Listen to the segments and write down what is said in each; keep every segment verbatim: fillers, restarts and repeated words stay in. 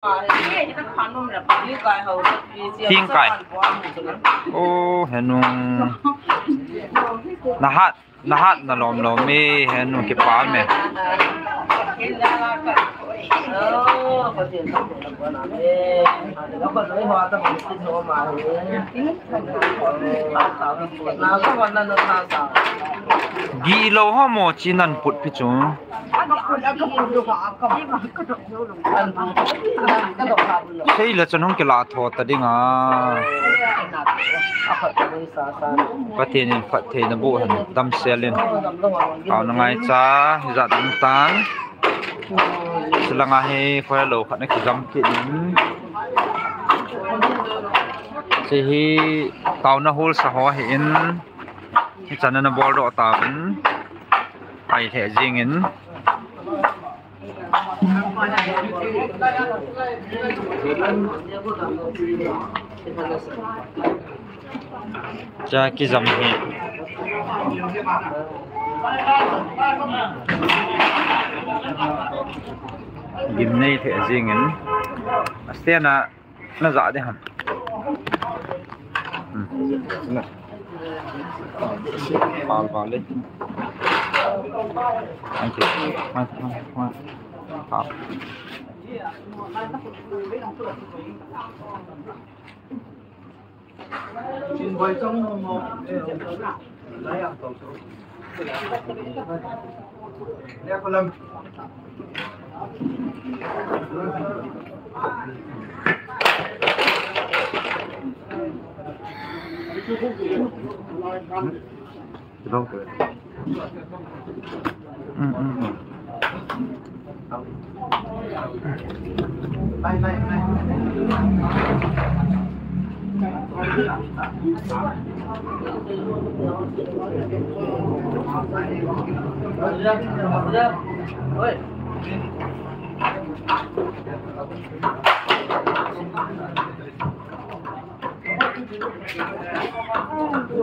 Ting kai. Oh, henu. Nahat, nahat na lom lom e, henu kipa me. Gilo ho mo chi nan put pi chu. Sei le chun hung kila tho ta ding a. Pathen in phattheina boh hen damsel in. Taona ngaicha, hijat ding tan. Chulanga hi khoi lo khat na kijam kit in. Hiche hi taona hol sa ho ahin. Hichan ana bol doh tauvin. Ai lheh jing in. Cha kijam hi. Gimnei lheh jing in. Aste na. Na ja de ham. Hmm. Na. Pal pal le. Thank you. Thank you. Thank you. Thank you.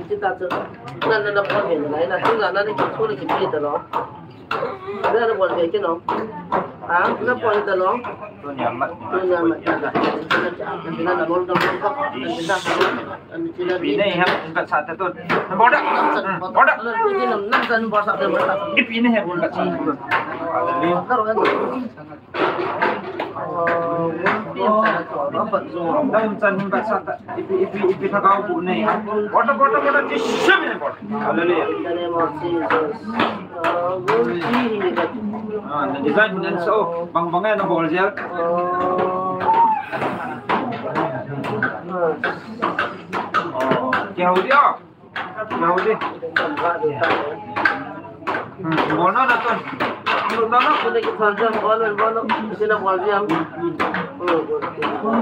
Iti ta chu, na, na, na pon hin, na, na, tu na, na, na, ki, tu na, ki, pi ta lo. Na, na, pon, ki, no. Ha, na, pon, ta lo. Tu na, ma, tu na, ma, ta, ta. Na, na, bol, bol, bol, bol. Pi nei ha, bat sa ta tu. Bol da. Bol da. Pi nei ha, bat sa ta tu. Dam chan hin bat sa ta. Ipi, ipi, ipi thagau bu nei ha. Bol da, bol da, bol da. Jishu min bol. Hallelujah. In the name of Jesus. Ah, na design nan so, bang bang na bol jel. Oh, kya ho gaya? Kya ho gaya? Hmm, bol na na to. Bol na na. Bol na, bol na. Sina bol jam. Hmm, bol.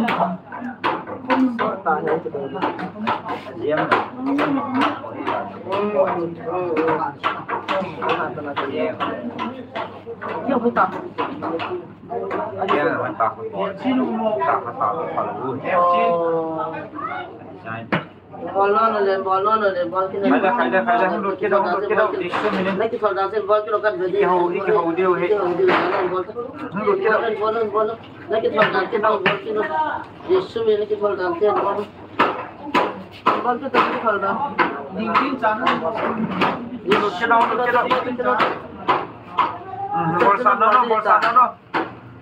Bol lo, lo le, bol lo, lo le, bol kit lo. Khai le, khai le, khai le, hung lut kit lo, hung lut kit lo, Jisu min in. Na kithol dan se, bol kit lo, kan ve. Iki hou, iki hou diu hi. Iki hou diu, bol. Hung lut kit lo. Bol lo, bol lo. Na kithol dan se, bol kit lo. Jisu min in na kithol dan se, bol. Bol kit lo, kithol dan. Hung lut kit lo, hung lut kit lo, hung lut kit lo. Hmm, bol sa no, no, bol sa no, no.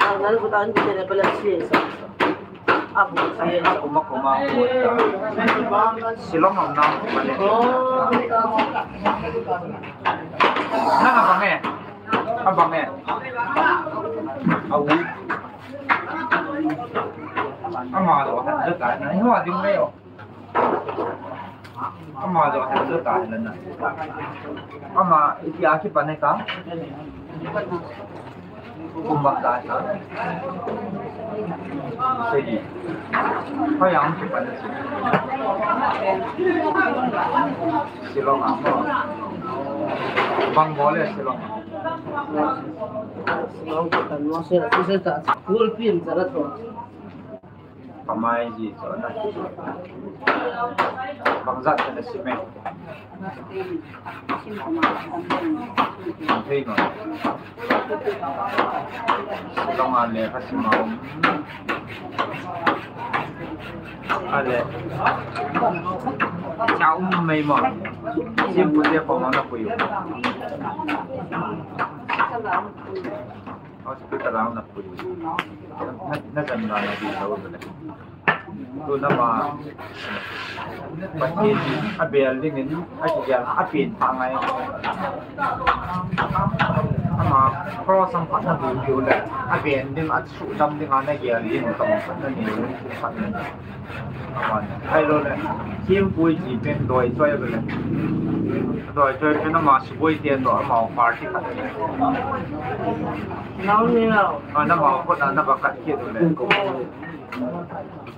Ang nalikutan ko, tinapalak siya sa, sa. Abu siya sa. Kuma, kuma, kuma. Silong ang na, kuma ni. Oh. Na, abang eh. Abang eh. Awi. Ama lo, ha, da, na, iwa, ding, leo. Ama jo han jo ta hilan na. Ama itia kipan e ta. Kumba ta ta. Segi. Kaya ang kipan e. Silong amo. Bang bole Silong. Silong kipan mo se, se ta. Kulpin sa la to. Kamai ji chu na. Bang jat na sim e. Thei no. Long a le ka sim a um. A le. Cha um mai mo. Sim pu te ko ma na pu yu. Hospital a na pui. Na, na jan na na di lo le. Tu na ma. Pathen a bel ding in, a ki gel, a pen pha ngai. Ama, cross ang pha na di lo le. A bel ding, a su dam ding a na gel ding, tong pha na ni, pha na. Hai lo le. Thim pui ji pen doi choi le. Doi choi pen ama suboi te to ama party khat le. Nau ni nau. A na ma ko na na ba kat ke le.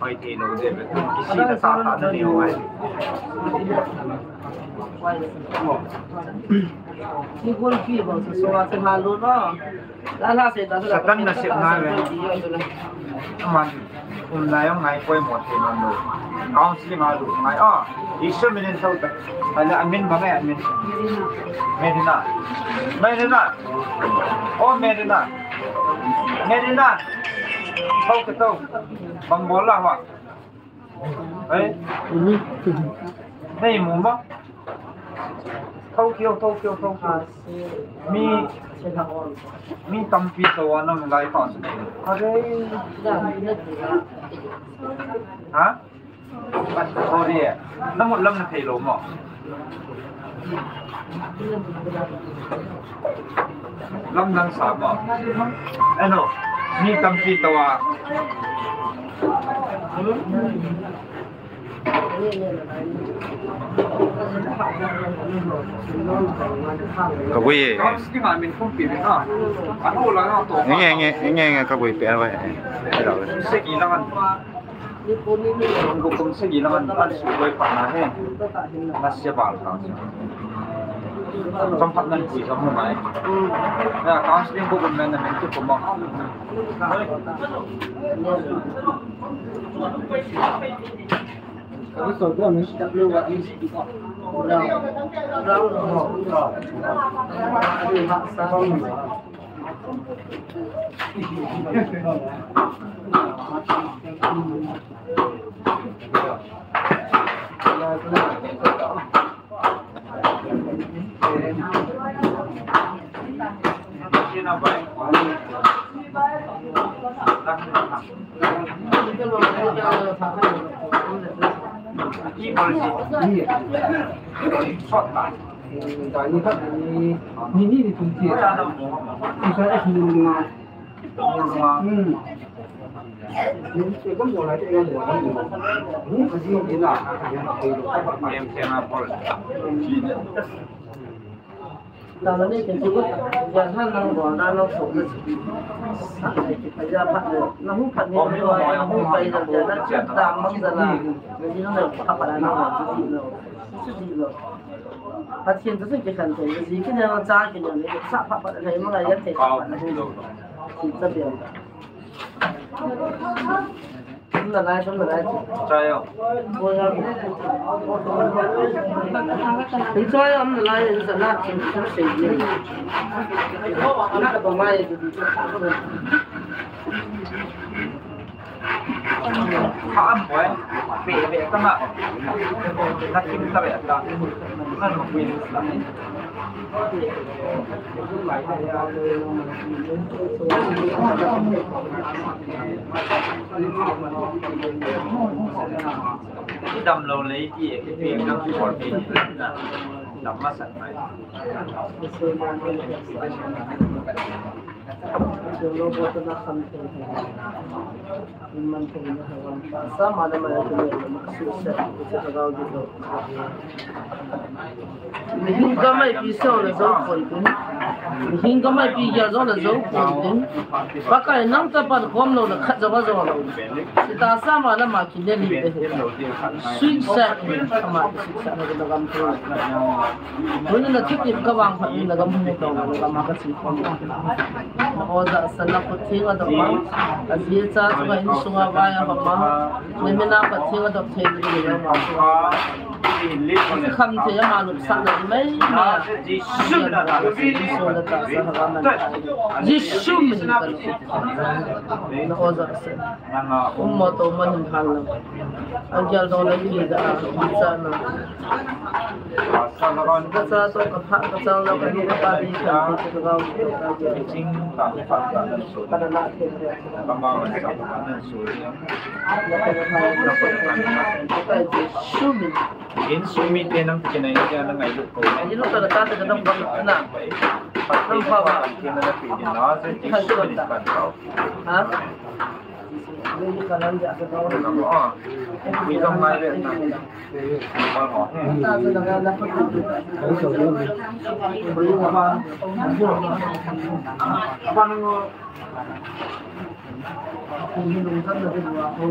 Hai te lo de be. Kisi na ta ta na ni ho ai. Ni gol ki ba so so a te ma lo no. Satan nasep ngai ve. Aman, um, lai jong ngai poi mo thei nom lou. Counseling a lut ngai. Ah, Isu min in thou ta. Ala amin bang e, amin. Merina. Merina. Oh, Merina. Merina. Thou ka thou. Bang bol la ha. Ei. Nei mu ma. Thou keo, thou keo, thou keo. Mi, mi tampi tou a nam lai pa. Are. Ha? Sorry. Na mut lam na thei lou mo. Lam nang sa mo. Ano, mi tampi tou a. Ka vui e. Nge, nge, nge, nge, ka vui pe, vui. Segi lang an. Kum segi lang an, an su vui pa na he. Na se bal ka. Chomkhat nan pui jom mai. Ya, counseling ko kum nan nan ki kum ma. Pathen chu chu kikhen thei, ji kinem cha kinem le, sa pha pha le, ma ngai ya thei pha pha le. Ki cha bia. Nalai, nalai. Chai o. Nalai, nalai. Kha am boi. Pe, pe, ka ma. Na kim ta be ta. Na no kuin la. Ki dam lo le ki, ki pe ka ki bol pe na. Dam ma san mai. Mihem gamaipi seo le jou pon tin. Mihem gamaipi gel jou le jou pon tin. Pakai nang chapa khom lou le khat jou va jou lou. Sita sama le ma ki le li be. Sui sa ama sui sa le gam thei. Tuni na thutip ka vangphat ni na gam hung tong na gam a ka chi khom. Na oja san na khut theng a dok ma. A ji cha chu ka insung a vai a hom a. Na mina Pathen a dok thei ni na ma. Kham thei a ma nup sa na mai mai. Jisu min a ta sa ha man. Jisu min ka lo. Na oja san. Um mo to mo hin hal na. Ang gel dong na ki da a, sa na. Ka cha to ka pha, ka cha lo ka ni ka pa di ka ni ka ga u ka ga. Ching ta pa ta na so. Ka na na the the. Ka ma ma sa ka na so. Ka na na the the. Ka Jisu min. In sumi te nang kinai te nang ai lu ko. Ai lu ka ta te ka dam bang na. Nang pa ba. Ke na pi din na se ti su ni pan ko. Ha? Ni ka nang ja ka ko. Ni ko mai be na. Ko ho. Ta te na na pa. Ko ba. Ba nang ko. Ko ni lu ka na ko.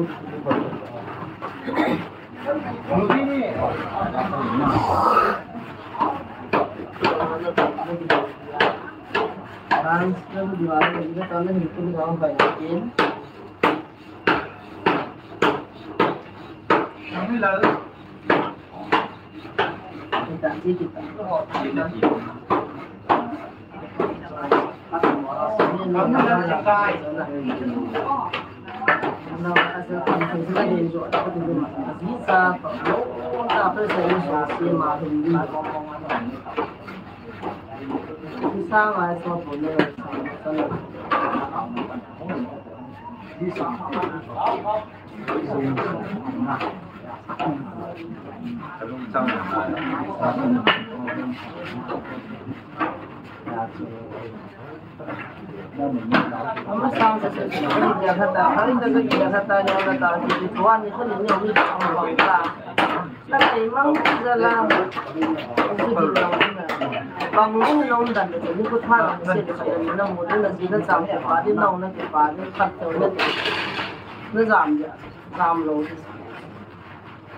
Jam lo.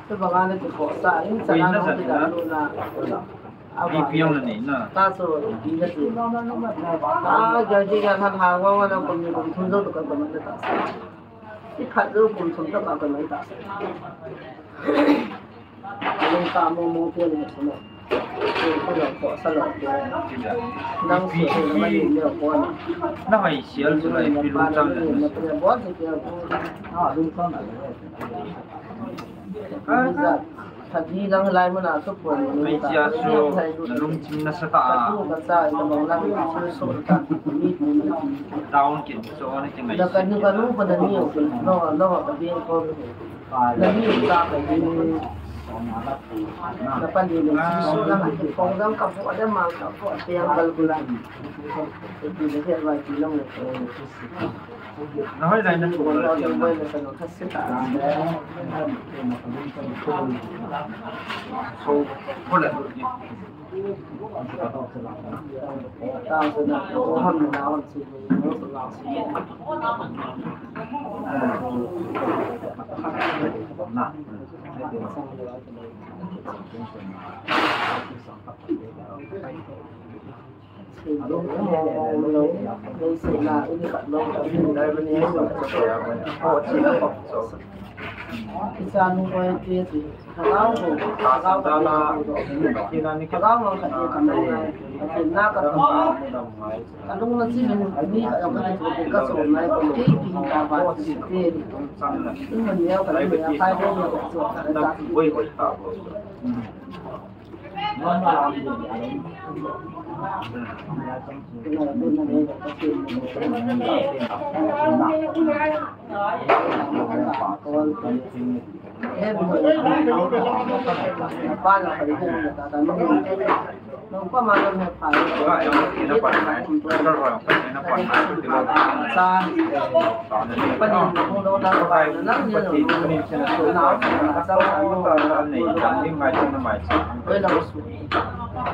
Chubanga na kikhohsah in, chana na kidaluna. Ipi jong na nei na. Ta chu, ipi na ti. Ta, gal ti gal han ha wa wa na kum ni kum thum jou to ka kum na ta sa. I phat jou kum thum to ka kum na ta sa. Lung ta mo mo pe ni sa na. Ko ko lo khohsah lo. Nang su ko na ma ni le ko na. Na hai sial chu lai pi lung chang na. Na pe bo se ke ko. Ha, lung chang na. Thagi lang lai muna su pon. Mei chia su na lungchim na sa ta. Down kin so na kin ngai. Na kanu kanu ko na ni o no no ka bi ko. Na ni ta ka ni. Na pa ni ni su na ka ko dam ka po da ma ka po te yang kal kula. Ti ni he wa ti long. Na hoi lai na ko.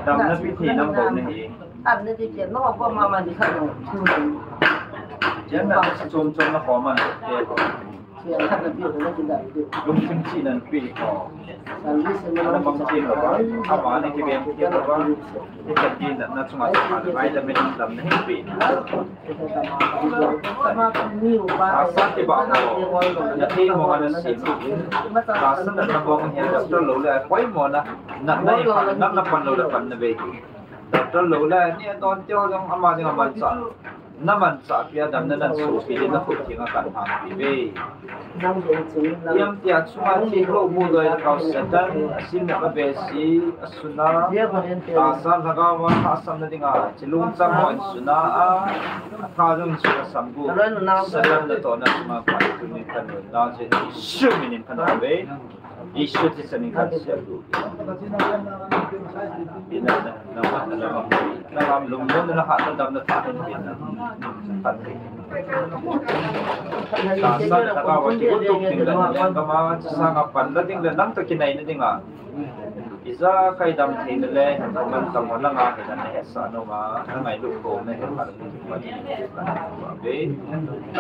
Damna pi thei nam bou nahi. Damna pi thei nam bou nahi. Chom chom na khom a. Lungthim chihna pi ho. Ana mang chih lou va. Ama na kibeng chih lou va. Hiche tina na chunga sa le vai da me damna hin pi. Tahsa kibah ho, na thei mo a na sem in. Tahsa natna bong hi doctor lou le, poimo na, na, na, na, na pan lou le pan na ve. Doctor lou le, ni don teo jong ama jing a manchah. Na manchah pi a damna na sopi le na khut theng a kan hang pi ve. Iam tia chunga thi lou mu doi na kau Satan, asin na ka besi, asuna, tahsa lhagao a, tahsa na dinga, chilungchang ho in suna a, atha jong in suna sam gu, Satan na toh na suna pa tu ni kan na je, Jesu min in kan ve, Jesu ti sa min kan sia gu. Ina na, na, na, na, na, na, lum mo na ha na dam na ta hin pi na. Tahsa le lhagao a kiutup ding le, na lenggam a, sanga pan la ding le, nang toh kinai na ding a. Ijakai dam thei na le, man tam ho langa, hi na na hetsah nom a, na ngailut ko, na hetsah nom a, ve.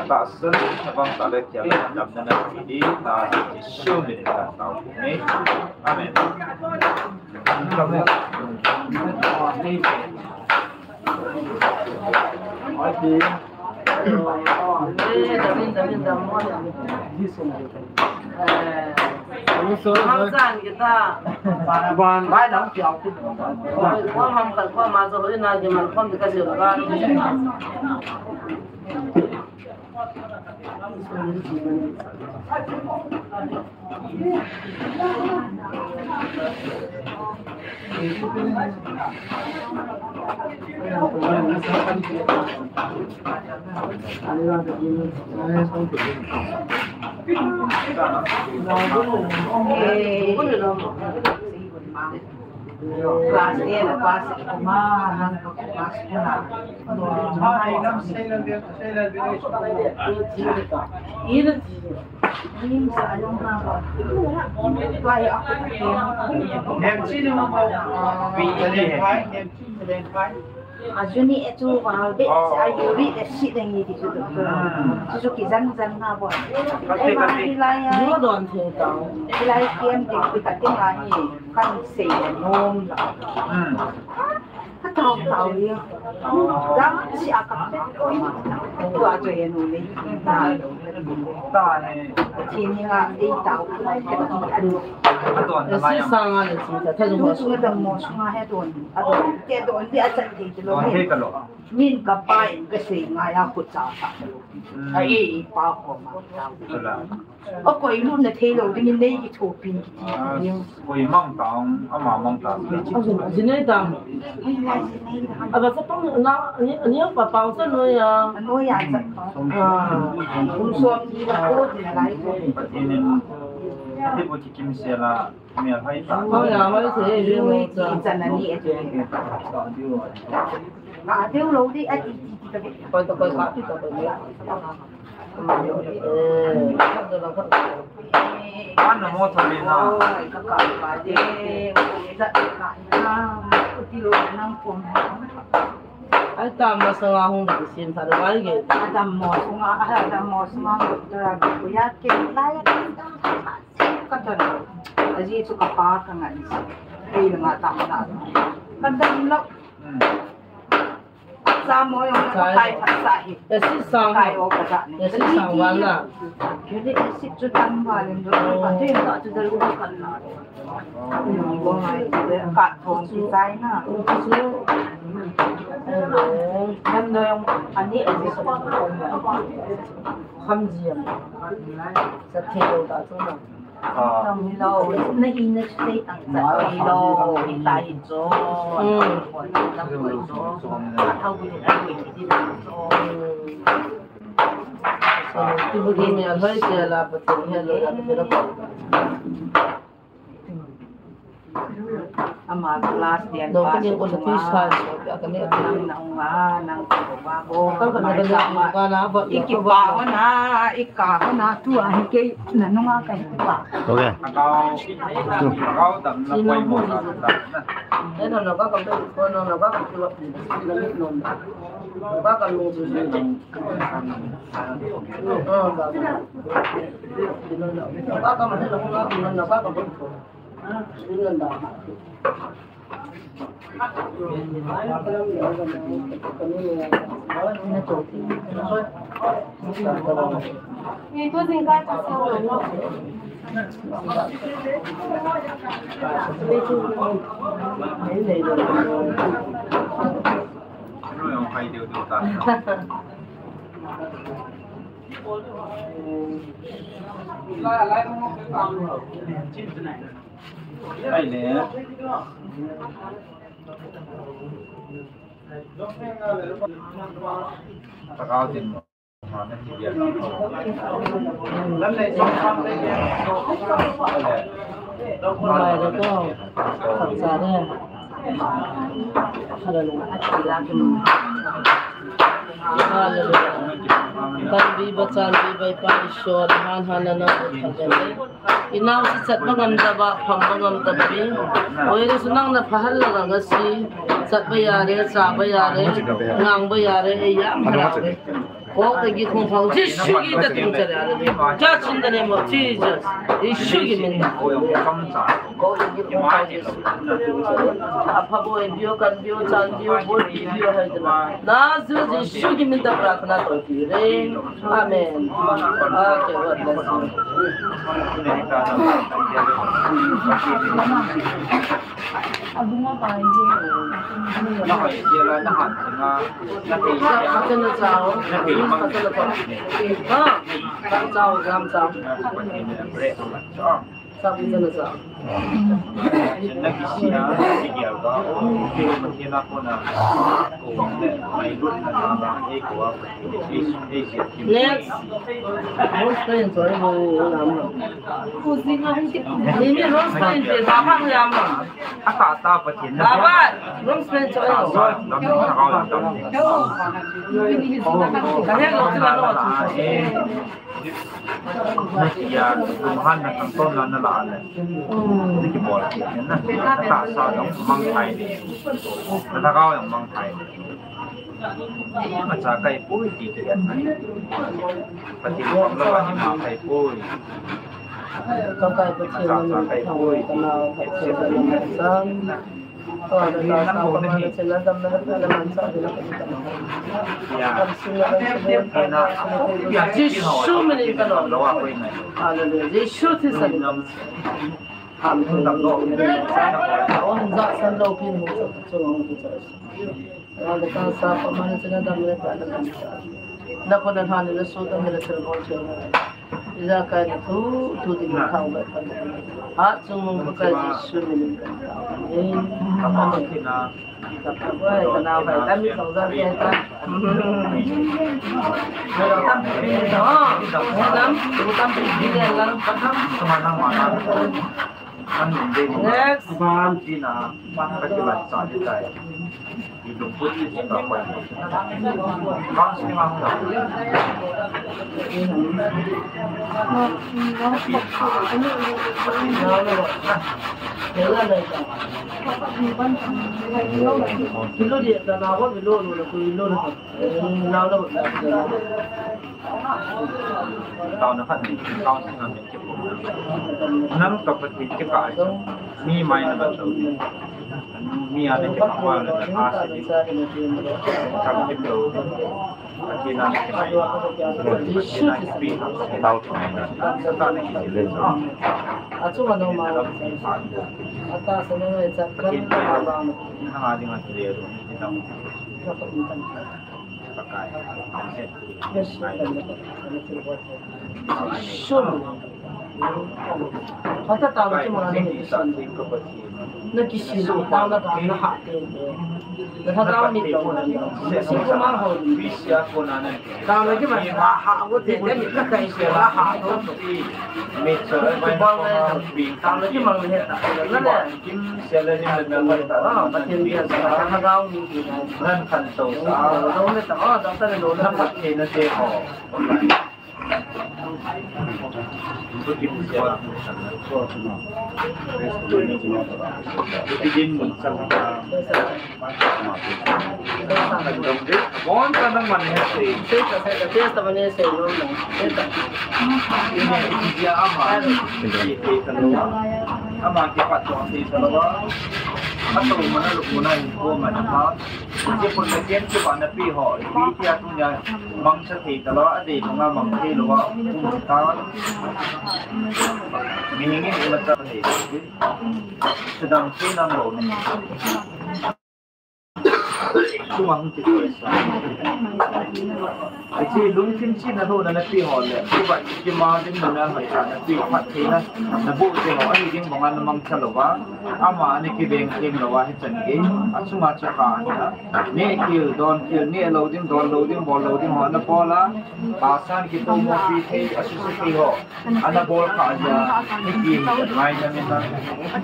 Tahsa le, na bang ta le, kia le, damna na pi di, na Jesu min in kan tao ni. Amen. Class eight, class eight, ma, nang ko class eight na. Ajuni e chu wal be, a yuri e si deng ni ti chu. Chu chu kijan jan na bo. Ai ma ni lai ai. Ni don the ta. Lai kiam te pi ka te ma ni kan sei nom la. Ka tau tau ni. Jam si a ka pe ko ma. Tua chu e nu ni. Ta ni. Ti ni ha e tau. Ka ti an. Ka don na ma ya. Si sa nga le si ta. Ta jong. Tu chu na dam mo su nga he don. A don. Ke don di a chan ti lo. Don he ka lo. Min ka pa in ka sei ngai a khut cha sa. A e i pa ko ma. A koi lut na thei lou ding in nei kithopi kiti. Koi mang ta, ama mang ta. Jinei ta. Aba sa pang na, ni, ni pa pang sa noi a. Noi a sa. Kum som ni la ko ni lai ko. Patinin, ati ko ti kim se la. Hoi ya, hoi se, hoi se. Ka deu lou di, a ti, ti, ti, ta. Koi to, koi ka, ti to, koi. Ana mo to le na. Ai ta masanga hung di sin sa dai ge. Adam mo sunga, Adam mo sunga, ko ya ke lai. Ka don. Aji chu ka pa ka ngai. Ei nga ta na. Ka don lo. Sa mo jong kai phat sa hi. Acid sang. Kai o ka sa ni. Acid sang val na. Acid chu tam val in jo ka thei ka chu dal u ka na. Ka thong ki sai na. Nam no jong ani acid. Kham ji am. Sa thei lo ta chu na. Tam hi lo, na hi na sei tang sa hi lo, hi ta hi chu. Hmm. Khoi na khoi chu. A thau bu ni a khoi ti ti na chu. Hmm. So, ti bu ni a lhoi che la, pa ti he lo la, pa ti la. Ama class dia. Nang ka ning ko sa tui sa, so, ka ning. Nang na unga, nang ko ba ko. Ka ka na ka ning ko ba na ba. Iki pa ko na, ika ko na tu a hi ke na nunga ka hi pa. Okay. Agao, agao dam na koi mo na. Eno na ka ka ko no na ka ka tu. Ka ka lu. Hallelujah. Hallelujah. Tanbi ba, chanbi ba, i Pa Ishwar, han han na na. Inao si chat ba ngam ta ba, pham ba ngam ta ba ni. Oi, ri su nang na phahal la ga si, chat ba ya re, cha ba ya re, ngang ba ya re, e ya ma ra re. Ko ka gi khong phang, Jesu ki ta tung cha ya re. Cha chin da ne mo, Jesus. Jesu ki min. Ko ka gi khong phang, Jesu. Apha bo e bio kan bio chan bio bo di bio hai da. Na Jesu ki min ta prarthana to ki re. Amen. Okay, God bless you. Next. Rose Plain, sorry, mo, mo, mo. Ni, ni Rose Plain, te, sa, pa, ya, mo. Ata, ta, pa, ti, na. Ba, ba, Rose Plain, sorry. Ka he lo, ti, na, lo, ti. Na tia, kum han na thang ton na na la le. Ni kibol kit na. Na tahsa jong mang thai ni. Na lhagao jong mang thai ni. Ima cha kai poi ti ti ya thai. Pathen pam lou a ima kai poi. Ka kai Pathen na min thang, ka nao Pathen na min thang. Jesu min in ka nom. Hallelujah. Jesu thisen. Amen. Ijakai na thu, thu ding thau bai pan. Hat chung mong Pakai Jesu min in kan thau. Amen. Amen. Ka pai, ka nao pai, tam mi song jang ke ta. Hello, tam mi to. Tam, tam mi le lang. Next. Nang ka Pathen kikah a mi mai na ban lou. Mi a na kipah ma na na ka si di. Kam kipah lo. Pathen a na kipah. Pathen a kipah. Tao tao. Satan a kipah. Achu ma no ma. Ata sa na ngai cha kan ma ma. Na ha ding a kile ro. Ni dam. Pakai. Yes. Hata tao ki ma ni. Na kisin tao na tao na ha te. Na tha tao ni tao na. Sin ko ma ho. Tao na ki ma ha ha wo te te ni ka kai se la ha to. Tao na ki ma ni ta. Na le. Kim se le ni le me ta. Ah, ma tin dia sa ka ha tao ni ki na. Nan kan to sa. Lo le ta. Ah, doctor lo na. Nan ka ke na te ho. Ama kipat to thei talou a. Ato mana lukmuna in ko mana pa. Hiche pon na ken chu ba na pi ho. Pi tia tu nia mangcha thei talou a, adei banga mang thei lou a. Kum ta. Mi hing in ima cha thei. Sedang thei nang lou ni. Chunga hung kikoi sa. Hiche lungthim china lou na na pi ho le. Kuba kima ding na na hoi sa na pi phat thei na. Na bu te ho ahi ding banga na mangcha lou va. Ama ana kiveng them lou va hichan gei. Achunga chu kha na. Neh kil, don kil, neh lou ding, don lou ding, bol lou ding ho ana bol a. Pasal kitomo pi thei, asusi thei ho. Ana bol kha jeh a, hiti hi ngai na min na,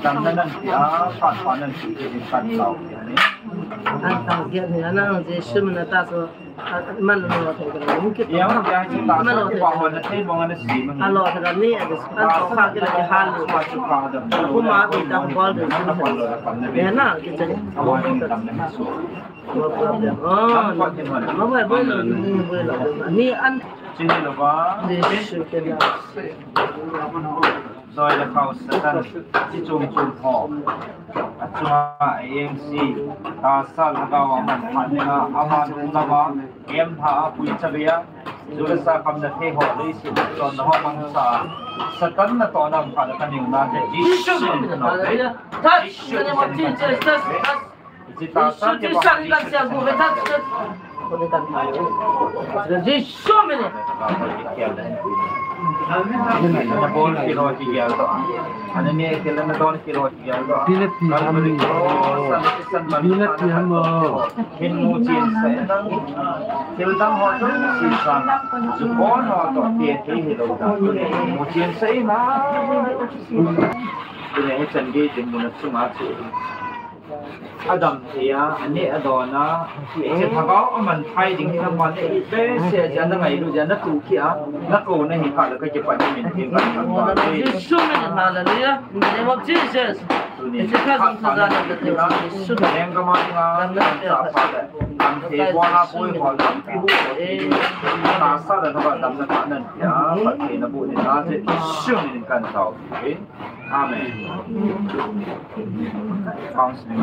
damna nan ti a, phat phat nan ti hi din kan tao ti ni. An tao ge ni, ana Jesu min na ta so, a, man lo thei ka lo, ki to. Ya, ya, ki ta so, ki ba ho na thei bong ana si man. A lo thei ka ni, a Jesu, an to kha ki la ki ha lo. Ma chu kha da. Ko ma bi ta bol de. Na pa lo da pa na be. Ya na, ki chani. Awa ni damna so. No problem. Oh, no problem. Ma ba ba lo, ba lo. Ni an Chini lou va. Jesu ke na. Zoi le khao Satan, chi chom chom ho. Achunga A M C, tahsa lhagao a man phat dinga, aman lama, em ha a pui chavei a, ju le sa kham na thei ho, leiset chonna ho mangcha. Satan natohna phat le kaniuna te, Jesu min in. Touch, in the name of Jesus, touch, touch. Jesu, Jesu, touch, touch. Jesu min in. Ana bol kilo ki gel to. Ana ne kilo na don kilo ki gel to. Pina pi ham ni. Pina pi ham mo. Hin mu chin sa nang. Thil dang ho to si sa. Ju kon ho to te te hi lo da. Mu chin sa na. Tuni hichan gei dinmun a chunga chu. Adam thei a, aneh adon a, hiche lhagao aman thei ding hi naman e, ipi se jeh a na ngailu jeh a na tu khi a, na kou na hi kha le ka kipan ni min tin kan kan ba. Jesu min, hallelujah. In the name of Jesus. Tuni khat khat na Jesu min. Leng ka ma dinga, sa pha le. An thei bol a boi ho lampi hu ho. Na sa le na ba dam na ka nan ya, pat thei na bu ni na Jesu min kan tao. Amen. Counseling.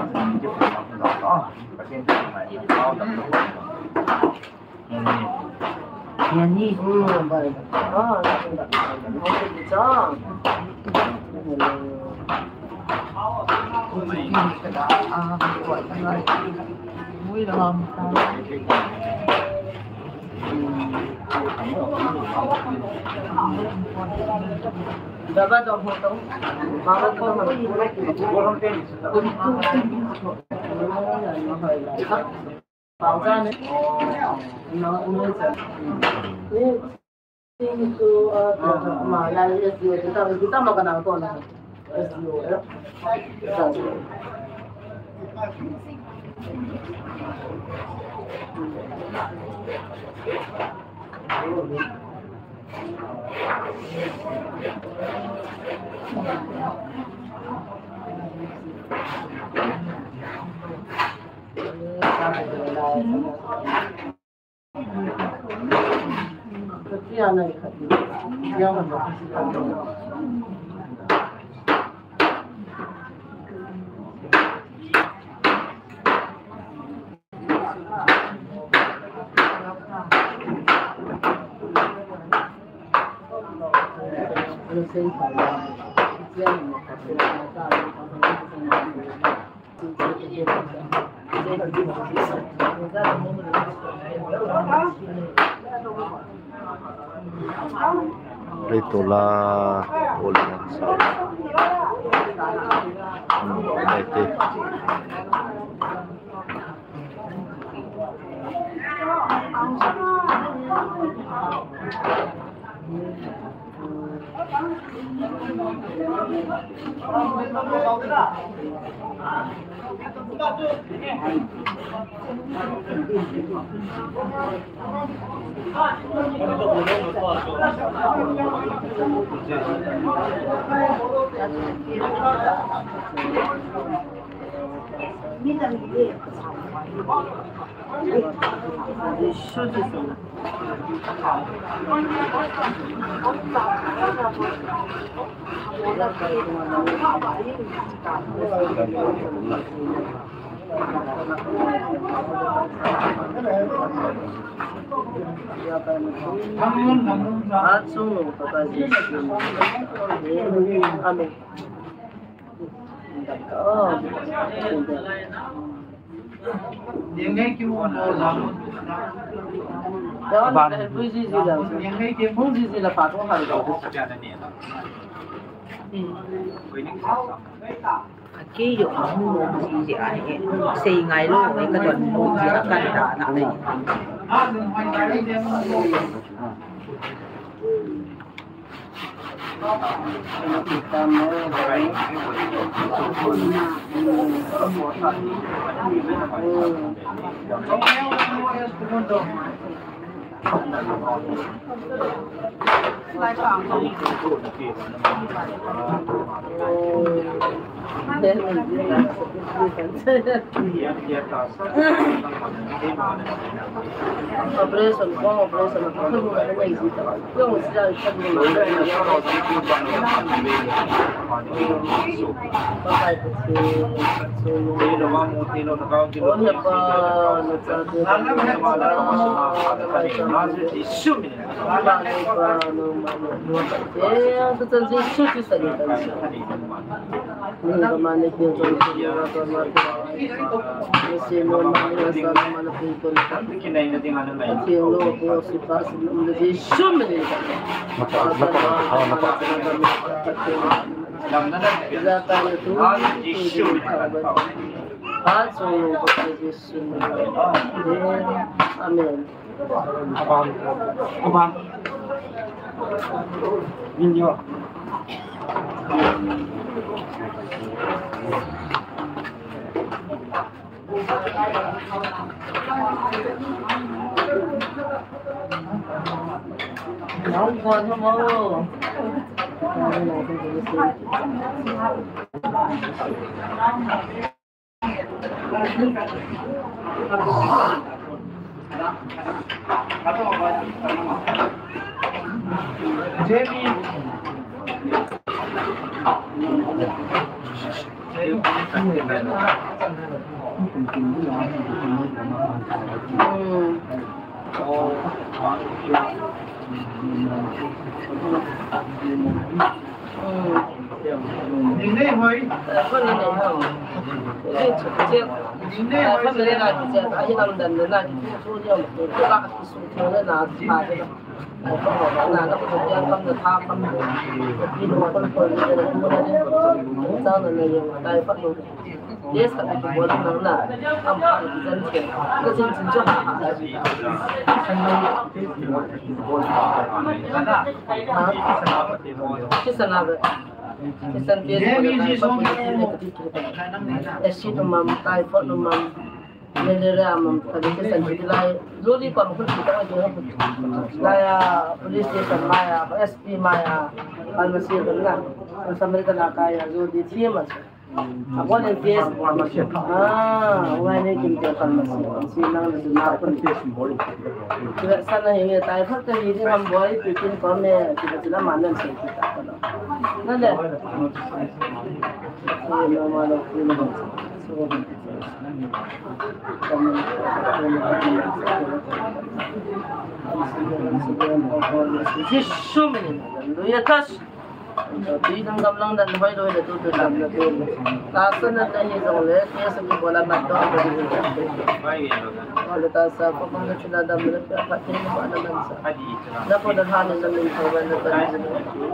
Rei tola, olian sa. Hmm, rei te. Amen. Akiyo ahung mo ji ji ahi. Sei ngai lou, ka don mo ji a kan da na ahi. Operation ko, operation ko. Amen. Amen. Amen. Acid umam, typhoid umam, malaria umam, kali ke san lai, jodi ko ko kita ko lai, police station mai a, S P mai a, pharmacy ko na, Samaritan a kaya, jodi thiem a. Ako ne test. Ah, wai ne kin te pharmacy. Si nang le na ko test bol. Kila sana hinge typhoid ka hi ni ham bol, pi kin ko me, kila sila manan se kita ko. Na le. Ko no ma lo ko no. Jisu min. Hallelujah. Touch. Tui dang gamlang dan hoi loi le tu tu dam na tu. Tahsa nan na hi jong le, tui sa ki bola mat to. Wale tahsa ko mang na chuna dam le pia phat te ko na man sa. Na ko da ha ne na min ko na ka.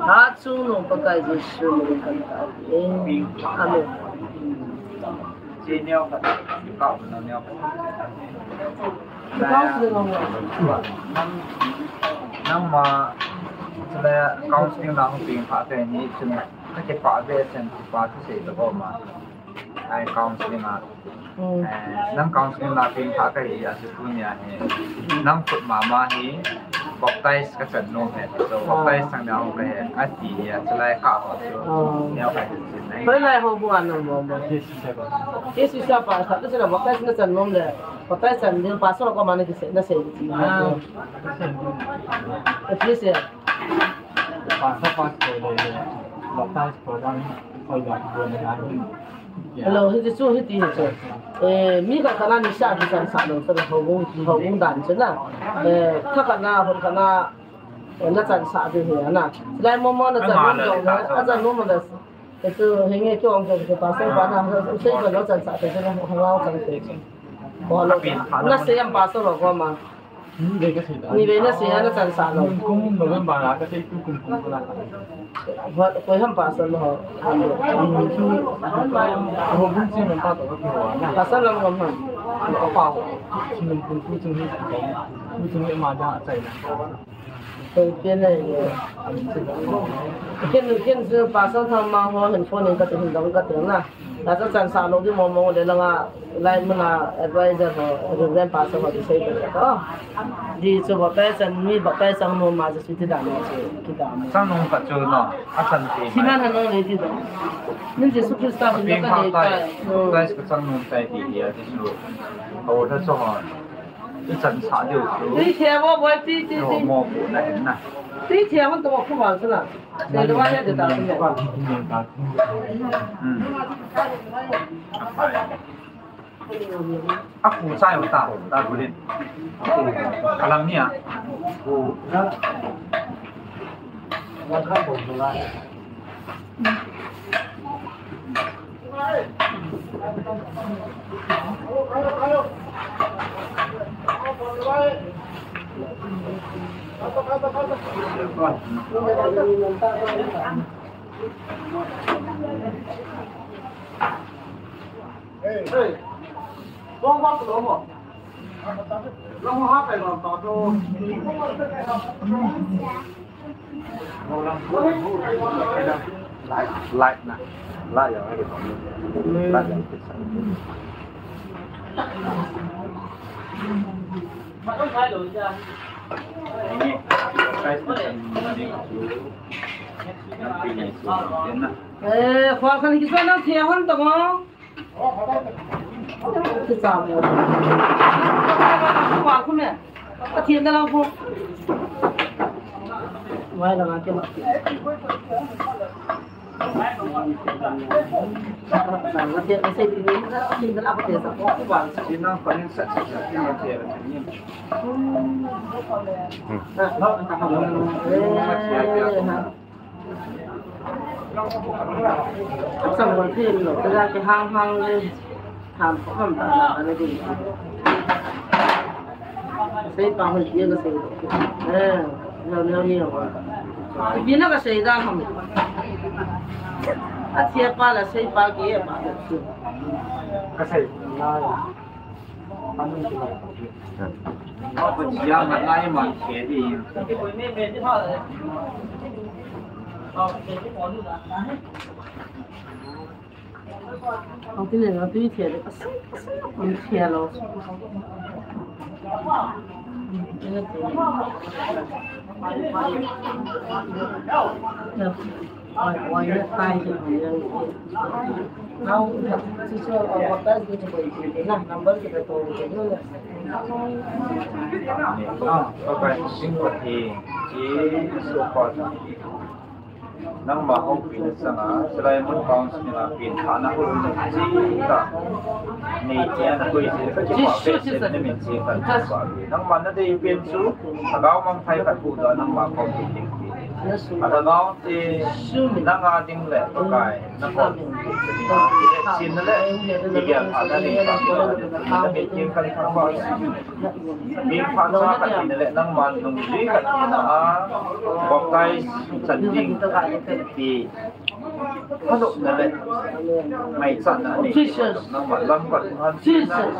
Ha chu nu Pakai Jesu min kan ta. Amen. Nangma, chule counseling la hung peng pha kahi ni chun, ka kipah ve chen, kipah thusei tobang ma. Ai counseling a. Hmm. Eh, nang counseling la peng pha kahi a chu tunia hi. Nang khut mama hi baptize ka chan nom e. So, baptize chang ding kahi ati a, chule ka ho chu. Ah. Neo kahi chin nai. Hoilai houbung a nang mo mo. Jesu sa pa sa, tu sila baptize na chan nom le, baptize chan ding pastor ko ma na kisei, na sei. Ah. Eh, please, eh. Pastor, pastor le, le, baptize ko dang, ko dang, ko dang. Hello, hiti chu, hiti hi chu. Eh, mi khat khat na nisa kichan sah lou, sa houbung, houbung dan chu na. Eh, khat khat na, hon khat na, eh, na chan sah ding hi na. Lai mo mo na chan nom jong le, a chan nom le. Te chu, hinge kei ong kei, kei pastor pa na, sei pa lo chan sa te chu na, hong lao chan te chu. Ko lo, na sei am pastor lo ko ma. Ni ve ka sei da. Ni ve na sei na chan sa lo. Kum November la ka sei tu kum kum ko la. Ko ham pastor lo. Kum chu, ho bun chi man pa to ka ki ho na. Pastor lo ngam ham. Ko pa ho. Chi man kum tu chung ni. Tu chung ni ma da chai na. Kei, kei nei. Kei, kei chu pastor thang ma ho hin phone in ka ti hin dong ka ti na. Ta cha chan sa lo di mo mo le langa lai muna advisor ho, Reverend Pastor ho ti sei ta. Di chu baptize chan mi baptize chang nom ma chu ti dan ma chu ki dan. Chang nom ka chu no. A chan ti. Ti man han no le ti do. Min Jesu Christa hin ka nei ka. Baptize ka chang nom tai ti ya ti chu. Ho da chu ho. I chan sa diu chu. Tui thia bo boi ti, ti, ti. Mo pu na hin na. Tui thia man to khu bang chu na. Te lo ya de ta chu. Hmm. A khu sa yo ta, ta bu lin. Ka lang ni a. Khu na. Wa kha bo la. Light, light na. Light ya. Light ya. Eh, khua khan kichon nang thia hon tong o. Khua khu me. Ka thia na lang khu. Mai la ma ke ma. Chang wal thei lo, ka ja ke hang hang le. Tham ko ham ta na, ana ding. Sei pa hoi dia ka sei. Eh, neo, neo, neo. Bi na ka sei da ham. A thia pa la sei pa ke pa. Ka sei. Na. Pa nun ki la. Pa ko jia ma nai ma ke di. Ang tine na tui thia de, ka sai, ka sai, ka sai thia lo. Oi, oi, na tai de. Now, si so, uh, what does it mean? Na, number kita to. Ah, okay. Sympathy. Ji, so far. Nangma houpina changa, chulai mun counseling a pen thana houpina chita. Nei tia na koi se, ka kipah behseh na min che kan pa. Nangma na dei pen chu, lhagao mangthai khat pu da nangma kom tu ding ti. Alhagao te nanga ding le Pakai, na kon ding le, chin na le, i gel pha na ding ka, na mit kim kan thang ba. Min pha cha ka ti na le, nangma nungjui ka ti na a, baptize chan ding ti. Phalupna le ngaichatna anei. Jesus. Nangma lamkot hung han. Jesus.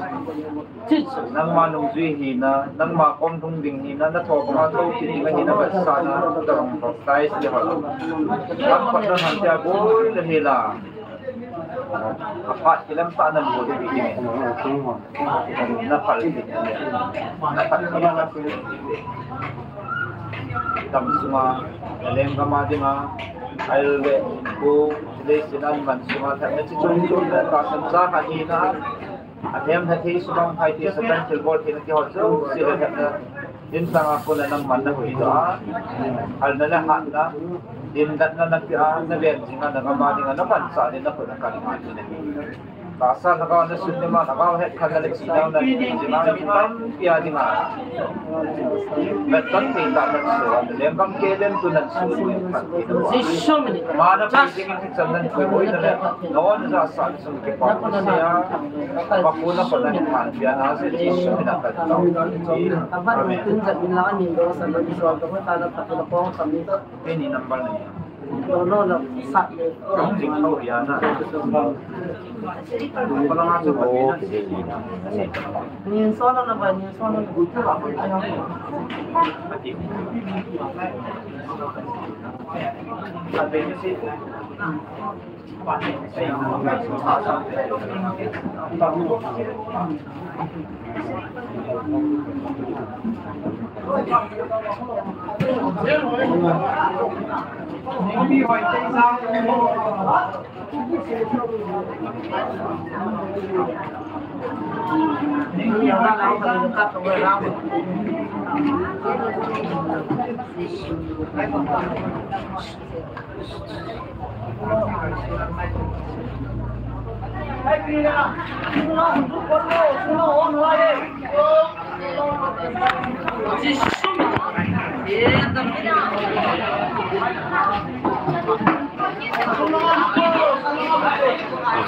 Jesus. Nangma nungjui hina, nangma kom lhung ding hina, na tho koma tho kit ding hina, vetsahna, tong baptize ti ho. Lamkot na han tia boi le hila. Aphat kilam ta na boi le hina. Na phal kit. Na phal kit. Dam sunga, na lenggam a dinga, ahile, bu, le sinan man sunga, themna chi chom chom le, tahsan cha khat hina, ahem na thei sumang phai thei Satan thilbol theina kihot jouse le themna, din tanga kona nangman na huhdoh a, halna le hatna, din datna na pia, na ven jinga, na gam a dinga, na manchah le na khut a kan man le. Tahsa lhagao na sun le ma lhagao het khan na le chi nau na le chi nau mi tampi a dinga. Met kan thei ta na so a lenggam ke lem tu nan su le khan. Jisu min. Ma na pi ding in chan nan pui boi na le. Na on ja sa le sum ke pa se a. Pa pu na pa na ni khan pia na se Jisu min a kan ta. Amen. Ke ni number ni.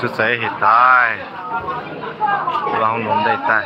Chu chai hi tai. Vang nom dai tai.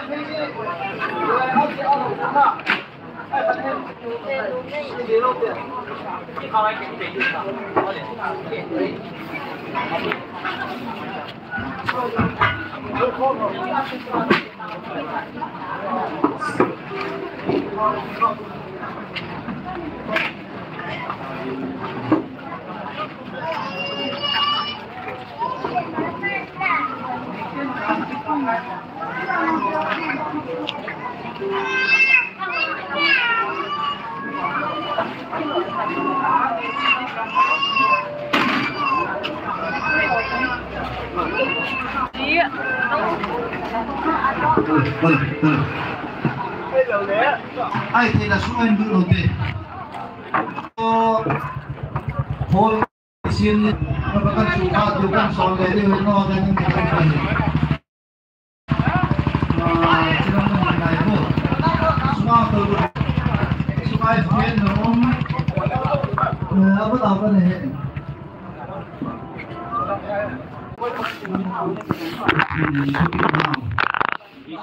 Ai, thei la su en du lo te. Hol sin ni, na ba kan su ka du kan son le ni no da ni kan. Ah, sila mo na ko. Suma to. Suma es bien no. Eh, abo ta ba ne.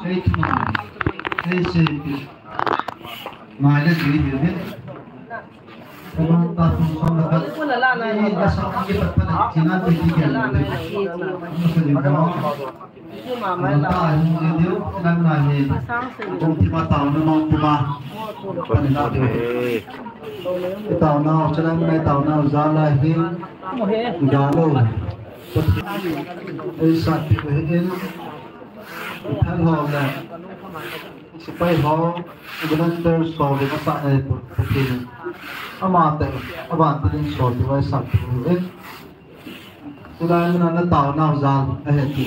Eight nine. Eight seven. Nine eight three. Kaman ta phone song la ba. Ni la sa ki pat pat china te ki ke. Ni sa ni ma. Kaman ta ni ni diu nan na ni. Kong ti ma ta na ma tu ma. Pan na diu. Taona, chana ma taona, za la hi. Ga lo. Ei sa ti ko hin. Thal ho la. Sipai ho, volunteers ho, ve masa na Pathen. Ama te, aban te ding so ti vai sak ti ve. Tulai mun a na taona u jal a he ti.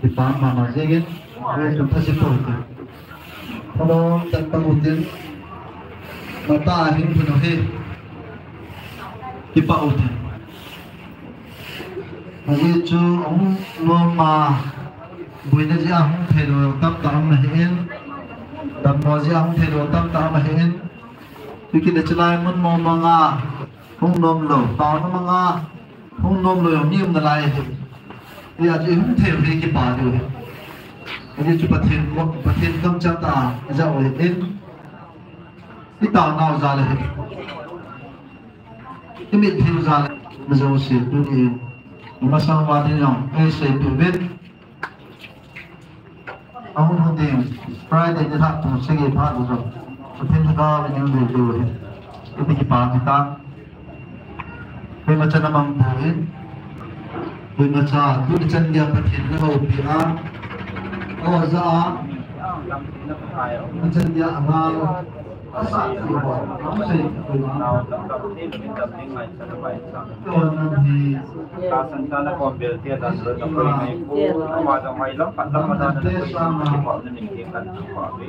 Ti pa mama jegin, ve tu ta si to ti. Hello, ta ta mu tin. Mata hin phu no he. Ti pa u tin. Ajeh chu, um, loma, buina jeh a hung thei lou tamtah um ahin, dammo jeh a hung thei lou tamtah um ahin, Hiti le chulai mun mo manga hung nom lou, taona manga hung nom lou jong mi um nalai ahi. Hijeh chun i hung thei u hi kipa diu ahi. Hijeh chun Pathen, Pathen kamcheng tah a i jah u ahin, i taonau jal ahi. I mitlhi u jal ahi. Jouse tuni in i masang uva ding jong ei seipeh uvin. Ahung hung ding, Friday nilhah pung sagi phat u jong Pathen thagau in i um diu ahi. Hiti kipa kitan. Koima chan amang poi. Koima chan, tuni chan geiya Pathen in ahoupi a, aoja a, tuni chan geiya angal asah thei ho, asei thei ho. Tuna hi tahsan tah a na kom bel tia dan lou na koi ngai pu, ama jong hoi lam phat lam a dan na koi pu, na min ke kan pu pa ve.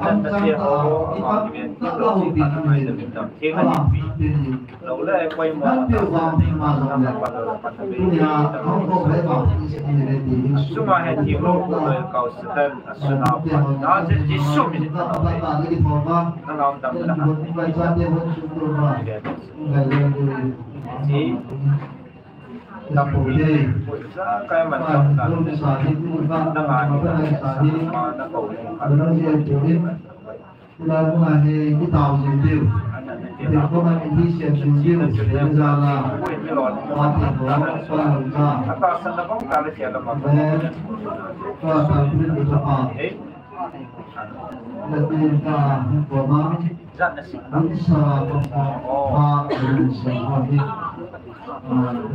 Nan na tia ho, ama ki ven pu, si kan mai na min dam theng a ni pi. Lou le koi mo na ta sa ni ma na pa lo pa ta ve. Suma he thi lo ko le kau Satan a suna pa na je Jesu min ta na ve. Na lam dam na ha. Si. Dam pu le. Sa kai man ta na. Na nga ni na sa ni ma na ko ni. Tuna hi i tao jing diu. Tin ko man i hi siam jing diu. Jala. Ma ti ko, pa lo ja. Amen. Pa ta pun i ta pa. Latin ka ko ma. Sa ko pa, pa, sa ko hi.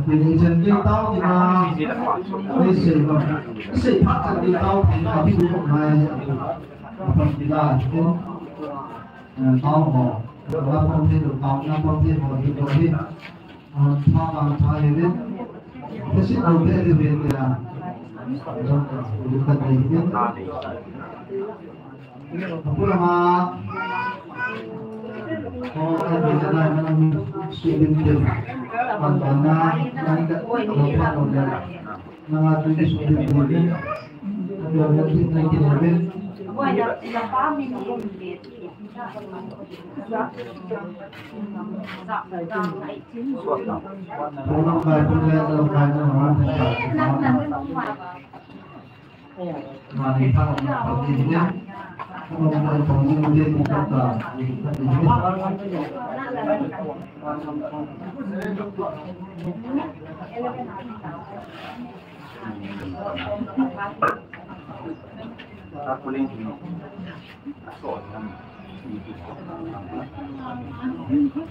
Tin i chen ki tao ki ma. Ni se ko. Ni se pa chen ki tao ki ma. Ti ko mai. Apang kila, eh, tao ho, na pang thei lou, tao na pang thei ho, hi ho hi, ah, tha bang tha hi ve, thei si lou te hi ve tia, ah, lu ka dei hi. Apura ma, ho, ai ve na na na, su bin ke, pan pan na, na ka, ho pa ho na. Nanga tu ki sudi ni ni. Nanga tu ki ni ni.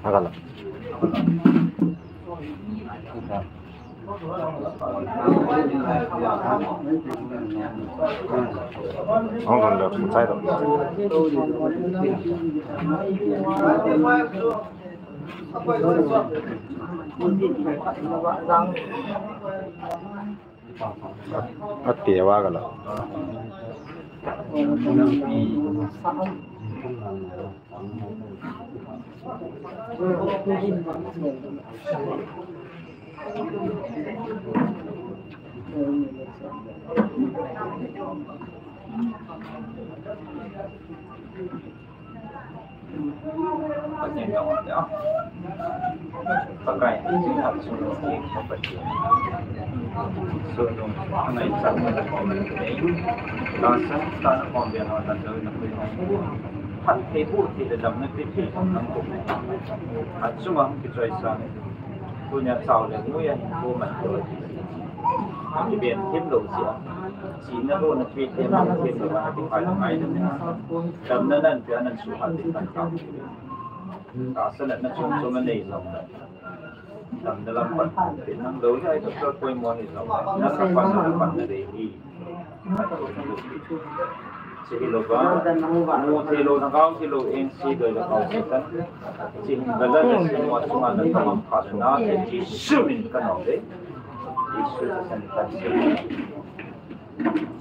Agala. Ang ganda, saya tu. Ati wa gala. Pakai, singkhat sunu ki kapati. Sunu, angai sa na kom ni. Lasa, ta na kom dia na ta na kui. Phat thei bu thei le dam na pi thei na ko. Atsuma ki choi sa ni. Tunia chao le nuia hin ko man ko. Ki ben thim lo sia. Chi na lo na pi thim na thim lo na ti pai na mai na. Dam na nan pia nan su ha ti kan ka. Tahsan na chom chom na nei lo. Dam na lam pan pe nang lo ya to ko mo ni lo. Na lam pan na pan na dei hi. Chi hi lo ba. Mu thei lo na kau thei lo eng si doi lo kau si kan. Chi hin ba la na si mo chunga na tamam kha na na Jesu min ka nau le. Jesu ka san ka si.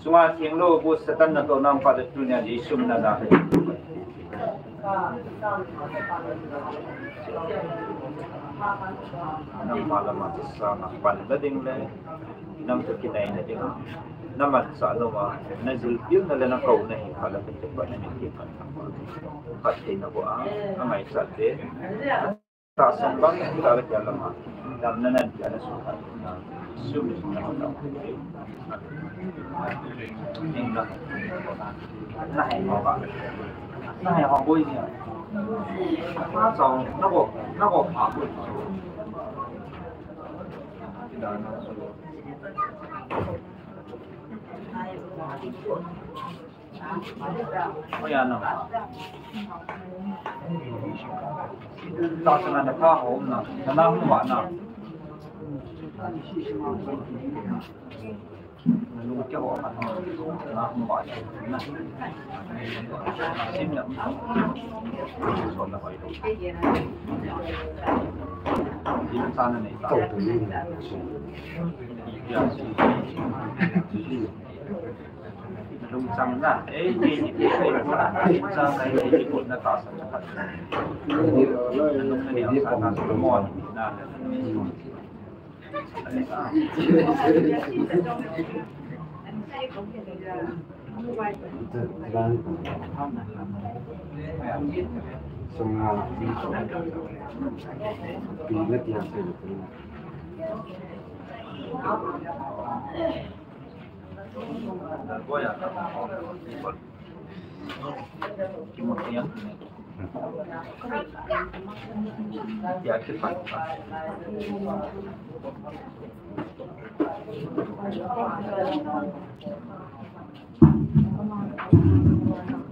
Chunga theng lo bu Satan na to nam pa de tunia Jesu min na da. Nangma lama chu sanga pan la ding le, nang toh kinai na ding a, na manchah lou a, na jilpil na le na kou na hi kha la, ka te pa na min ki pan na pa. Khat thei na bo a, a ngaichat te. Tahsan bang, ta le kia lama. Dam na nan kia na su kha. Sum ni su na ta. Ding na. Na hai ma ba. Na hai ha boi ni. Na chao, na ko, na ko ha boi. Oi, ano. Tahsan na ka ho na. Na na hung ba na. Lungchang na, eh, eh, eh, eh, lungchang na, eh, eh, eh, na tahsan na. Lungchang na, eh, eh, eh, na.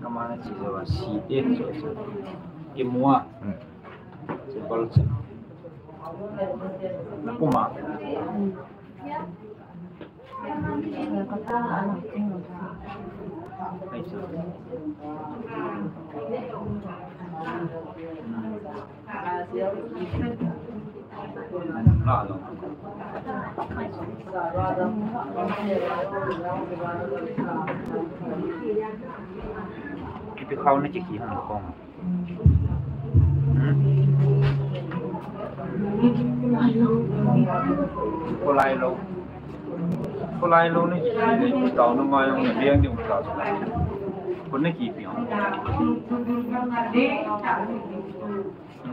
Kamana chi jo si te jo. Kimua. Simple cha. Na kuma. Kipi khao na kiki hang kong. Kholai lou. Kholai lou ni, tao na ngai jong na biang ding ta. Kon na kipi jong.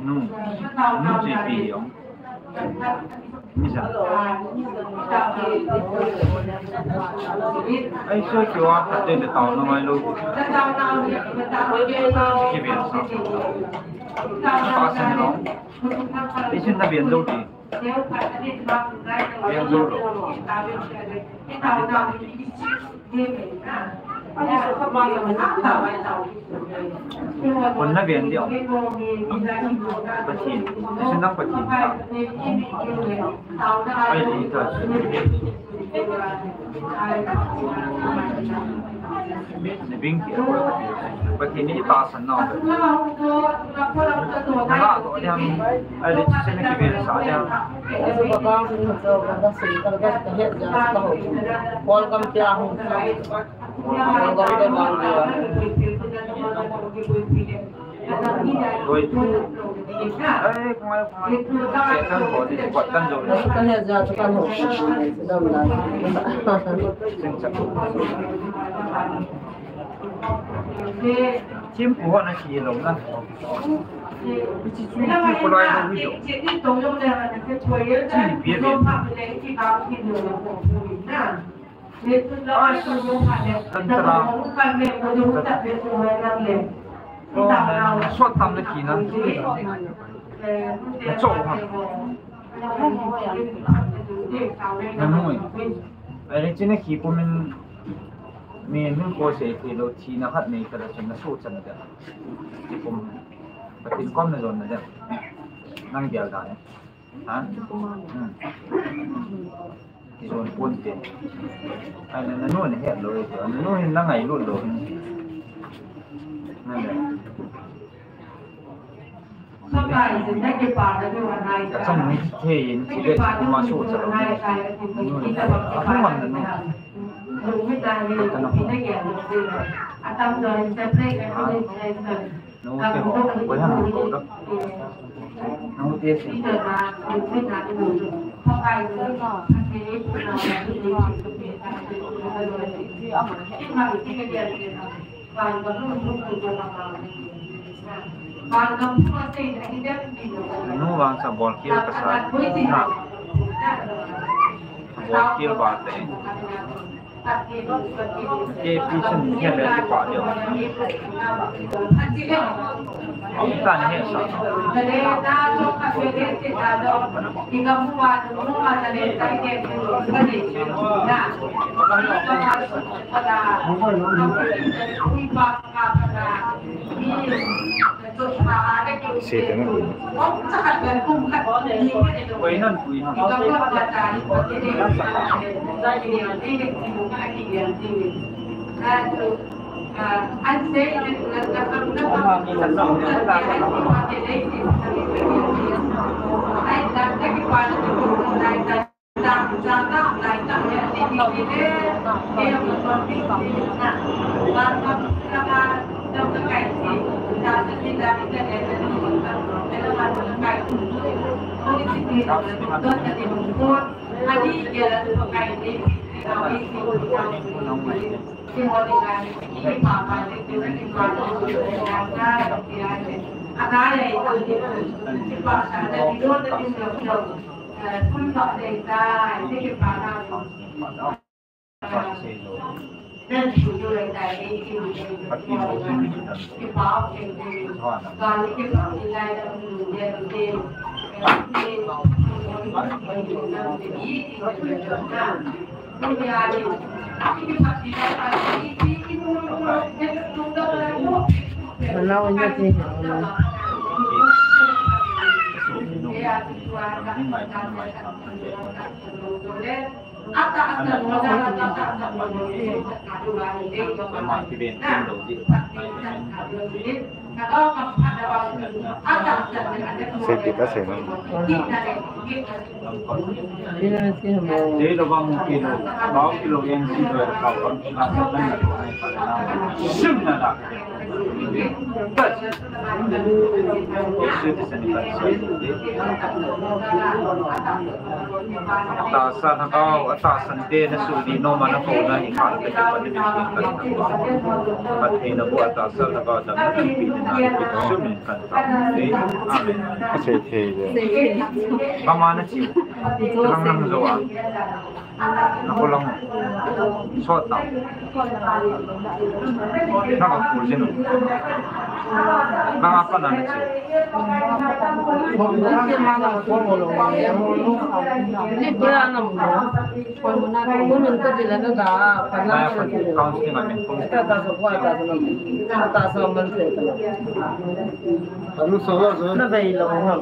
Nu. Nu kipi jong. Ni sa. Ai so kiwa, te de tao na ngai lou. Kipi jong sa. Pa sa ni lou. Isin na biang lou di. Kon na biang di. Pathen. Isin na Pathen. Ai di ta. Ni bing ki, Pathen ni tahsan na. Na la to ni ham, ai le chi ni ki bel sa ni ham. Welcome to our home. Welcome to our home. Oi. Ai, kumai, kumai. Setan ko, di kuat tan jo. Kan ya ja kan ho. Dam dan. Chim ko na ki lo na. Ichi chu ki ko lai lo wi jo. Chim pia pia. Suat tam na ki na. Na cho ha. Na noi. Ai, china ki pumin mi min ko se ti lo ti na hat nei ka da chun na su chan da. Ki pum. Patin kom na jon na da. Nang gel da ne. Ha? Hmm. Kijon pon te. Ai, na, na nu na het lou, na nu hin na ngailut lou. Na le. Ka chang ni the yin, ti le kuma su cha lou. Nu hin. A hung man na nu. Ka na. Nu te ho, koi ham ko do. Nu vang sa bol khel ka sa na. Bol khel ba te. Ke pi sun he le ki pa de. Ang ta ne he sa. Sei ti ka sei na. Sei lo bang kilo, bang kilo yang si lo ka bang. Sim na da. Atahsa lhagao, atahsan te na sudi no mana ko na hi kha ta ki pa ni min tin kan. Pat ni na bu atahsa lhagao dam na pi ni na ki sum in kan ta. Amen. Ka sei thei le. Ba ma na chi. Lang lang zo a. Nako lang. Sot ta. Nako pul jin. Nanga pa na na chi. Ni pura na mo. Ko nun ta dila na da. Pa na. Naya pa counseling a min pung. Ta ta so kwa ta so. Ta so man se ta. Anu so so. Na bai lo ha.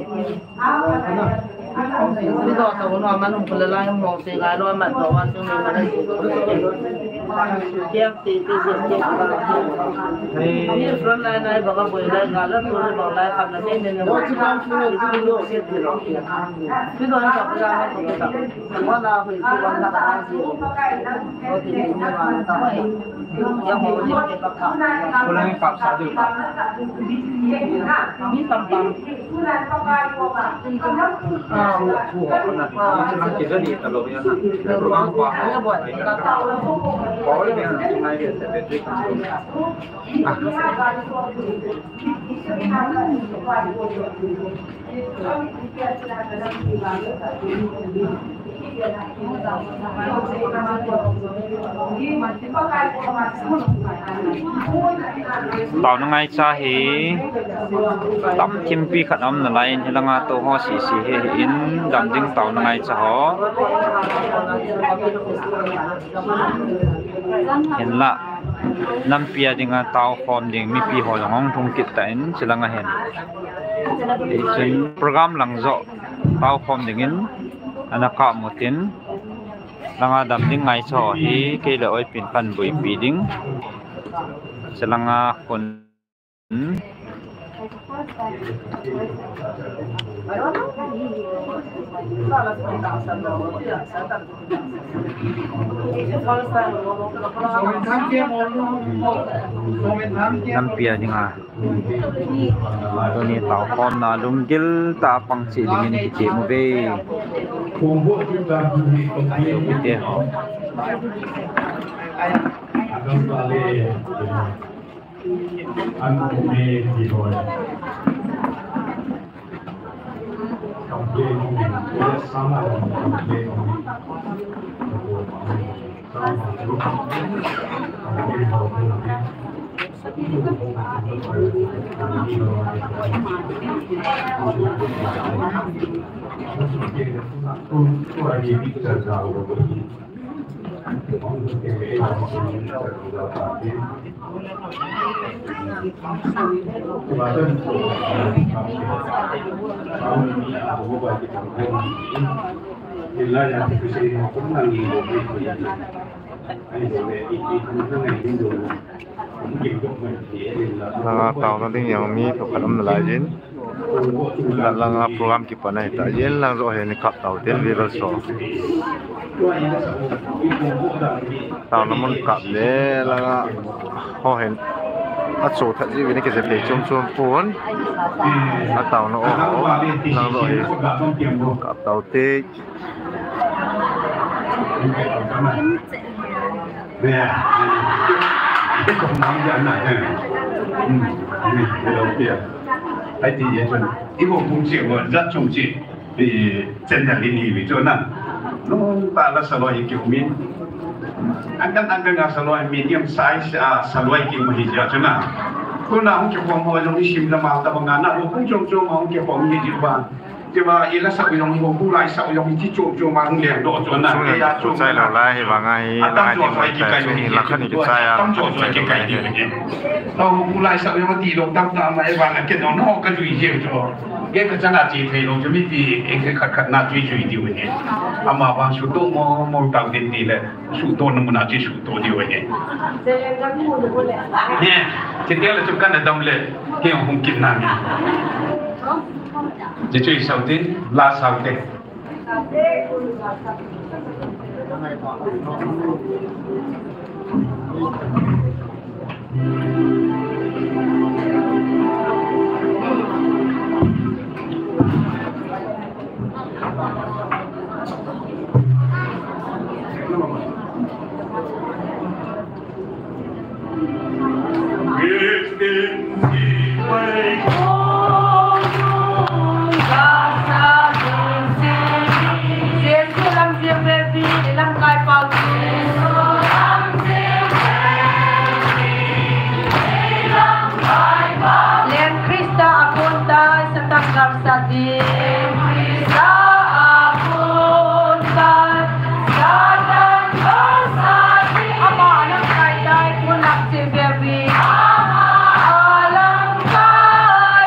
Ni do ta ko no man pula la mo se ga lo man do wa su ni ma na. Kiam ti ti ti ti. Ni front line ai ba ka boi lai ga la tu ba lai ka na ni ni. Ni do na ka pula na ko ta. Wa na ko ko wa na ka. Ko ti ni wa na ta mai. Kulang yung kapsa doon pa. Minsan pa. Taona ngaicha hi tam thimpi khat aum nalai in, hilanga tou ho sisi hi in dam ding taona ngaicha ho. Hinlah nampi a dinga tao khom ding mipi ho jong hung lhung kit tan, chulanga hin. Hichun program lang joh tao khom dingin ana kap mutin, langa dam ding ngaicha ho hi kei le Oipin pan buipi ding. Chulanga khun Nampi a dinga tuni taokhomna lunggil tah a pang cheh dingin kitem uve. Kite. Langa taona ding jong mi thokhat um nalai jin. Langa program kipan ahi ta jin, lang joh hin kap tau tin viewers ho. Taona mun kap le langa ho hin acho that jiuvin, kijep thei chom chom pon. Ataona o ho lang joh hin kap tau te. Ai ti ye chun, i ho pung chi, jat chung chi, i chen na li ni wi chu na. Nung ta la saloi ki min. Ang kan, ang kan ga saloi medium size, ah, saloi ki ma hi ja chu na. Tuna hung kikhom ho jong i sim la ma ta banga na, ho pung chom chom ma hung kikhom hi ji ba. Tia i la sah u jong hi, ho pu lai sah u jong hi, chi chom chom a hung leng doh chu na. Sung ke ya chu chai lo lai hi vang a hi, a tam lang jo hi soi kikai chu hi, la khan hi kichai a, tam jo soi kikai diu hi. Ho pu lai sah u jong ti lo tam tam a, e vang a ke no no ka jui jeng chu. Ke ka chang a chi thei lo chu mi ti, e ke khat khat na jui jui diu hi. Ama vang suto mo, mo tau din ti le, suto na mun a chi suto diu hi. Ne, chi te le chu kan dam le, ke hung kin na mi. Ji chu i sau tin, la sau te. Leng Krista a kon tai, Satan gamsat ding. Krista a kon tai, Satan gamsat ding. Ama lamkai tai, kon lam chim ve vi. Ama lamkai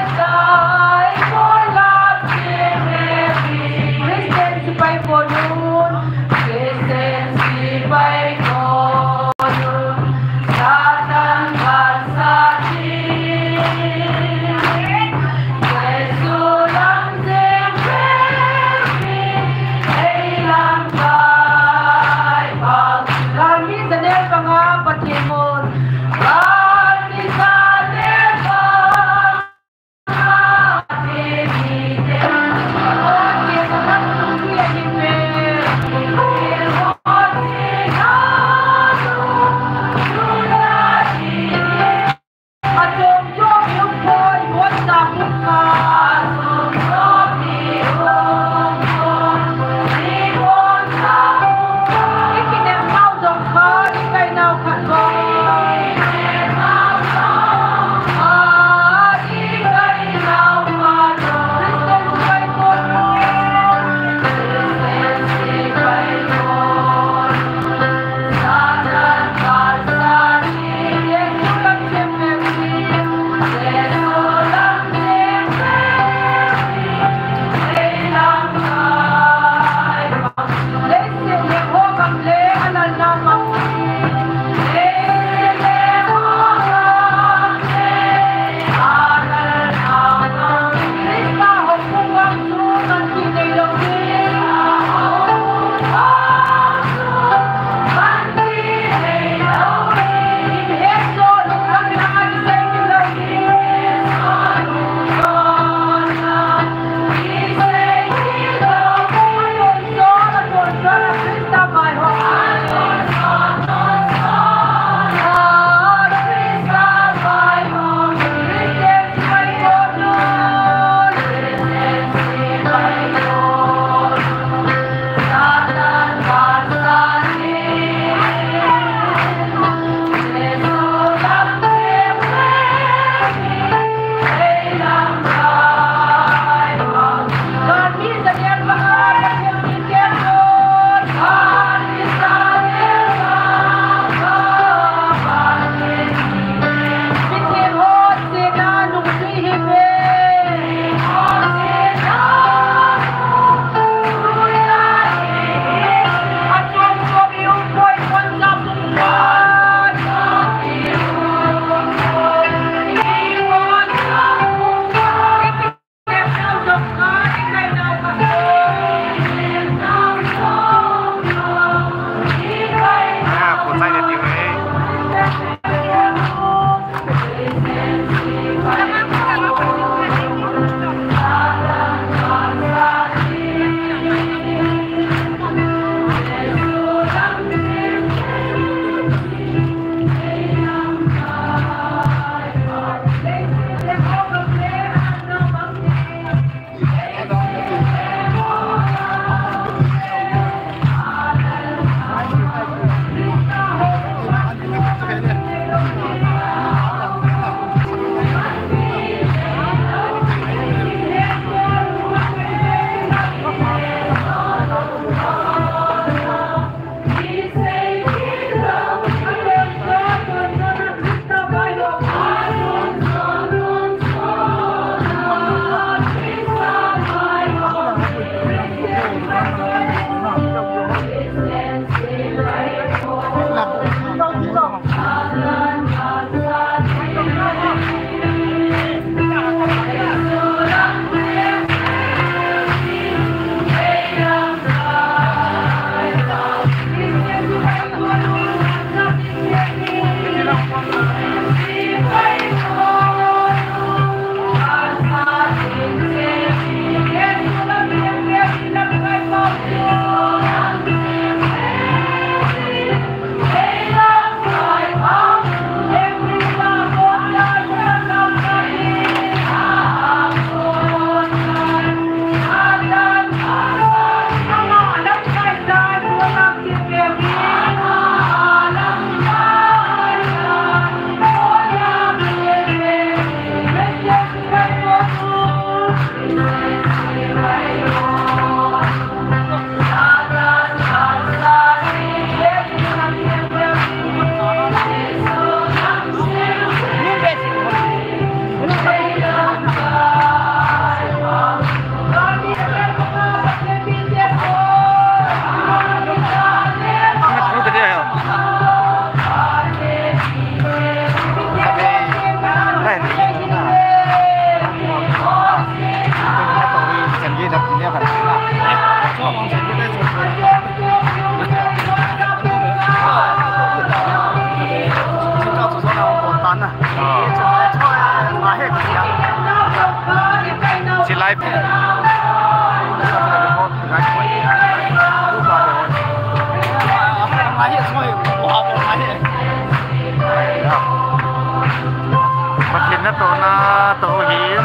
Pathen natohna toh hin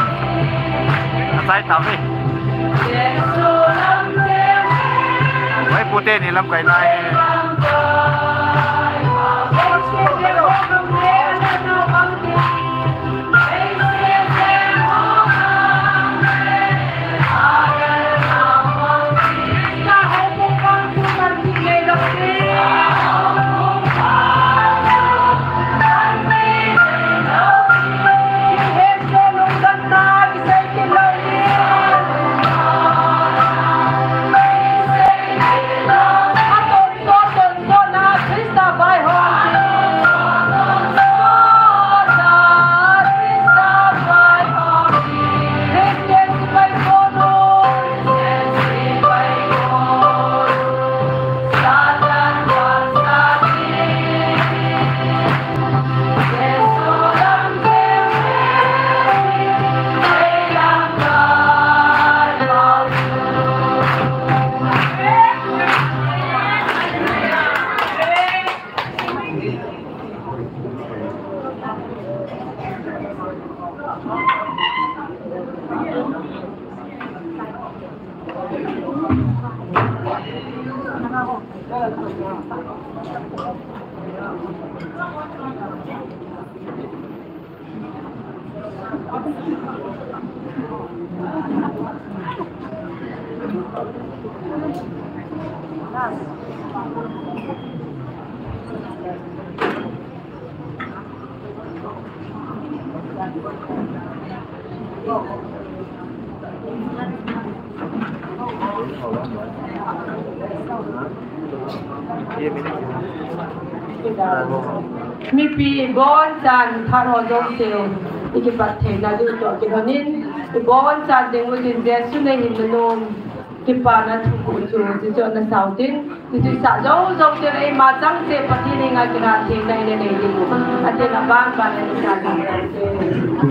achai tauve. Vai pute ni lamkai nai. Mipi bonchan phat ho jouse u, i kipat theina diu toh kilhonin, i bonchan ding u tin Jesu na hinna nom, kipana thuguh chu, chuchu na sao tin, chuchu i sah jou jou tin, eima chang cheh Pathen henga kina theina i nei ding u, atin aban ban a i sa ding u.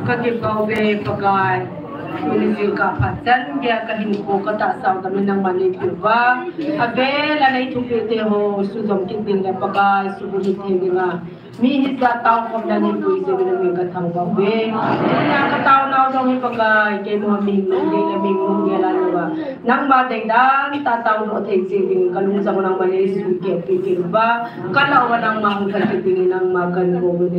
Ka kipah uve Pakai. Tuni jingkah phat chan geiya ka hinkho ka tahsa u tah in nangman neipe uva. Avel a nei thupeh te ho sujom kit ding le Pakai, subulhit thei dinga mi hijat a taokhomna neipui jeh in namin ka thangvah uve. Tunia ka taonau jong hi Pakai, keima mi nung ding le mi nung gel a lou a. Nangma deidan tah a taodoh thei jeh in ka lung jong nangma nei sukeh peh kit uva. Ka lah uva nangma hung kal kit dingin nangma ka ngeh uve.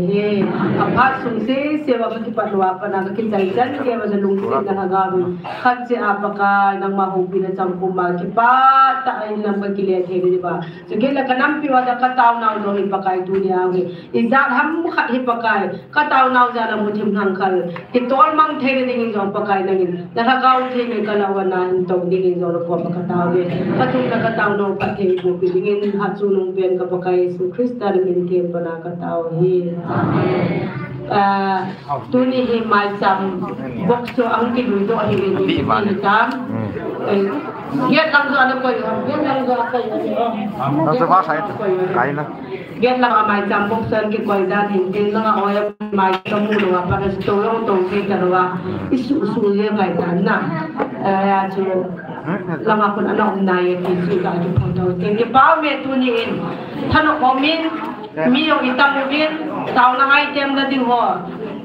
Aphat sung sese uva ka kipat uva pat a ka kichai chan geiya lungsetna lhagao in khat seh a Pakai nangma houpina chang puma kipah tah in lam ka kile thei diu va. Chukit le ka nampi uva ka taonau jong hi Pakai tunia hi. Ijat ham khat hi Pakai. Ka taonau jal a muthim lhangkhal, kitol mang theina dingin jong Pakai nangin, na lhagao theng in ka lah uva nahin tong dingin jong na koma ka tao uve. Ka thumna ka taonau phatthei boh peh dingin, hatchungnung pen ka Pakai Jesu Christa na min theng pana ka tao uve. Ah, tuni hi maicham box chu ahung kilui doh ahi ve ni, ni tam. Eh, gate lang chu ana koi ham, gate lang chu ana koi ham. Lang chu ba sai, kai na. Gate langa maicham box chu ana kikoi dan hin tin langa oi a mai kamu lou a, pana chu to jong to thei talou a, i suh suh le ngai tan na. Eh, a chu langa khun ana um nai e ti chu ka chu phong thou tin. Kipah ume tuni in. Thanop um in, mi jong i tam uvin, taona item la ding ho.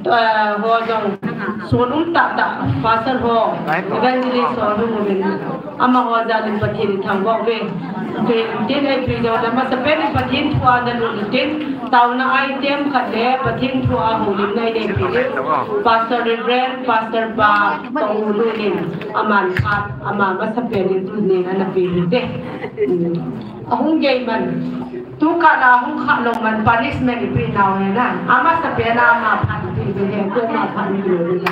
Eh, ho jong sun um tah tah, pastor ho, evangelist ho, hung uvin. Amaho jal in Pathen i thangvah uve. Tin, tin, eh, pi jong na masapen in Pathen thu a na lut tin, taona item khat le Pathen thu a houlimna i neipe diu. Pastor Reverend, Pastor Pa Tonglu in, aman phat, ama masapen in tunin ana pe u te. Hmm. Ahung gei man. Tukah la hung kha lou man punishment i pe nau he na. Amasapen a ama phat i pe diu he, ko ama phat i pe diu he.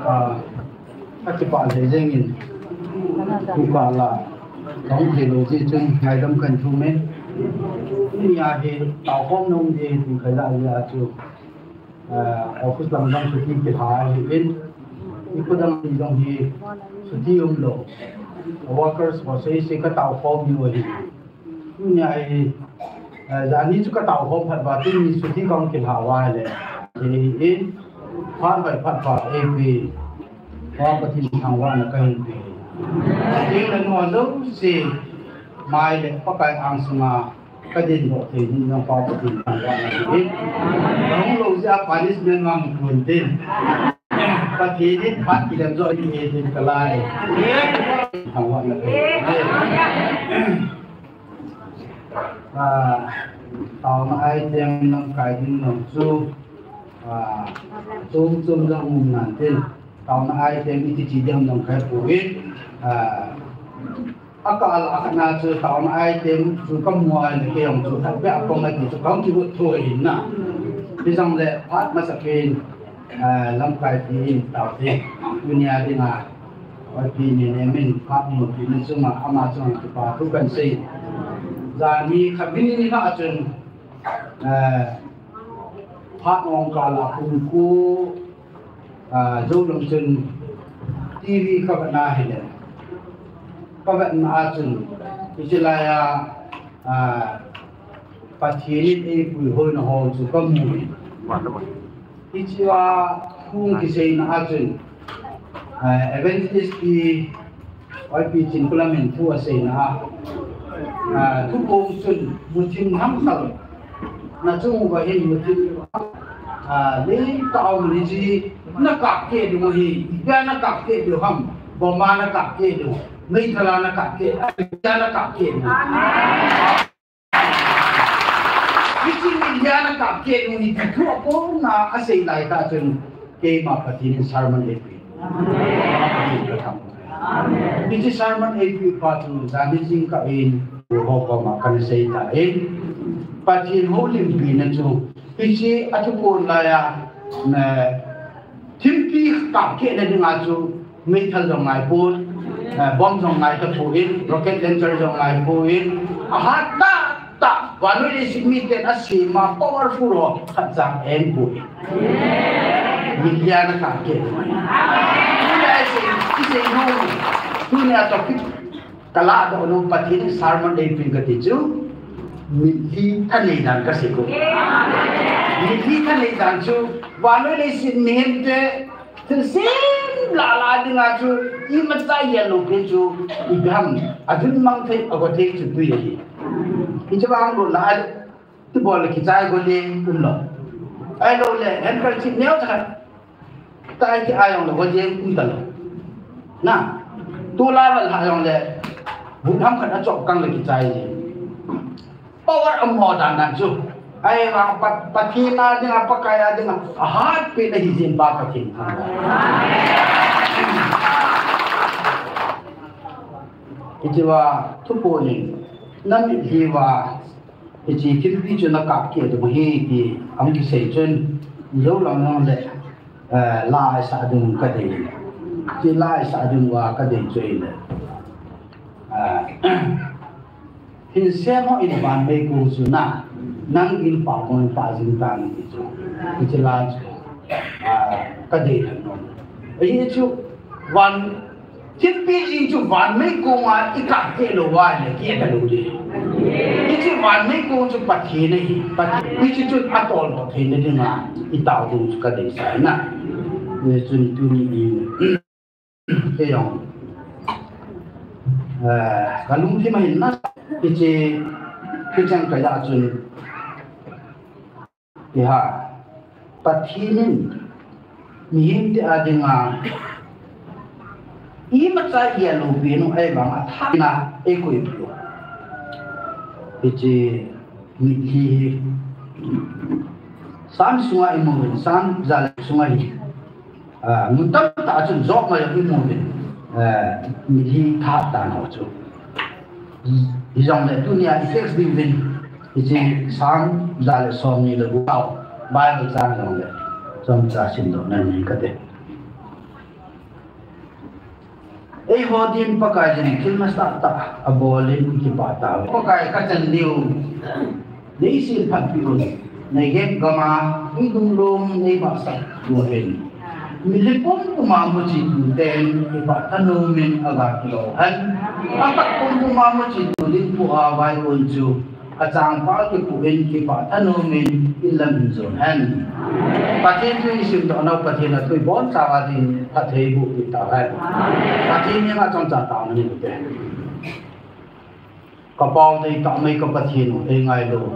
Ah. Ka kipah lheh jeng in, tukah la, ka hung thei lou jeh chun, ngaidam kahin thum e. Tunia hi, taokhomna um ding, ti khat la, a chu, eh, office lam jong chuti kilha ahi in, i kho dang ti jong hi, chuti um lou. Workers ho sese ka taokhom diu ahi. Tunia hi, eh, jani chu ka taokhom phat uva, tuni chuti kahung kilha uva ahile. Hi in, phat hoi phat pha, A P, Pa Pathen thangvahna kahin pe. Pathen le nu jouse, mai le Pakai angsunga, ka dindoh thei ding jong Pa Pathen thangvahna kahin pe. Kahung lou jeh a punishment mang kun tin. Pathen in phat kilem jo in he tin kalai. Thangvahna kahin pe. Ah, taona item lamkai ding jong chu, ah, chom chom jong um nan tin. Taona item iti chi ding jong kahe poi. Ah, akah a khat na chu taona item chu kamu a le kei jong chu khat beh a kong ati chu kahung kihut thou ahin na. Hijong le phat masapen, ah, lamkai pi in tao te. Tunia dinga. Oi, pi ni ne min phat mu pi ni chunga ama chunga kipa thu kahin sei. Jani khat min ni na chun, eh, phat ong kah la kum ko, ah, jou lang chun T V ka vet na hile. Ka vet na a chun, hiche laiya, ah, Pathen in eipui hoina ho chu kamu. Hichea thu kiseina a chun, eh, Evangelist Pi, Oi Pi Chinkholam in thu aseina a, ah, thuphon chun muthim hamsal. Na chung uva hin muthim, ah, lei tah a um ni chi na kap keh ding u hi, ipi a na kap keh ding u ham, bomb a na kap keh ding u, meithal a na kap keh, ipi a na kap keh ding u. Hiche min dia na kap keh ding u hi ti thu apona asei lai tah chun keima Pathen in sermon eipeh. Pathen ka thangvah. Hiche sermon eipeh pa chu jani jingkah in ho koma kana sei tan. Pathen houlimpina chu hiche a thuphon laiya, na, thimpi kap keh na dinga chu meithal jong ngai pon, eh, bomb jong ngai tapon, rocket launcher jong ngai pon, ahat tah Tah, vannoi leiset miten asem a powerful ho khat cha eipoi. Mitlhi a nakap kei. Tuna isei, isei nom. Tuna topic kaladoh nom, Pathen in sermon eipeh kati chu. Mitlhi thanei dan kasei ko. Mitlhi thanei dan chu vannoi leiset mihemte thilsem lah lah dinga chu imacha igelou pen chu ipi ham, adinmun mang thei, ago thei chu tui ahi. Hiche vang lou lah a, tibol le kichai go ding umlou. Ahilouleh, handkerchief neo cha khat tai ti a jongleh go ding umtalou. Na, tulai val ha jongleh, bu ham khat achop kang le kichai ding. Power umho dan dan chu. Ahivang Pat-, Pathen a dinga, Pakai a dinga, ahatpen ahi jin pa Pathen thangvah. Hichea, thuphon in, namitlhi uva, hiche thilpi chu nakap kei ding ahi ti, ahung kisei chun, jou lang lang le, eh, la isah ding kadei. Hiche la isah ding uva kadei chu ahile. Eh, Hinsem ho in vanmei kong chu na, nang in pah kong in pah jing tan ti chu. Hiche la chu, ah, kadei lheh nom. Hichu van, thilpi jing chu vanmei kong a ikap kei lou uva le kei talou ding. Hiche vanmei kong chu Pathen ahi, Pathen. Hiche chu atoldoh theina dinga itao ding chu kadeisah na. Hichun tuni in Kei jong, eh, kalungthim ahin na, hiche, hicheng kaja chun, hiha, Pathen in, mihemte a dinga, imacha igelou pen u ahivang athah in eikoi piu. Hiche, mitlhi hi, Psalm sunga imu uvin, Psalm jale sunga hi. Ah, mun tamtah a chun Job ma jong imu uvin, eh, mitlhi thahat dan ho chu. Hijongle tunia i text diuvin, hiche Psalm jale somni le gup a Bible chang jongle, chomcha simdoh nanei kate. Eiho din Pakaiyin thil nasatah abol in kipah tauve. Pakai kachan diu, neisilphatpi un, Negev gam a huidung lom neibahsah diu ahin. Mitlhi pumpum a muchi tuten kipah thanom in aga kilou hen. Apat pumpum a muchi tu ding pu a vaiun chu Achangpal kipu in kipah thanom in inlam in jon hen. Pathen thu isimdoh nau, Pathen a thu ibonchauva ding phatthei boh peh tauhen. Pathen henga chomcha taona nei ute. Ka pao deitah mai ka Pathen u, ei ngailou.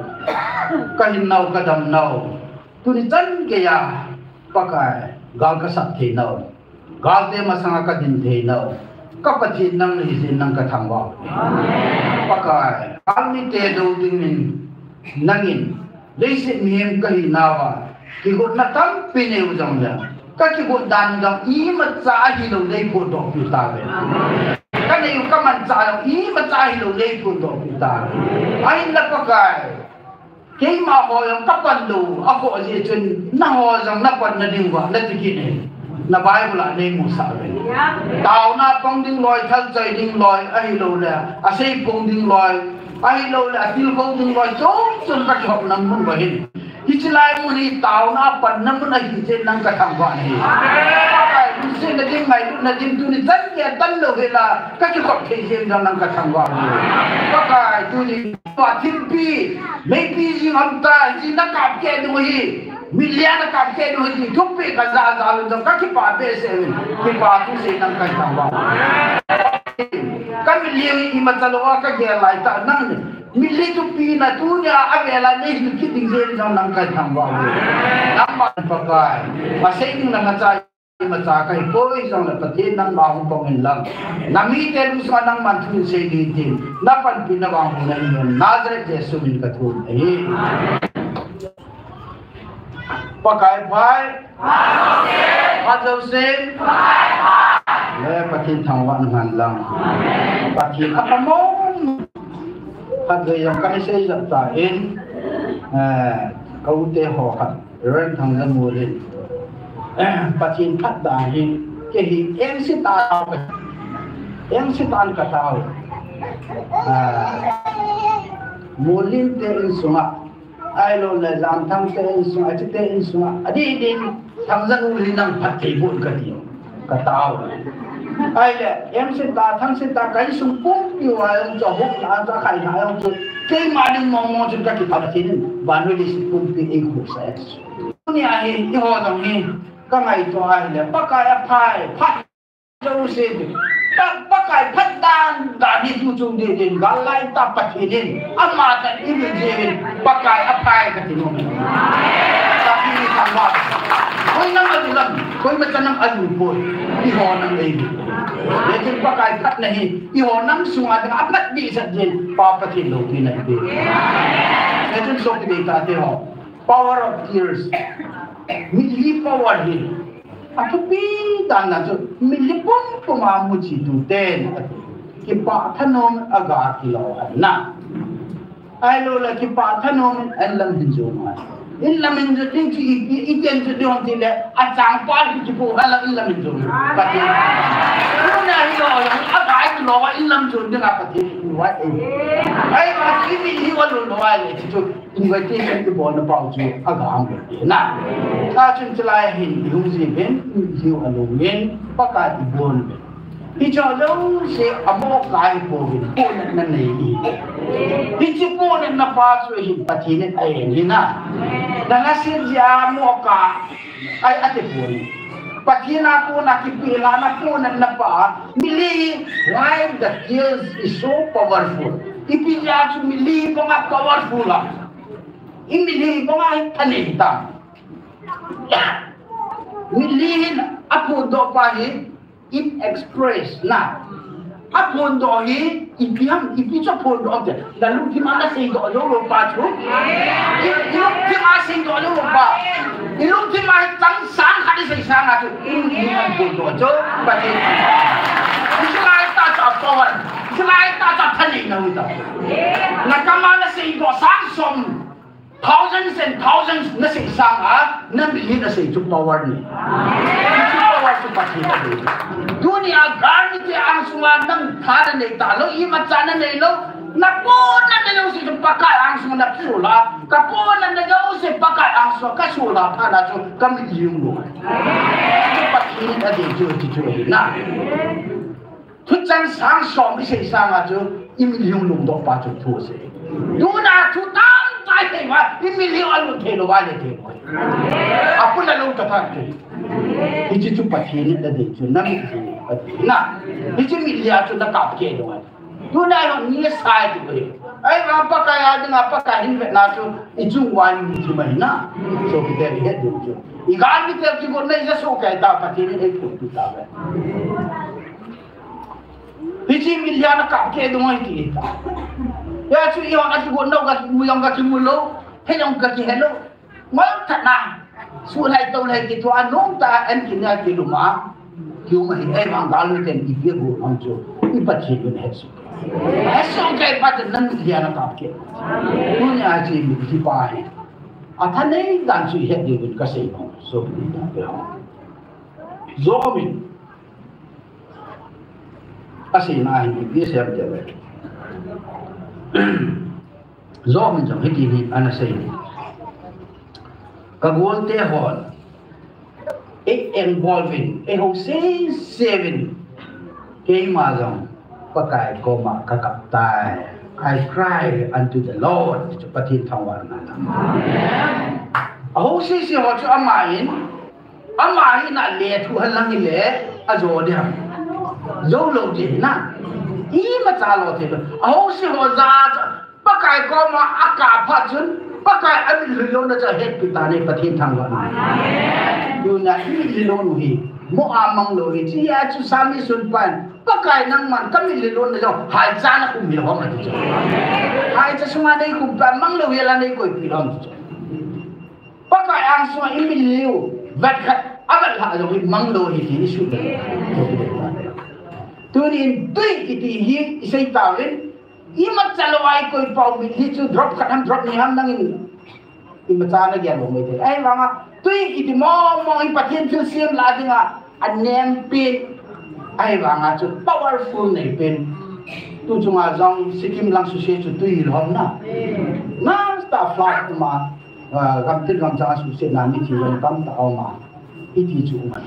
Ka hinnau, ka damnau, tuni chan geiya Pakai, gal kasat theinau, galte masanga kadin theinau, ka Pathen nang nahi jeh in nang kathangvah uve. Pakai, galmite dou dingin nangin leiset mihem kahinauva kigotna tampi neiu jongle, kakigot dan jong imacha ahilou neiphondoh peh tauve. Kaneiu kamanchah jong imacha ahilou neiphondoh peh tauve. Ahinla Pakai, keima ho jong kapan lou, akhoh jeh chun nangho jong napanna diuva nati kit in, na Bible a neimusah uve. Taona pang ding loi, thalchoi ding loi, ahiloule asei phong ding loi, ahiloule atilkhou ding loi chom chom kakihopna mun uva hin, hiche lai mun hi taona panna mun ahi jeh in nang kathangvah nahi. Pakai, lungsetna ding, ngailutna ding, tuni chan geiya tan louhela kakikhop thei jeh in jong nang kathangvah uve. Pakai, tuni thilpi, meipi jing hamta, hiche nakap keh diu ahi, mitlhi a nakap keh diu ahi ti thupeh kajah jal un jong kakipah behseh uvin, kipa thusei nang kathangvah uve. Kamitlhi imacha louva kagel laitah nangin, mitlhi thupi na tunia avela neihil kit ding jeh in jong nang kathangvah uve. Nangman Pakai, asei ding nang acha imacha kahipoi jongle Pathen nangma hung pang inlang, namite lungsunga nangman thu sei ding tin, napanpina vang hung nahi in, Nazareth Jesu min kathum ahi. Pakai phat. Phat jousen. Le Pathen thangvah nangman lang. Pathen apha mong. Khatvei jong kahin seijep tan, eh, ka ute ho khat, Reverend Thangjamol in, eh, Pathen phat dan hi, kei hi engse tan, engse tan katao. Ah, Molin te insunga, ahilou le Janthang te insunga, achi te insunga, adih din, Thangjanu hi nang phatthei boh in kati, katao. Ahile, M C ta, Thang C ta, ka insung pumpi uva jong chu, ahop na, akhai na jong chu, keima ding mong mong chun kakipah Pathen in, vannoi leiset pumpi eikhuhsah e. Tunia hi, eiho jong hi, kangaito ahile, Pakai aphai, phat jouse, Pa, Pakai phat dan dan hi tu chung ding ding, gal lai tah Pathen in, ama tah in eivil jeh in, Pakai aphai kati nom e. Pathen in thangvah. Koi nang alu lam, koima cha nang alu poi, eiho nang eilu. Hijeh chun Pakai phatna hi, eiho nang sunga dinga aphat dehset jeh in, Pa Pathen loupina ipe. Hijeh chun sopi deitah teho. Power of tears. Mitlhi power hi. Athupi dan a chu mitlhi pumpum a muchi tu ten. Kipah thanom a ga kilou na. Ahilou le kipah thanom in lam hin jom a. In lam hin jom ding chu i, i, i ken chu ding ti le achangpa hi kipu hala in lam hin jom. Pathen. Tuna hi lo, a ga kilou in lam jom ding a Pathen. Wai. Ai, Pathen mitlhi wa lo lo ai le chu. Invitation kibolna pau chu aga ham le na. Ka chun chulai hin, ihung jing uvin, ihiu alung in, Pakai ibol uvin. Hiche jouse amo kai pouvin, pohnatna nei in. Hiche pohnatna pa chu hin Pathen in a-en hi na. Dana sin jia mo ka, ai ati pon. Pathen a kona kipelhahna pohnatna pa, mitlhi, why the tears is so powerful. Ipi jeh a chu mitlhi banga powerful a. I mitlhi banga hi thanei ta. Mitlhi hin aphondoh pa hi, it express na. Aphondoh hi, ipi ham, ipi chu aphondoh ham ti. Na lungthim a na seidoh jou lou pa chu. I, i lungthim a seidoh jou lou pa. I lungthim a hi chang sang khat i sei sang a chu. I lungthim a phondoh chu. Pathen. Hiche lai tah chu a power. Hiche lai tah chu a thaneina u ta. Na kam a na seidoh sang som. Thousands and thousands na sei sang a, na mitlhi na sei chu power ni. Chu power chu Pathen a dei. Tunia gal mite angsunga nang tha na nei talou, imacha na neilou, na pohnatna jouse chu Pakai angsunga na sol a, ka pohnatna jouse Pakai angsunga ka sol a, phat na chu ka mitlhi hung lung. Chu Pathen a dei chu, chu, chu na. Thuchang sang som i sei sang a chu, i mitlhi hung lungdoh pa chu thu asei. Tuna thu tamtah i sei uva, i mitlhi alung thei lou va le thei. Apuna lou ta phat chu. Hiche chu Pathen in adei chu, na mitlhi adei na. Hiche mitlhi a chu na kap keh lou va. Tuna jong ni sai chu ko. Ahivang Pakai a dinga Pakai hin vetna chu, i chung uva mitlhi mai na. Sopite i het diu chu. I gal mite kigotna i ja soh kei ta Pathen in eipui tu tauve. Hiche mitlhi a na kap keh ding ahi ti ta. Hijeh chun eiho a kigot nau ka kimu jong ka kimu lou, he jong ka kihe lou. Ngol tah na. Sulhai tolhai kithua nom tah a an kina kilum a. Kium ahi, ahivang gal miten ipi agot ham chu. I Pathen in ahet soh. Ahet soh kei pa chu na mitlhi a na kap keh. Tunia hiche mitlhi pa hi. Athanei dan chu i het diuvin ka sei nom. So, Job in aseina hin ipi asei em tile, Job in jong hiti hin ana sei. Ka golte hon ei engbolvin, ei hou sese uvin, keima jong Pakai koma ka kap tai. I cry unto the Lord. Chu Pathen thangvahna. Ahou sese ho chu ama in Ama hi na le thu halang le, ajo ding ham. Jo lou ding na. Imacha lou thei lou. Ahou sese ho ja, Pakai koma akap phat chun, Pakai a mitlhi louna chu ahetpi tan ahi Pathen thangvahna. Tuna i mitlhi louna hi, mo a mang lou hi, hiche a chu Psalmist sunpan, Pakai nangman ka mitlhi louna jong, haicha na khum hilou ham ati chu. Haicha sunga nei khum pa, mang lou hi la nei koipi lou ham ati chu. Pakai angsunga i mitlhi u, vet khat, avet lhah jong i mang lou hi ti i sut le. Tunin tui kiti hi i sei tauvin, imacha lou a i koipa u mitlhi chu drop khat ham drop ni ham nangin imacha na gel lou mai thei. Ahivanga tui kiti mong mong hi Pathen thilsem lah dinga anem pen, ahivanga chu powerful nei pen. Tu chunga jong Sikkim lang suse chu tui lhom na. Nasta flat ma, ah, gamtin gamchang suse na mithi jong tamtah aum a. Hiti chu um a.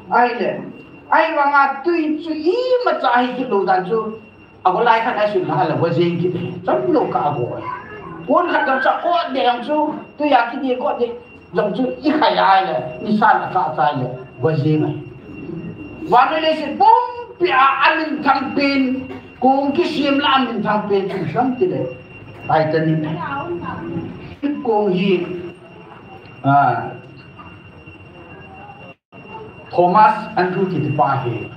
Ahile, ahivanga tui chu imacha hi kit lou dan chu, ago lai khat a sun na le va jeng kit. Cham lou ka ago. Kon khat jong cha ko de jong chu, tui a kit de ko de. Jong chu i khai ai le, nisan a kah chai le, va jeng ai. Vannoi leiset pumpi a, a minthang pen, kong kisem la a minthang pen chu sam ti le, Titanic. Kong hi, ah, Thomas Andrew kiti pa hi,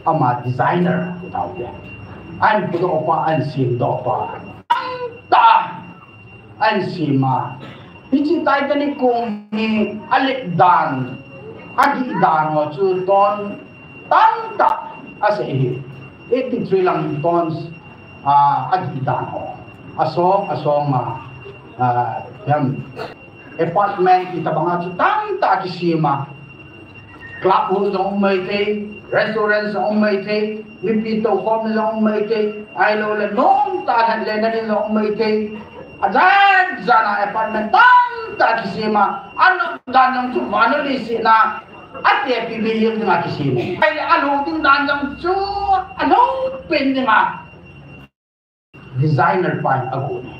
ama designer, ti tau te. An pudoh pa, an semdoh pa. Tamtah. An sem a. Hiche Titanic kong hi alet dan, agih dan ho chu ton tamtah asei hi. Eighty three lang tons, ah, agih dan ho. Asong, asong a, ah, apartment hitabang a chu tamtah kisem a. Club hall jong um maithei, restaurant jong um maithei, mipi toukhomna jong um maithei, ahilou le nomtah lhan le nadin jong um maithei. Ajan jan a apartment tamtah kisem a, anop dan jong chu vannoi leiset a, atepi beihel dinga kisem. Ahile alhung ding dan jong chu, alhung pen dinga designer pa in agon e.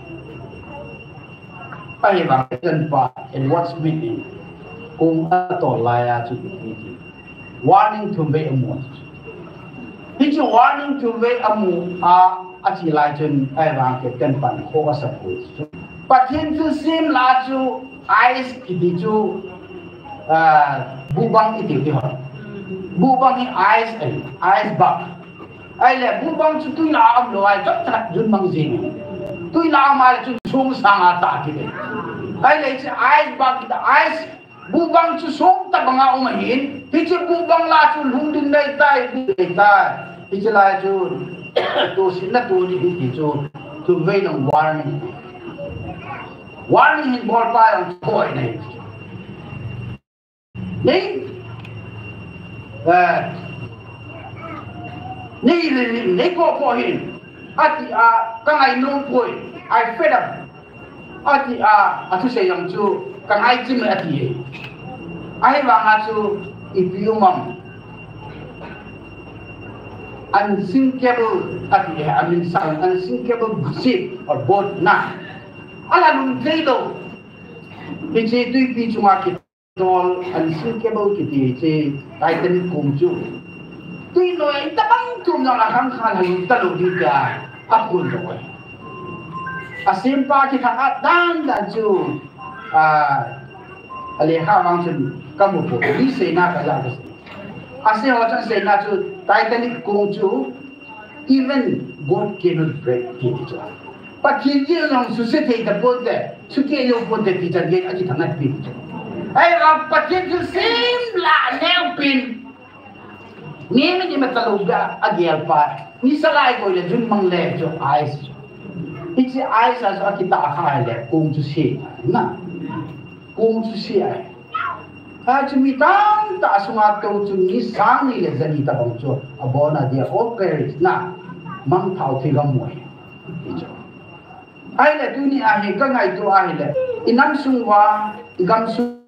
Ahivang ken pa, Edward Smith in kong atol lai a chu warning thum vei amu. Hichu warning thum vei amu a, achi lai chun ahivang ken pa in kho asap poi. Pathen thilsem la chu ice kiti chu, ah, buhbang iti ti ho. Buhbang hi ice ahi, ice bag. Ahile, buhbang chu tui la a um lou ahi, chomcha jun mang jing. Tui la a um ahile chun song sang a ta kit e. Ahile, hiche ice bag, ice, buhbang chu song tabang a um ahin, hiche buhbang la chu lhung ding nei tai, nei tai. Hiche lai chu, tu sin na tu ni hi ti chu, tu vei lang warning. Warning hin bol pa lang koi nei. Nei, eh, nei, nei, nei, nei ko ko hin. Ati a, ka ngai nom poi. I fed up. Ati a, athusei jong chu, ka ngai chim e ati e. Ahivang a chu, ipi um am. Unsinkable ati e, I mean, unsinkable ship or boat na. Ala lum thei lou. Hiche tuipi chunga kit. Tol, unsinkable kiti hiche Titanic kong chu. Tui noi tabang thum jong a khang khan hal talou ding tia aphun lou e. Asempa kithang a dan dan chu, ah, alekha vang chun kamu poi. Mi seina kaja kasei. Asei ho chun seina chu Titanic kong chu Even God cannot break ti chu. Pathen jeng jong suse thei taponte, sukeh jou ponte ti chan gei akithangatpi chu. Ahivang Pathen thilsem la neo pen. Ni mi ni ma talou ga agel pa. Nisa lai koi le jun mang le chu ice. Hiche ice a chu akitah kha le kong chu se na. Kong chu se ai. Achu mi tamtah sunga tou chu mi sang ni le jani tabang chu abon a dia all perish na, mangthah thei gam mo ahi. Ti chu. Ahile tuni ahi ka ngaito ahile, i nam sung uva, i gam sung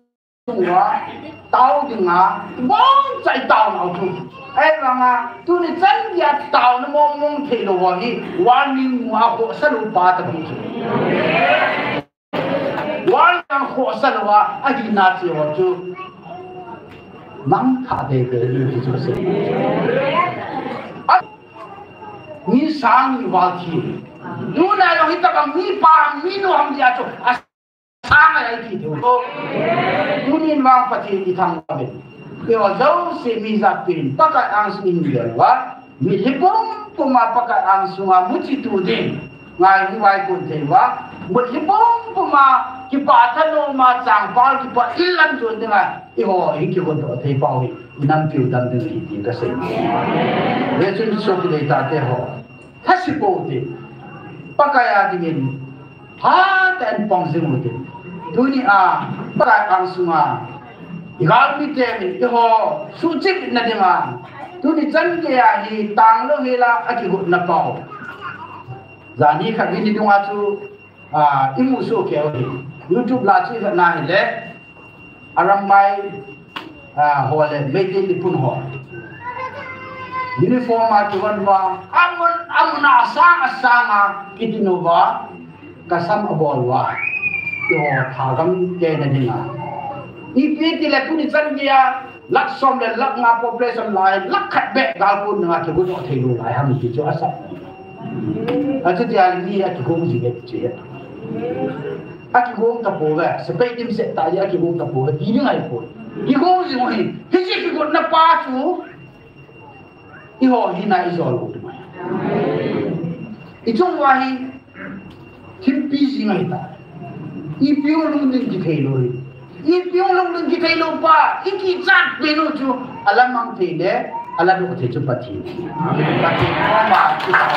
uva, tao dinga, ibonchauva i taona u chu. Ahivanga, tuni chan geiya taona mong mong thei lou hi, warning mu a khohsa lou pa tabang chu. Warning khohsa lou a, ahina chu ho chu. Mangthah teitei ding ti chu sei. A, mi sang ni val thi. Tuna jong hitabang mi pa, mi nu ham dia chu. Asang a i ti thei u. Tunin vang Pathen i thangvah uvin. Eiho jouse mi jat pen Pakai angsunga i hin gel uva. Mitlhi pumpum a Pakai angsunga muchi tu ding, ngai hung vai kon thei uva, mitlhi pumpum a kipah thanom a changpal kipah in lam jon dinga, eiho hi kigon doh thei pau hi, i nampiu dam ding ahi ti kasei. Hichun sopi deitate ho, thase pou te, Pakai a dingin, Hatah in pang jing u hite. Tuni a, Pakai angsunga, i galmi teuvin, eiho, suhchetna dinga. Tuni chan geiya hi, tang lou hela, akigotna pau. Jani khat ni ni dunga chu, ah, imu soh kei u hi. YouTube la chu ivet na hile, Arambai, ah, ho le Meitei Lipun ho. Uniform a kihon uva, amun, amun a asang, asang a kitin uva, kasam abol uva. Eiho thagam keina dinga. Ipi tile tuni chan geiya, lakh som le lakh nga population lai, lakh khat beh gal kon dinga kigodoh thei lou lai ham ti chu asah. Achuti a mi akigong jing e ti chu. Akigong tapouve, sepai dimset tah jeh a akigong tapouve, ti ding ahipoi. Kigong jing u hi, hiche kigotna pa chu, eiho hina ijol u ding ahi. Ichung uva hi, thimpi jing ahitai. Ipi u lungding kithei lou hi. Ipi u lungding kithei lou pa, ikichat pen u chu, ala mang thei le, ala doh thei chu Pathen. Pathen koma kisah.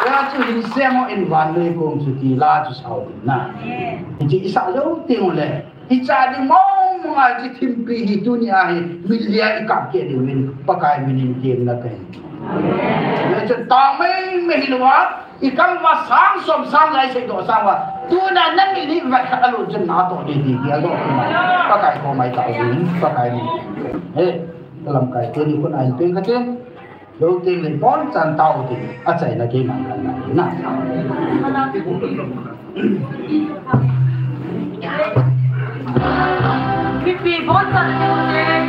Hijeh chun hinsem ho in vannoi kong chu ti la chu sao ding na. Hiche isah jou teng ule, icha ding mong mong a hiche thimpi hi tunia hi, milia ikap keh diuvin, Pakai minin temna kahin. Hijeh chun tao mei mei hilouva, ikam uva sang som sang lai seidoh sang uva, tuna namit li vet khat alou chun natoh ding ti gel doh. Pakai koma itao ding, Pakai min. He, lamkai teni khun ahin peng khatin. Lou teng le bonchan tao ding, achaina keiman kana na. Mipi bonchan teng.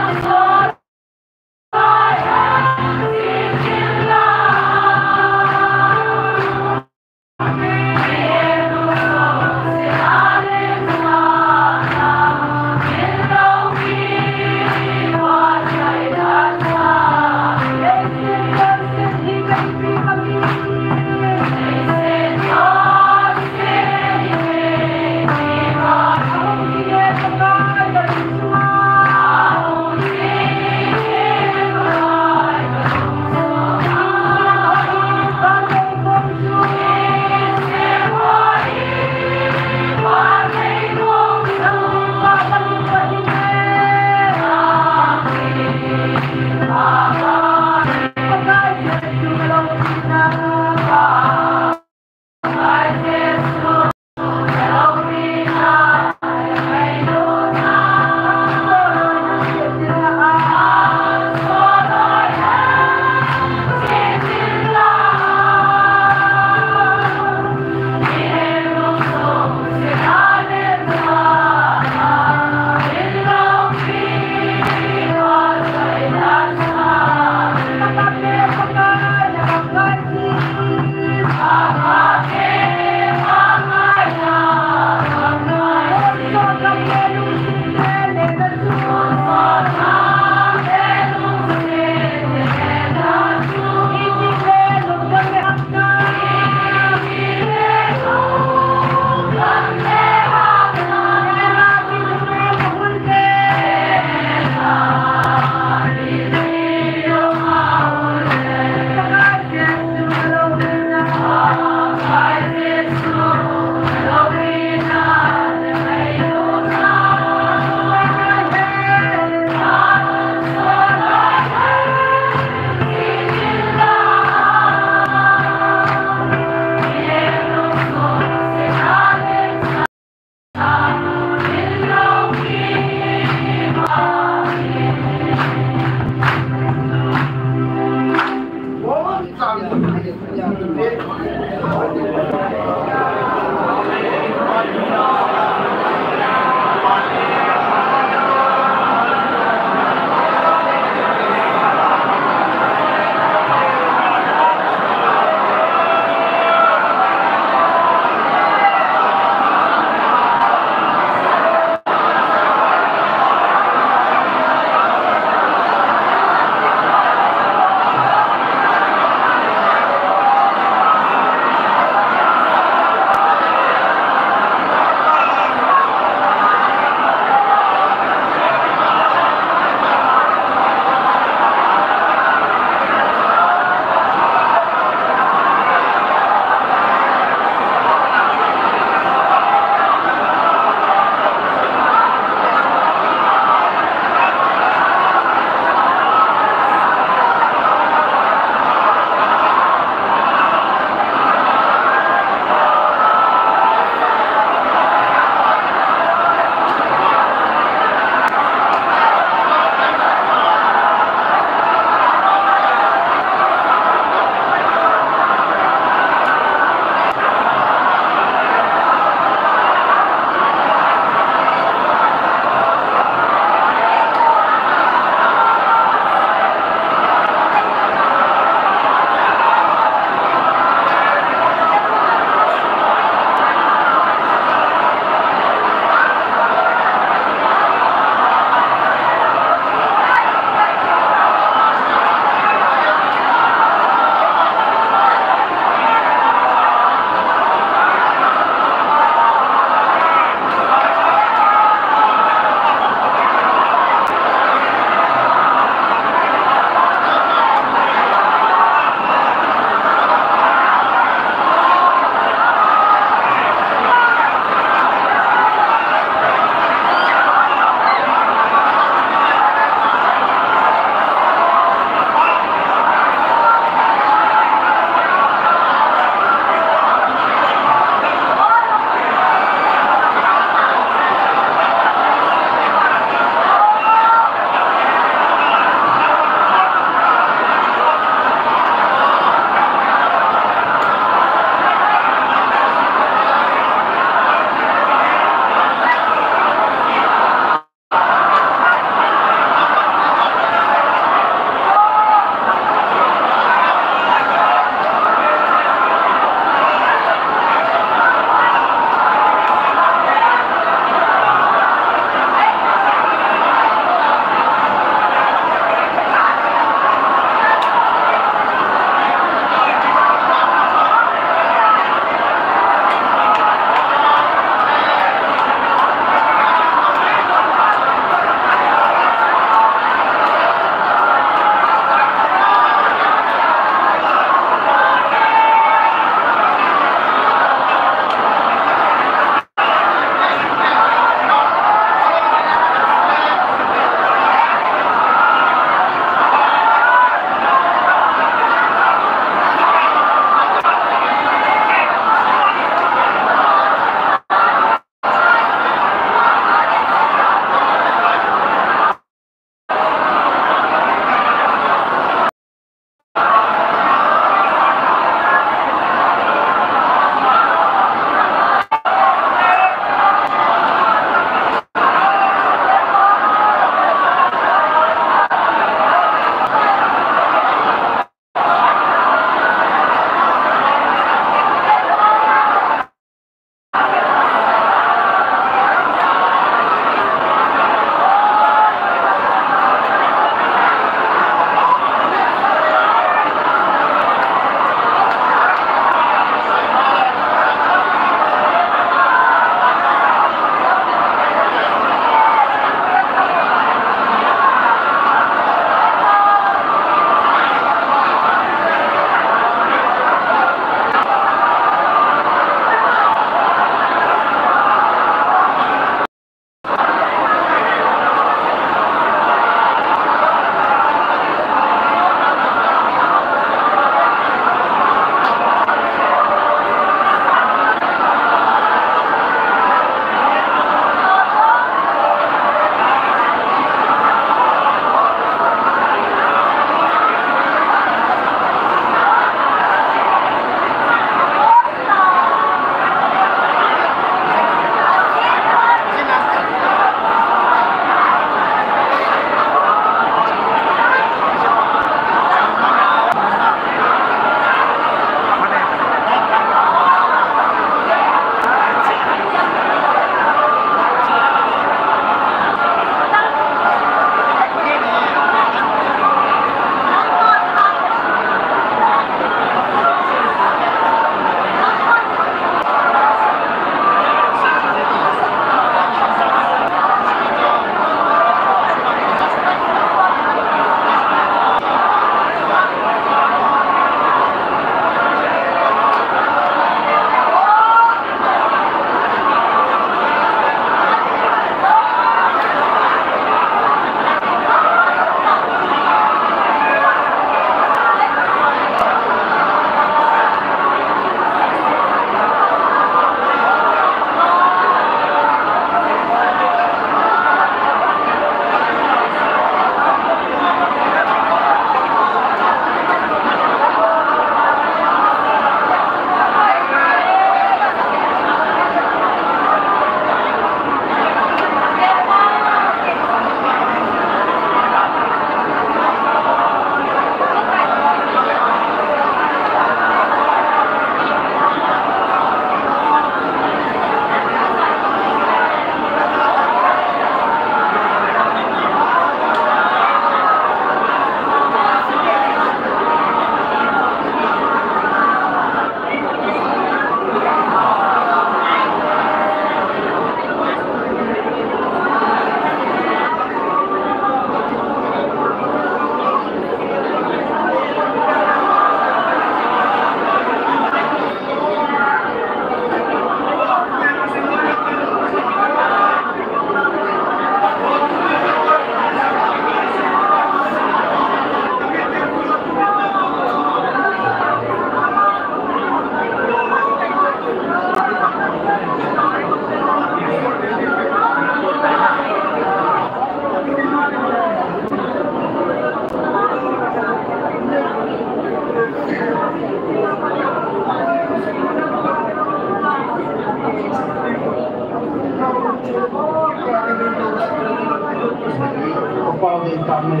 Pau dei tame.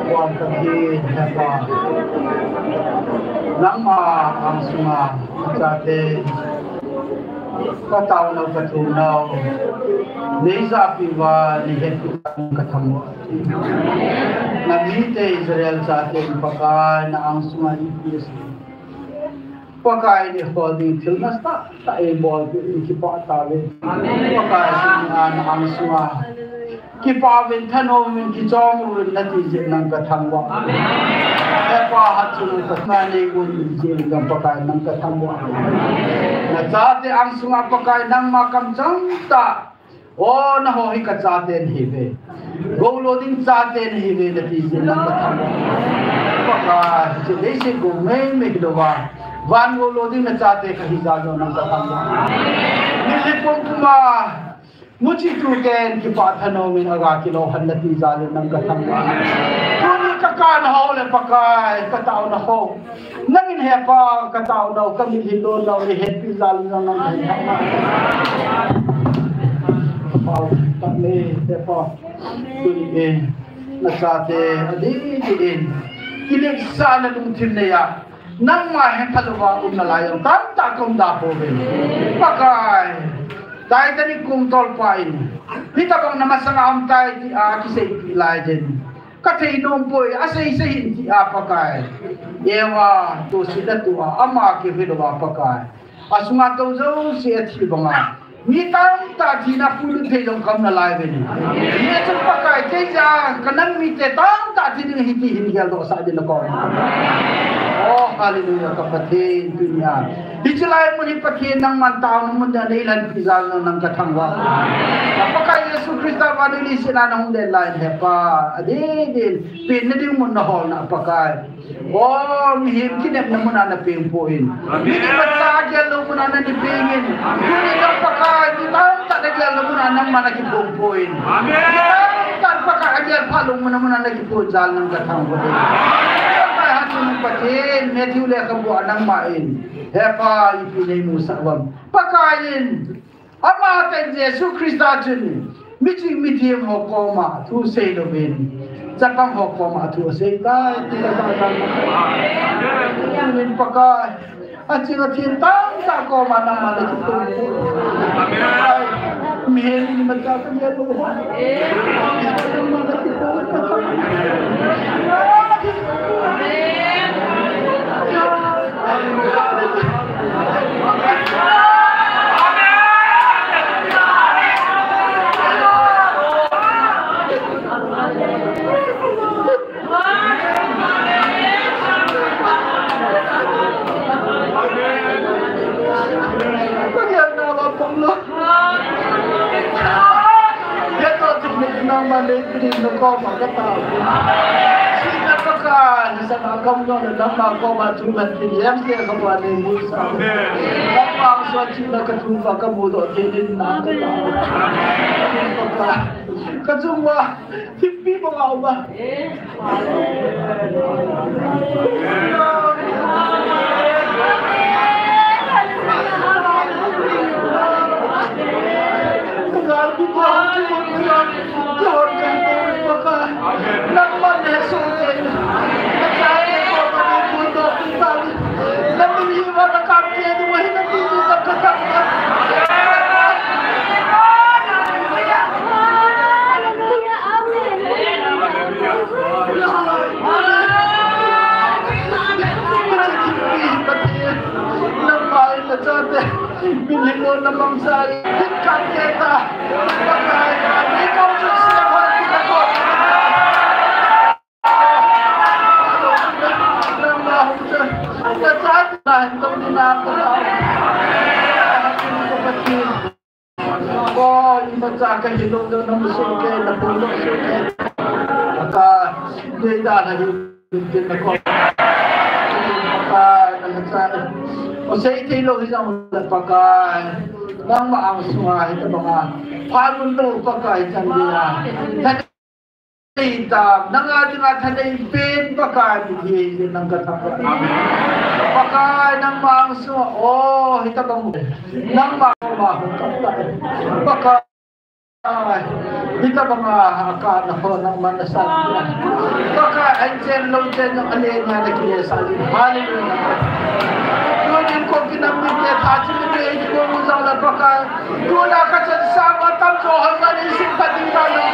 Wan Pathen, Hepa. Nangma angsunga chate kataonau, kathumnau, neijahpiuva, neihetpiuva kathangvah. Namite Israel chaten Pakai na angsunga ipi asei. Pakai, neihol ding thil nasatah eibolpeh in, kipah tauve. Pakai, tuni a na angsunga kipah uvin, thanom uvin, kichom uvin nati jeh in nang kathangvah. Hepa, hatchungnung Pakai, neigon jeh in Pakai nang kathangvah. Nachate angsunga Pakai, nangma kamchang tah, o, nangho hi kachate nahiuve, goulo ding chate nahiuve nati jeh in nang kathangvah. Pakai, hiche leiset gou meimei hilouva, van goulo ding nachate kahi jal jong nang kathangvah. Mitlhi pumpuma muchituten kipah thanom in aga kilou hen nati jal in nang kathangvah. Tuni kakana ho le Pakai, kataona ho, nangin Hepa, kataonau, kamitlhi lonau, neihetpi jal in nang kathangvah. Pau tame, Hepa. Tuni in nachate adih dih in kiletsahna lungthim neiya, nangma hephalouva umna lai jong tamtah kaum da pouve. Pakai, Titanic kong tolpa in, hitobang na masanga aum tai tia akiseipeh lai jeh in kathei nompoi, asei sei hih in tia Pakai, Eva tohsetna toh a ama kihoilouva Pakai, asunga tou jouse athi banga mi tamtah thina puilut thei jong kaum nalai uve. Hijeh chun Pakai, keija kanam mite tamtah thi ding ahi ti hin geldohsah dingin nakom. O, hallelujah, ka Pathen, tunia hiche lai mun hi Pathen nangman taona mun a neilhenpi jal in nang kathangvah. Ka Pakai Jesu Christa vannoi leiset a nahung den lai in Hepa, adih dih in penna ding mun naholna Pakai, o, mihem kinepna mun a napeng poi. Amen. Mi imacha agel lou mun a nana peng in. Amen. Tuni jong Pakai, mi tamtah in agel lou mun a nangma nakiphong poi. Amen. Mi tamtah in Pakai agel phat lou mun a, mun a nakiphong jal in nang kathangvah. Pakai, hatchungnung Pathen, Matthew lekhabu a nangma in, Hepa, ipi neimusah uvem? Pakai in, amatah in Jesu Christa chun miching mithem ho koma thu seilouvin, chapang ho koma thu aseitai, ti kasah jal in. Tunin Pakai, aching athem tamtah koma nangma nakiphong poi. Pakai, mihem imacha kagel lou ho, nangma nakiphong poi. Nangma neipeh in nakoma katao. Chihna Pakai, nasatah a kaum jongle nangma koma thu manpeh in, jeng jeng a Pakai neimusah. Amen. Nangma angsunga chihna kathum uva kamudoh thei dingin nang katao. Pakai, kachung uva thimpi banga um a. Ko imacha kahilou jong namusoh kei, naphondoh soh kei. Pakai, neida nahi tin nakom. Pakai, nang chate, o, sei theilou hijongle Pakai, nangma angsunga hitobanga phalou Pakai, chan dia Thanei tam, nanga dinga thanei pen Pakai, mithi hijeh in nang kathangvah. Pakai, nangma angsunga, o, hitobang, nangma, ma, Pakai. Ai, hitabanga akana ho nangman nasan. Pakai, ahin chen lou chen jong alen a nakile sah in. Hallelujah. Tunin Kuki nam mite tha chimite eiti bou jong le Pakai, tuna kachan sanga tamjo hon nangin semphat ding tahen.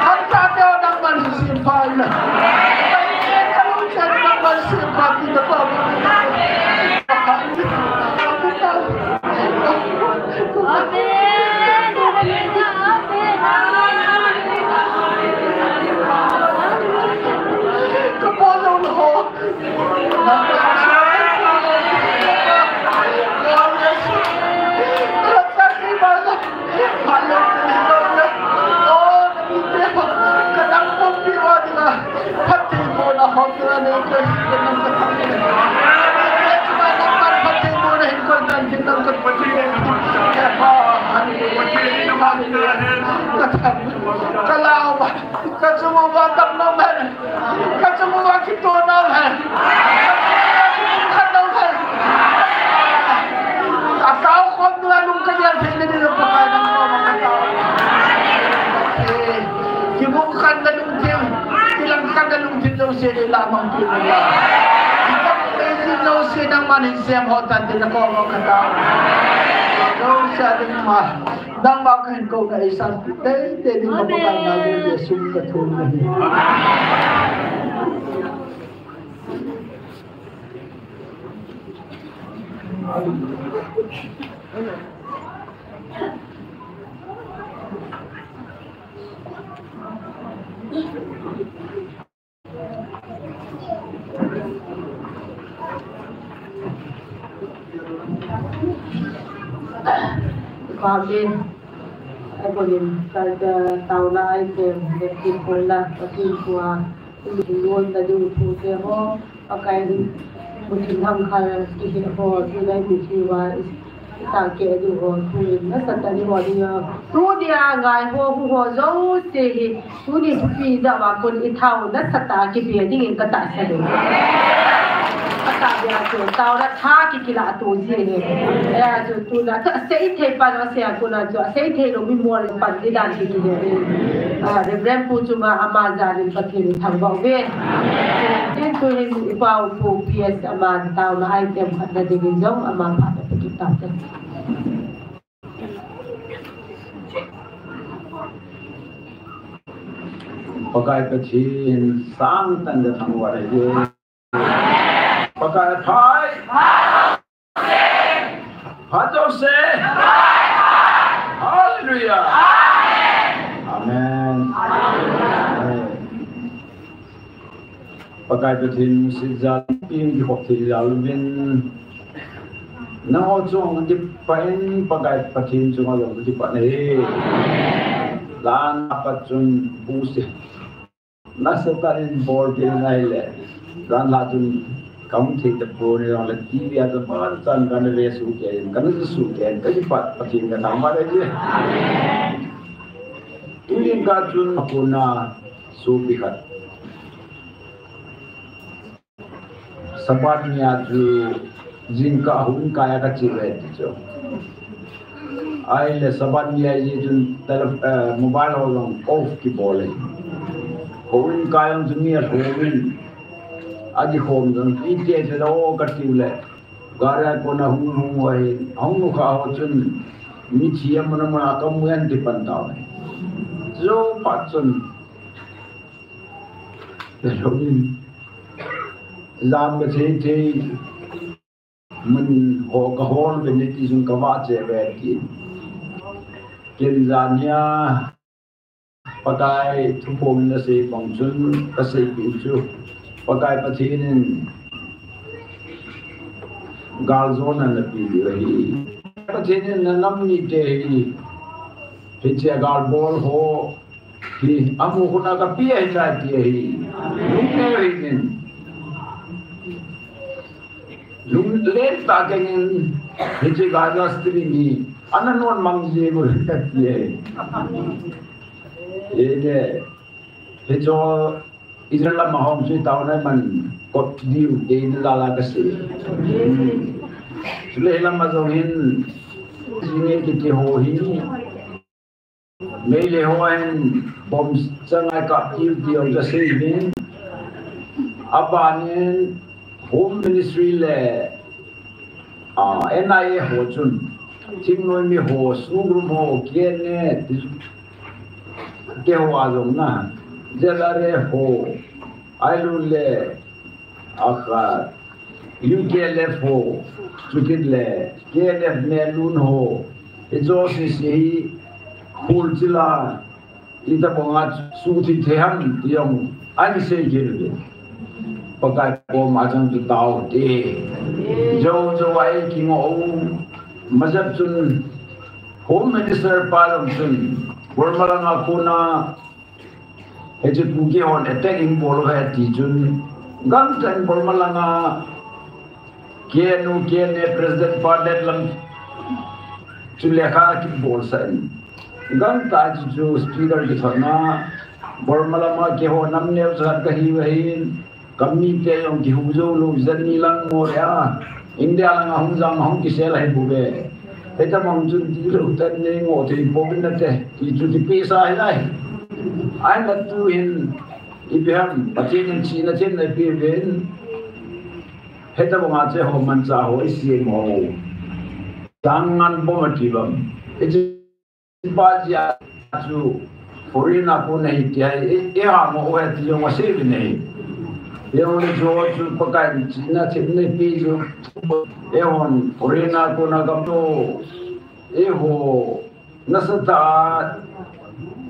Hon tate ho nangman semphat in. Ahin chen lou chen nangman semphat in. Amen. Hallelujah. Amen. Hallelujah. Phattheibohna hung kit a nei koi, nang ka thang. Nangman phattheibohna hin koi tan tin nang ka phatthei. Ka thang. Ka lao ba. Ka chung uva dam nom hen. Ka chung uva kitoh nom hen. Ka chung uva kitoh nom hen. Ka tao khom nunga lung ka gel thei na ding Pakai nang koma ka tao. Kibung khen na lungthim, kilang khen na lungthim jouse neilah mang peh in. Kibung khen na lungthim jouse nangman hin semhol tan tin na koma ka tao. Jouse a ding ma, nangma kahin kou na eisanpeh teitei ding Pakai nangma Jesu ka thum nahi. Amen. Ai, bonin, ka, ka, taona item, Nepal la, Pathen thu a, Lungdon na diu thu te ho, Pakai hin, muthim hangkhal kihe ho, tulai mithi uva, i, itahkeh diu ho, thu in, nasatah in ho ding a. Tunia ngai ho, hu ho, jouse hi, tuni thupi jeh uva kon ithao, nasatah a kipe dingin katahsan e. Atahbeh a chu, taona tha ki, kilah to ji e. Hijeh a chu, tuna, asei thei pan asei a kona chu, asei thei lou mi mol pan ding dan kihe. Ah, Reverend Pu Chunga ama jal in Pathen in thangvah uve. Tin tuhin Upa U Pu P S aman taona item khat na dingin jong ama phat na pe kit taute. Pakai Pathen sangtah in kathangvah uve. Pakai phat. Phat jouse. Hallelujah. Amen. Amen. Pakai Pathen lungset jal in kikhop thei jal uvin. Nangho chunga kipah in Pakai Pathen chunga jong kipah nahi. Jan a pat chun bu se. Nasatah in bol kit in ahile, jan lha chun kahung thei tapon, hijongle T V a chu abon chan kana ve sohkei in, kana ju sohkei in, kakipah, Pathen kathangvah e. Tunin kah chun akona sopi khat. Sabbath nia chu jingkah houin kai a kache uve ti chu. Ahile Sabbath nia jeh chun tele-, eh, mobile ho jong off kibol e. Houin kai jong chu mi alhom in. Akikhom jong iti ti lou kati u le. Gari a kona hung hung uva hin. Ahung lhung kha ho chun mithi amun amun a kamu in ti pan tauve. Chu phat chun. Hello in. Jam kathei thei. Mun ho kahol uve ti jong kavah cheh uve ti. Ken jan hia Pakai thuphon nasei bang chun kaseipeh chu. Pakai Pathen in galjona napeh diu ahi. Pathen in nanam mite hi, hiche galbol ho hi, amu khun a kapeh ahitai ti ahi. Lungneo hih in. Lunglen tah kengin, hiche Gaza Strip hi, ana non mang ji mo kati ahi. Ene, hicho Israel lam a hung chu taona man kot diu, te in la la kasei. Hmm. Chule lam a jong hin, Jing e kiti ho hi, Meitei ho hin bomb changai kap tiu tiu ja sei hin. Abanin Home Ministry le, ah, N I A ho chun, thingnoi mi ho, sugrum ho, K N A, ti, ti ho a jong na, Z R A ho, ailou le, akha, U K L F ho, chukit le, K N F Melun ho, hijo sese hi, khul chila, Itobanga chu thi thei ham ti jong ahin sei kit uve. Pakai koma chang chu tao te. Jo jo a ei kingoh u. Majep chun Home Minister pa jong chun Burma langa kona hiche Kuki hon attack in bol u ahi ti chun gangtah in Burma langa K N U, K N A President pa let lam chu lekha kibolsah in. Gangtah chu, chu speaker kithotna, Burma lama keiho nam neocha khat kahiu ahin, kamite jong kihu jou lou, jani lang mo le a, India langa hung jam hung kisel ahi bouve. Hitobang chun tilou tah in nei ngoh thei pouvin nate, ti chu kipehsa ahi lai. Ahinla tuhin, ipi ham, Pathen in chihna themna eipeh uvin, hitobanga hiche ho manchah ho isem ho. Tang ngan bom ati bam. Hiche pa jeh a chu foreign a kona hi ti ahi, i, i ha mo u ahi ti jong asei uvin ahi. Jong le chu chu Pakai in chihna themna eipeh chu. Eihon foreign a kona gam to. Eiho nasatah a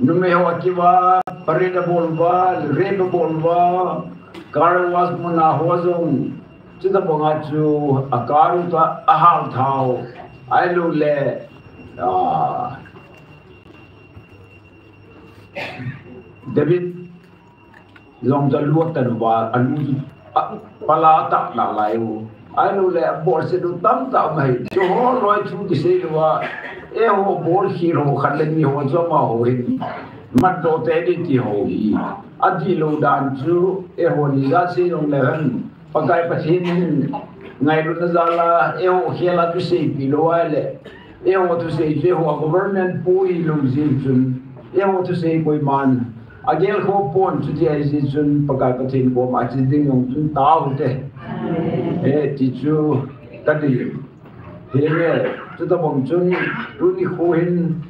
numei ho akiva, parade abol uva, rape abol uva, car wash muna ho jong, chutobanga chu a car u toh ahal thau, ailou le, ah, David jong chu alu atan uva, alu chu, a, pala atah nalai u. Ailou le, abolset u tamtah um ahi. Chuho loi thu kisei louva, eiho bolkhel ho khat le ni ho chu amaho hin matdoh tei ding ti ho hi. Adihlou dan chu, eiho ni jat sei jong le hen. Pakai Pathen in ngailutna jal a, eiho khel a chu seipeh lou ahile, eiho thusei chu eiho a government pu hilou jeh chun, eiho thusei koiman agel khom pon, chuti ahi jeh chun Pakai Pathen koma che ding jong chun tao hite. He, ti chu kadei. Henge, chutobang chun, tuni kho hin,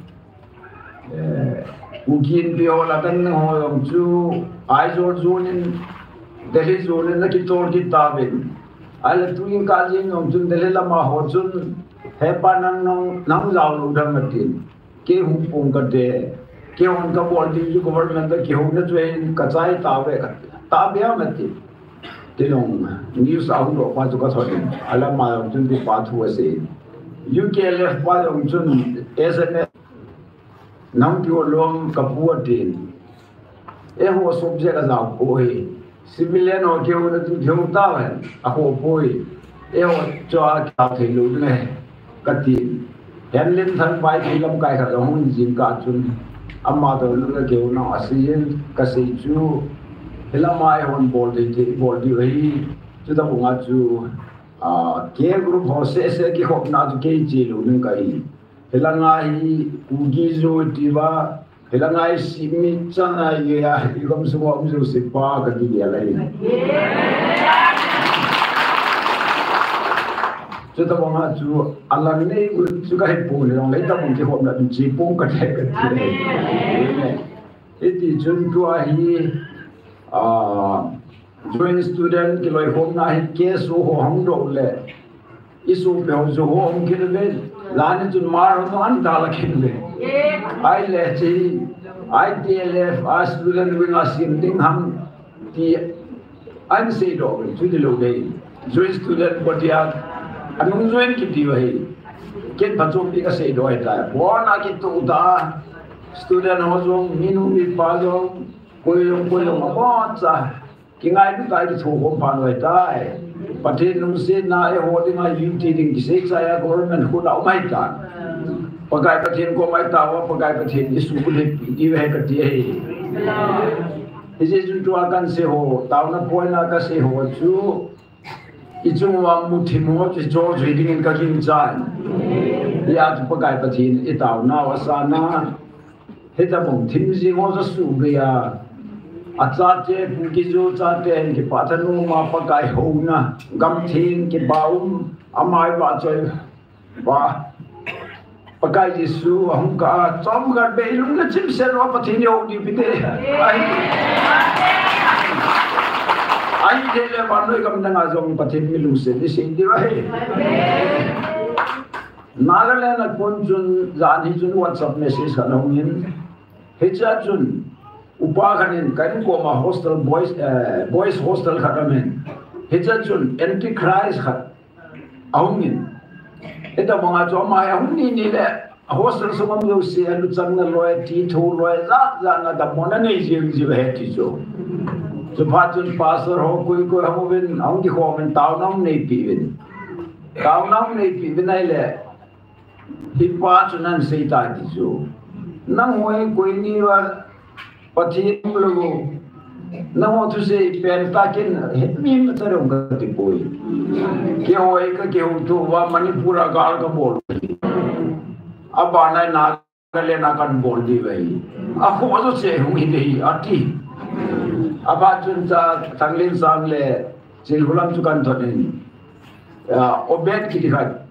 Eh, Kuki Inpi ho la kan ho jong chu Aizawl zone in, Delhi zone in akitol kit tauvin. Ahile tuin kah jeng jong chun Delhi lama ho chun, he pa nang nang, nang jao lou dam atin. Kei hung pung kate, keihon kabol ding chu government a kihouna chu hin kachai tauve kati. Tahbeh ham ati. Ti jong news a hung doh pa chu kathot in. Alama jong chun tipa thu asei. U K L F pa jong chun S M S Nang kihou lom kapu atin. Eiho subject ajao poi. Civilian ho kihouna chu kihou tauhen. Akhoh poi. Eiho chu akihou thei lou ding ahi. Katin. Henlin Thangvai ti lamkai khat ahung jing kah chun. Ama toh lou le kihouna asei in kasei chu. Hilama eihon bol thei thei bol diu ahi. Chuti banga chu, ah, K group ho seh seh kikhopna chu kei che lou ding kahi. Hilanga hi Kuki-Zo tiuva, hilanga hi Simi chana hi a, i gamsung a um jouse pa kati dia lai. Chuti banga chu alang nei u chu kahe pon le long lai ta bung kihopna ding chi pon kati kati. Hiti chun tua hi, ah, Joint student kiloikhomna hi K S O ho hung doh le, i sopi ho Zo ho hung kit uve, lani chun Hmar ho hung dal kit uve. Ahile hiche I T L F a student wing a sem ding ham ti ahin seidoh uve, chuti lou dei. Joint student body a anung join kiti u ahi. Ken phatchompi kaseidoh ahitai. Bon a kitoh ta student ho jong, minu mipa jong, koi jong, koi jong, aboncha. Kingailut a kithokhom phat u ahitai. Pathen lungsetna eiho dinga unity ding kisei chai a government khut a um ahitan. Pakai Pathen koma itaova, Pakai Pathen in isuhlet peh diu ahi kati ahi. Hijeh chun tua kahin sei ho, taona point a kasei ho chu, i chung uva muthim ho chu chol jui dingin kaginchan. Hia chu Pakai Pathen i taonau asana, hitabang thim jing ho chu suhgei a, achate Pu Kijo chate hin kipah thanopma Pakai houna, gamtheng kipa um, amai vahchoi pa, Pakai Jesu ahung kah a, chomkhat beh i lung na chimset uva Pathen i hou diu hite. Ahi. Ahithei le vannoi gam danga jong Pathen mi lungset i sei diu ahi. Nagaland a kon chun, jan hi chun WhatsApp message khat ahung in. Hichea chun, upa khat in ka in koma hostel boys, eh, boys hostel khat aum in. Hichea chun, antichrist khat ahung in. Hitabanga chu ama hi ahung ni ni le, hostel sung a um jouse, aluchang na loi, ti tho loi, jat jat na dammo na nei jing jing ahi ti chu. Chuphat chun pastor ho koi koi hung uvin, ahung kikhom in taona hung neipi uvin. Taona hung neipi uvin ahile, hipa chun ahin sei tai ti chu. Nangho hi koi ni va Pathen umlou. Nangho thusei pen tah kin, he mi ma cha dong kati poi. Keiho hi ka kihouto uva Manipur a gal kabol. Abana Nagaland a kahin bol diu ahi. Akhoh jouse hung hi ding ahi, ati. Abana chun cha Thanglinsang le Chilhulam chu kahin thot in. Ah, Obed kiti khat.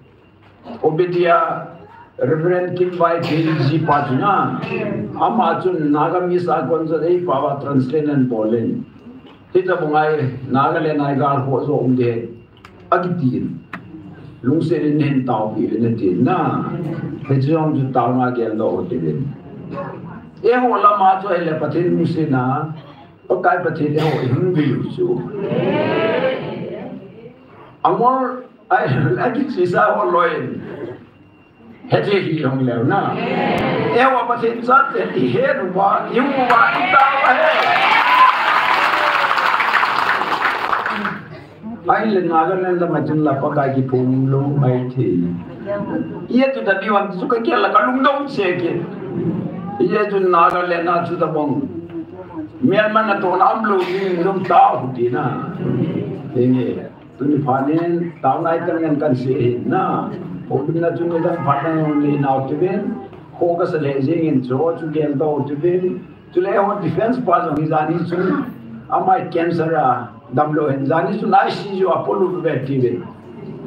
Obedia, Reverend Kimvaiphei jipa chu na. Ama chun Nagamese a kon chu eipao va translate ahin bol in. Hitabang a hi Nagaland a hi gal khoh jo um ding ahi, akiti in. Lungset in hin taopi uvin atin na. Hiche jong chu taona geldoh u hite. Eiho lama chu ahile Pathen lungsetna, Pakai Pathen eiho i hung veu chu. Angol, ai, akichesa ho loi in. Hiti hi hung leu na. Eiho Pathen chate i het uva, i um uva, i tao uva ahi. Ahile Nagaland lama chun la Pakai kiphong lou mai thei. Ijeh chu tabang chu ka gel la ka lungdong cheh kit. Ijeh chu Nagaland a chu tabang Myanmar natohna umlou ding jong tao hite na. Henge. Tuni phat in taona hi tah ngen kahin sei ahi na. Houlimna chu nidang phat nang nei nau tivin. Kho kasa lheh jeng in chu chu geldoh tivin. Chule eiho defense pa jong hi jani chun ama hi cancer a damlou hin jani chun I C U a polut uve tivin.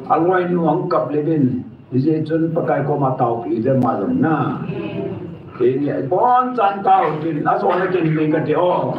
Aloinu ahung kap le uvin. Hijeh chun Pakai koma taopi uvin ama jong na. Kei ni abonchan tao tin ajona ken ding kati o.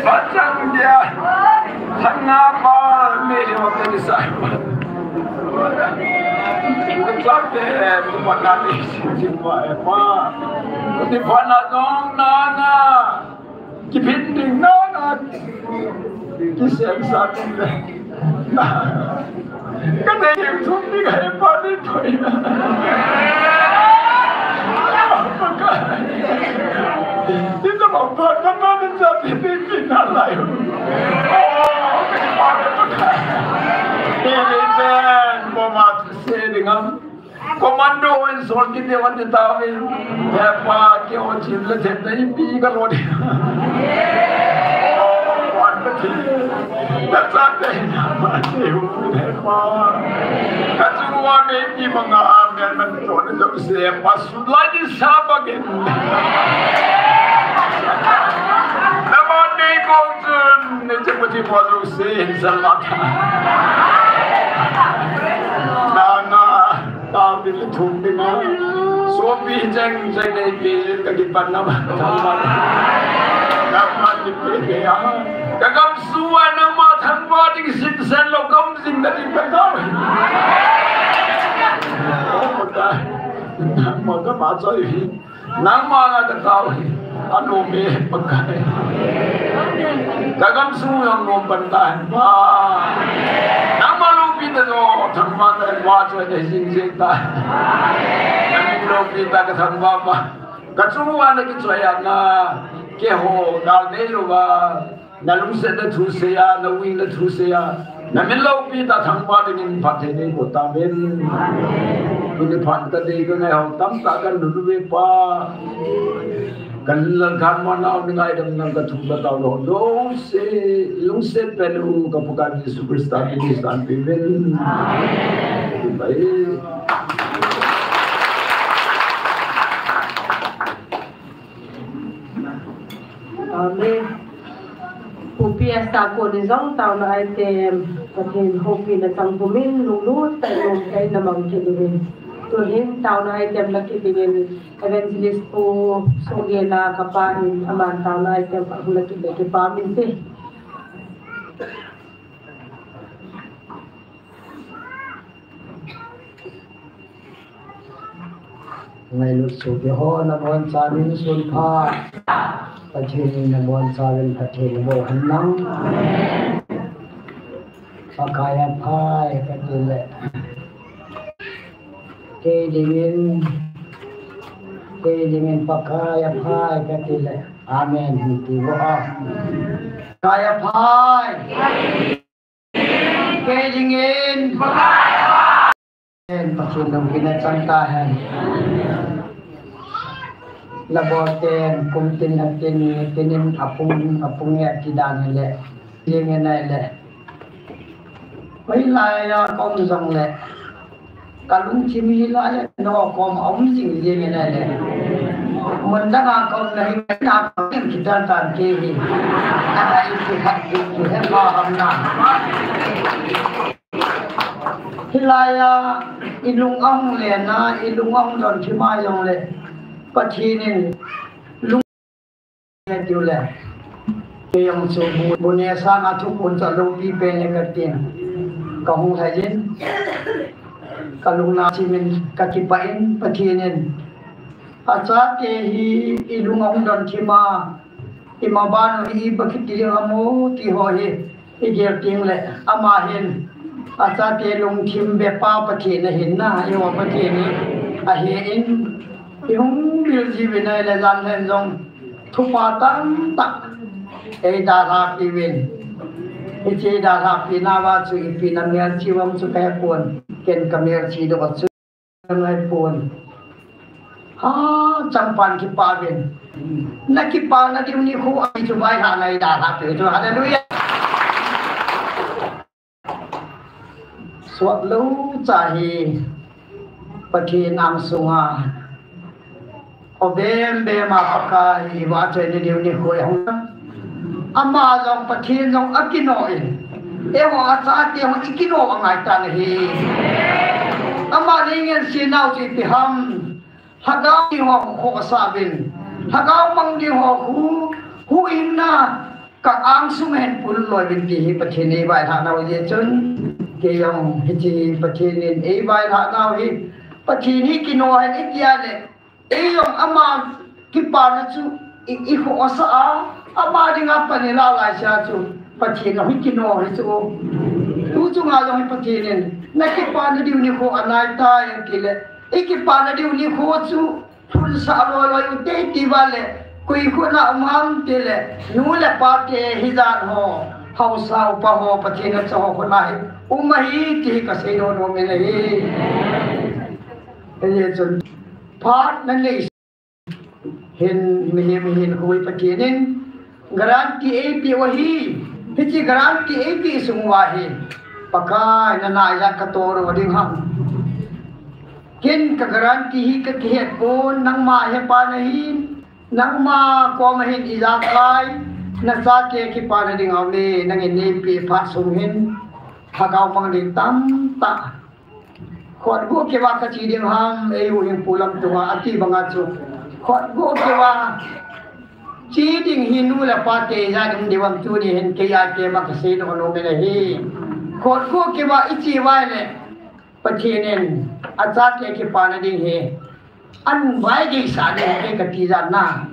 Pachang dia, thanga pa, me le wa pe ni sa. Klak te, tu pa na ni, si, si, pa, e pa. Ni pa na dong, na, na. Kiphin ding, na, na. Kisem sa ding le. Na. Ka nei thum ni ka he pa ni thoi na. Pakai. Ni ta ma pa ka ma ni sa ni ni ni na lai. Oh, ka ni pa ni Pakai. Ni ni pen, mo ma se ding am. Commando in sol kiti wan ti tao in. He pa, kei o chin le chin na in pi ka lo di. Oh, wan pa ti. Na sa te na ma ti hu he pa. Ka chu wa me ti ma nga amen man to ne jo se pa su lai ni sa ba ke. Na ma ni ko chun ne che pa ti pa lo se in sa ma ta. Na na. Tao ni le thum ni na. Sopi jeng jeng nei pi ka kipan na ma. Thangvah. Nangma ni pi ke ya. Ka gam sung a nangma thangvah ding sin sen lo kam jing na ding ka tao. Oh, Pakai. Nangma ka ma choi hi. Nangma nga ka tao hi, anom e Pakai. Ka gam sung jong nom pan ta hen pa. Nangma loupi ta jo, thangvah ta hen pa, choi ta jing jing ta. Nangma loupi ta ka thangvah pa. Ka chung uva na kichoi a na, keiho gal nei louva. Na lungsetna thusei a, na uina thusei a, na min loupi ta thangvah dingin phatthei nei boh tauvin. Tuni phat ka dei ka ngai ho tamtah ka lhun uve pa. Ka lal khan ma nau ni ngaidam nang ka thu ka tao lou. Jouse, lungset peh u ka Pakai Jesu Christa min in sanpeh uvin. Bye. Amen. Pu P S Takon in jong taona item, Pathen houpina chang pumin, lunglut tah in um tah in na mang kit uvin. Tuhin taona item la kit dingin Evangelist Pu Songel a kapa in aman taona item ahung la kit le kipah inte. Ngailut sopi ho, nabonchauvin sun pha. Pathen in nabonchauvin phatthei naboh hen lang. Pakai aphai kati le. Kei dingin, kei dingin Pakai aphai kati le. Amen hin ti vo a. Pakai aphai. Kei dingin. Pathen lungkina chang tahen. Labol ten kum tin a tin, tin in apung, apung e ati dan le. Dingin ai le. Hoilai a kom jong le. Ka lungthim hi lai a no kom a um jing jing in ahile. Mun dang a kom na hi na kom kitan tan kei hi. Na ha i ki ha i ki he pa ham na. Hilai a i lung ahung le na, i lung ahung don thim a jong le. Pathen in lung Tiu le. Kei jong chu bu, bu ne sang a thuphon cha loupi pen le ka tin. Ka hung lhai in. Ka lungna chimin ka kipah in Pathen in. Achate hi i lung ahung don thim a. Ima ban u hi ipi kiti ding ham o ti ho hi. I gel teng le, ama hin, achate lungthim be pa Pathen ahin na, eiho Pathen hi, ahe in, i hung bil jiuvin ahile jan lhen jong, thupha tamtah, ei dalha piuvin. Hiche dalha pi nauva chu ipi na melchih uvam chu ka he pon, ken ka melchih doh chu. Ngai pon. Ha, changpan kipah uvin. Na kipana diu nikho ahi chu vaihah ngai dalha piu chu. Hallelujah. Sot lou cha hi Pathen angsunga. O bem bem a Pakai hi vachoina diu nikho ahung. Ama jong Pathen jong akinoh in. Eiho achate hon ikinoh angai tan ahi. Ama nei ngen si nau chu ipi ham. Lhagao ding ho khu khohsah uvin. Lhagao mang ding ho khu, huhhingna. ka angsung a hin pul loi uvin ti hi Pathen in eivailhah nau jeh chun, kei jong hiche hi Pathen in eivailhah nau hi, Pathen hi kino hen itia le, ei jong ama kipana chu i, i khohsah a, ama dinga pan ilah laisea chu Pathen jong hi kino hi chu. Tu chunga jong hi Pathen in, na kipana diu nikho anai tai, ati le, i kipana diu nikho chu phunsah loi loi ute, ti uva le, koi khut na um ham ti le, nu le pa te hijat ho, haosa upa ho, Pathen in achoh ho khut na hi um ahi ti hi kasei nom nom in ahi. Hijeh chun phat nanei hin, mihem hin khu hi Pathen in guarantee eipeh u ahi. Hiche guarantee eipeh sung uva hi, Pakai, nana ijat katoh lou ding ham? Ken ka guarantee hi kakihet pon, nangma hepa nahin, nangma koma hin ijakai, nachate kipana ding aume, nangin neipeh phat sung hin, lhagao mang ding tamtah. Khut guh keuva kache ding ham, eiho hing pu lam tunga, ati banga chu. Khut guh keuva che ding hi nu le pa te ijat um diu ham tuni hin kei a kei ma kasei nom nom in ahi. Khut guh keuva iche uva le, Pathen in achate kipana ding hi, an vai geisah ding hi kati jat na.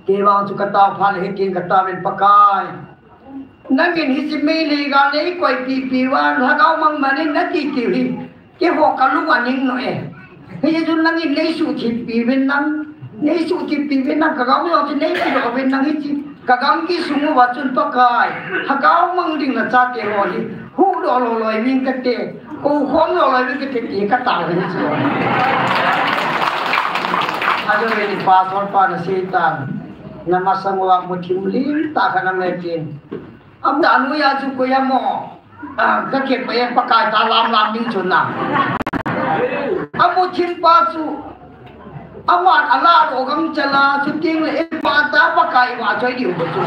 Kei vang chu katao phat le hitin katao in, Pakai, nangin hiche meilhei gal neikoipi pi uva, lhagao mang man in nati tiu hi, keiho kalung aning nau e. Hijeh chun nangin neisuhthip pi uvin lang, neisuhthip pi uvin lang, kagam jong chu neipeh lou uvin lang hiche. Kagam kisung uva chun Pakai, lhagao mang ding nachate ho hi, huhdoh lou loi uving kate, koukhom lou loi uving kate ti katao hi chu. Ajou vin pastor pa nasei tan, namasang uva muthim lentah khat nametin. Amdan uva chu koi ham o. Ah, kakipah e, Pakai ta lam lam ding chun na. Amuthim pa chu, aman alah lou gangchal a, chuteng le, e, pa ta Pakai vahchoi diu bou chu.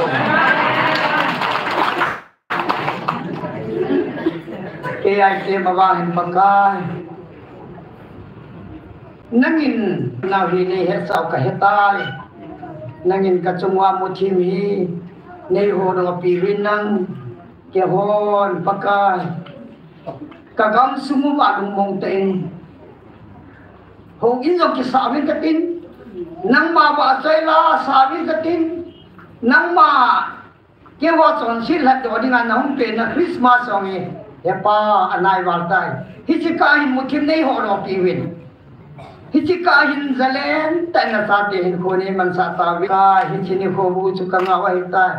Kei a kei ma vang hin Pakai, nangin nau hi neihetsah u kahetai. Nangin kachung uva muthim hi neiho doh pi uvin lang, keihon Pakai, kagam sung uva lungmong tah in, houin jong kisah uvin katin, nangma vahchoi la sah uvin katin, nangma keiho chonset lhatdoh dinga nahung penna Christmas jong hi, hepa, anai val tai. Hiche kah hin muthim neiho doh pi uvin. Hiche kah hin jalen tah in nachate hinkho neimansah tauvin. Ka hiche nikho bu chu kangah u ahitai.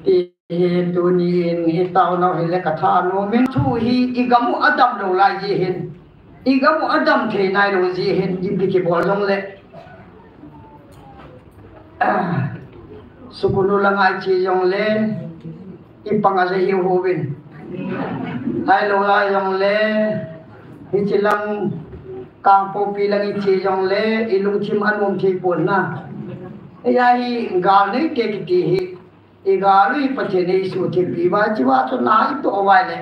Ti hi tuni in itao nau hile katha nom in, thu hi igam u adam lou lai jeh hin, igam u adam thei nailou jeh hin, ipi kibol jongle, ah, sukunu langa iche jongle, ipang aja hiu uvin. Ahilou lai jongle, hiche lang Kangpokpi lang iche jongle, ilungthim anom thei pon na. Hia hi gal neite kiti hi, igal u hi Pathen in eisuhthip pi uva, hiche uva chu na itoh uva le,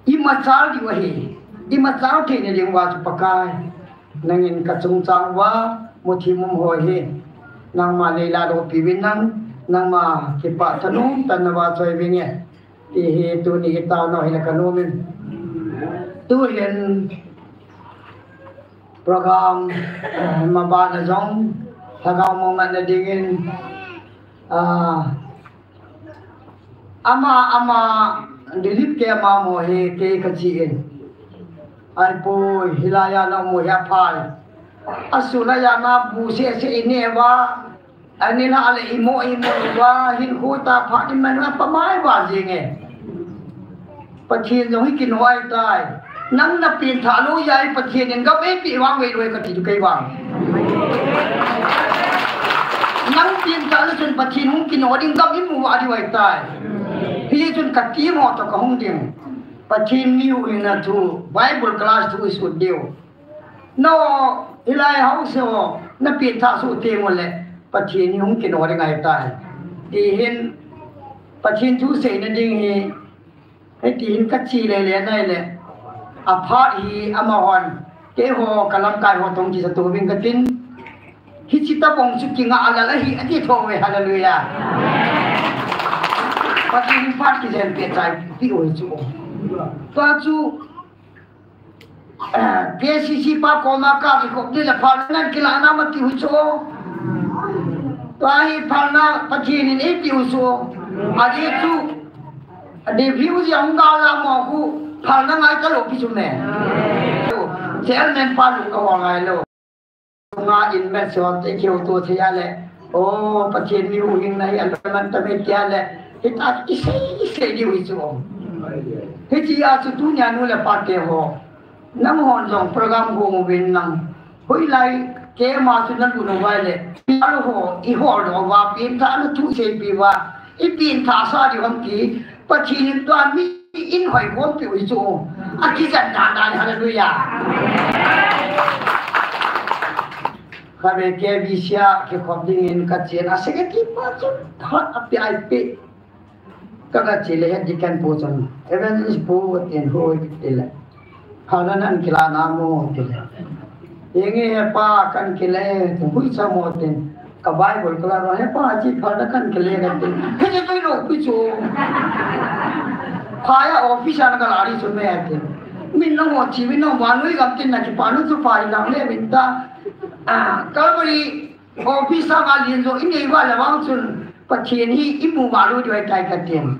imachal diu ahi, imachal theina ding uva chu Pakai, nangin kachungchang uva muthim um ho hi, nangma neiladoh pi uvin lang, nangma kipah thanom tah in navahchoi vinge. Ti hi tuni itao nau hile kanom in. Tuhin program, eh, mabana jong, lhagao mong natna dingin, ah, ama, ama, Dilip kei ama mo hi kei kache in. Ahipoi, hilai a naum u hi aphai. Asun a jana bu seh seh ineh uva, anilhah le imo imo uva, hinkho ta phat in man uva, pamai uva jeng e. Pathen jong hi kino ahitai. Nang napengthah lou jeh a hi Pathen in gam eipeh vangvei lou kati chu kei vang. Nang pengthah lou chun Pathen hung kino ding, gam imu vah diu ahitai. Hichun kati mo toh kahung ding. Pathen mi huhhingna thu, Bible class thu isut diu. Nao, hilai haosa ho, napengthah soh teng uleh, Pathen hi hung kino ding ahitai. Ti hin, Pathen thu seina ding hi, hiti hin kache lele nai le, aphat hi amahon, keiho kalamkai ho toh kisatoh uvin katin. Hichi tabang chu kinga alal ahi, ati tho ve, hallelujah. Pathen in phat kijen peh chai, ti oi chu. Tua chu, eh, K C C pa koma ka kikhop ding le phalna nang kilah na ma ti u chu. Tua hi phalna Pathen in eipeh u chu. Adeh chu, adeh view ji ang ga la mo khu phalna ngai ta lou pi chu me. Chairman pa lung ka wa ngai lou. Nga in met se hon te keu to se ya le. O, Pathen mi u hing na hi a loi man ta me tia le. Hita i sei, i sei diu hi chu. Hichi a chu tunia nu le pa te ho. Nang hon jong program ho mo bin nang. Hoilai keima chu na lu no vai le. Alo ho, i hol do va pin ta na tu sei pi va. I pin tha sa di hon ti, Pathen in tua mi in hoi khom pi u hi chu. A kijen dan dan, hallelujah. Kha ve K B C a kikhop ding in ka chen a secretary pa chu hat a pi ai pi. Ka ga che le head deacon pu chun, Evangelist pu, tin hu ti le. Phalna nang kila na mo, ti le. Inge he pa kan kile, ti hui cha mo tin. Ka Bible ka la ro, he pa chi phalna kan kile ka tin. He je toi lo pi chu. Phaya office a na ka la ri chu me tin. Min na mo chi, min na mo nui gam tin na ki pa nu chu pa i lam le min ta. Ah, Calvary Office a nga lien jo i nei va le vang chun Pathen hi i mu va lu diu ahi tai ka tin.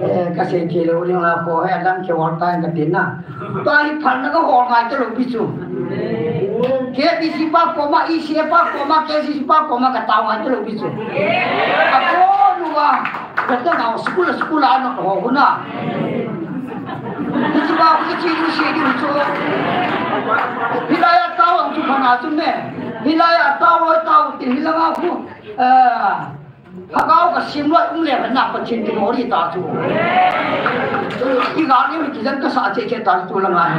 Eh, ka sei thei lou ding la ko he dang ke wal tai ka tin na. Tua hi phalna ka hol ngai ta lou pi chu. K B C pa koma, E C A pa koma, K C C pa koma ka tao ngai ta lou pi chu. Ka ko nu va, ka ta na school, school a na ho na. Hichi ba, hichi lu si di chu. Hilai a tao ang chu pha na chu me. Hilai a tao, tao ti hilai a khu. Eh, Lhagao ka sim loi um le na Pathen ti mori ta chu. I ga ni ki jan ka sa che che ta chu la ngai.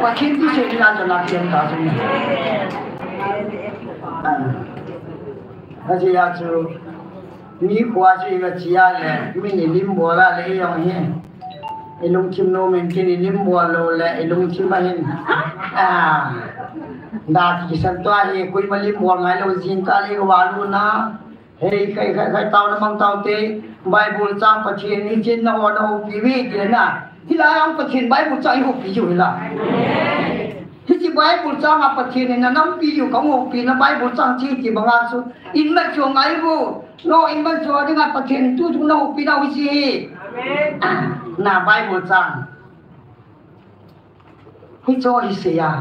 Pathen ti se ni la chu na chen ta chu. Ah. Aji ya chu. Mi khua chu i va chia le, mi ni lim bol a le i jong hi. I lungthim nom in tin i lim bol lou le, i lungthim a hin. Ah, da ki san tua hi, koima lim bol ngai lou jing ka le i va lu na. Hei, khai, khai, khai, tao na mang tao te, Bible chang Pathen ni chin na ho na ho pi vi ti na. Hilai ang Pathen Bible chang i ho pi ju hila. Hichi Bible chang a Pathen in na nampi u ka ngoupi na Bible chang chi ti banga chu in ma chu ngai bu. No in ma chu a dinga Pathen tu tu na upi na u chi. Amen. Na Bible chang. Hi cho hi se ya.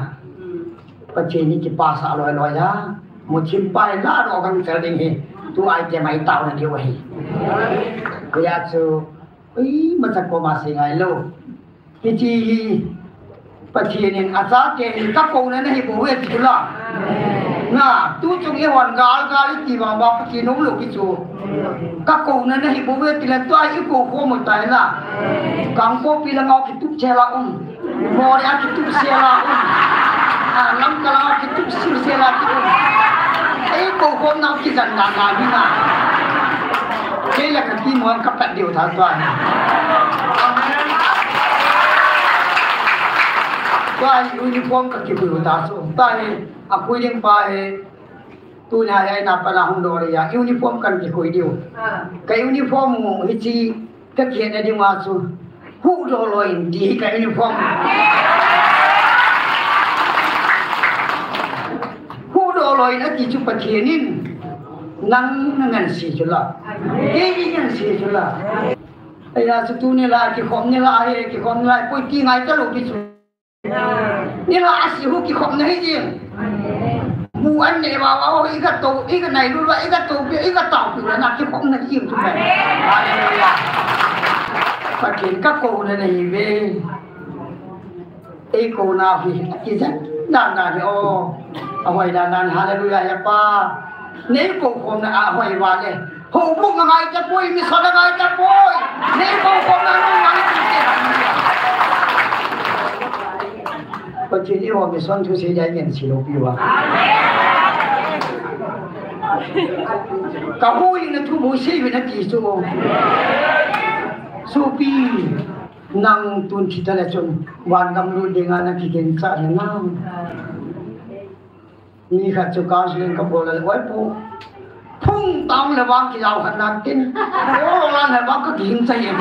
Pathen ni ki pa sa loi loi ya. Mu thim pai la ro gang chal ding hi. Tu ai te mai tao na diu hi. Ku ya chu. Ui, ma cha ko ma se ngai lo. Hichi hi Pathen in a chate hin ka kouna na hi bou ve ti chu la. Na, tu chung i hon gal gal i ti vang vang Pathen um lou ki chu. Ka kouna na hi bou ve ti le tua i kou khom u tai la. Kangpokpi langa ki tup che la um. Moreh a ki tup che la um. A, Lamka langa ki tup che la ki um. I kou khom na ki jan na na ni na. Kei la ka ki mo ka pat diu tha tua. Tua hi uniform ka kikhui u ta chu. Tua hi a khui ding pa hi. Tuna hi a ina pa la hung doh le ya. Uniform kan kikhui diu. Ka uniform u hichi ka kihe na ding u a chu. Huhdoh loi in ti hi ka uniform. Huhdoh loi in ati chu Pathen in. Nang na ngan si chu la. Kei ni ngan si chu la. Aya chu tuni la, kikhom ni la, he, kikhom ni la, koi ti ngai ta lou pi chu. Ni la a si hu kikhom na hi jing. Bu an ne wa wa, i ka to, i ka nai lu wa, i ka to pi, i ka tao pi la na kikhom na hi jing chu me. Hallelujah. Pathen ka kouna na hi ve. Ei kouna hi, i jan dan dan hi o. A hoi dan dan, hallelujah, he pa. Nei kou khom na a hoi va le. Houbung a ngai ta poi, mission a ngai ta poi. Nei kou khom na ngai ta poi. Pathen in ho mission thu sei dai ngen si lou pi va. Ka hui na thu bou sei ve na ti chu. Sopi, nang tun thi ta le chun, van gam lut ding a na kigen cha le na. Ni khat chu counseling kabol le, oi pu, phung tang le vang kijao khat nan tin, o lo lan le vang ka ging chai e.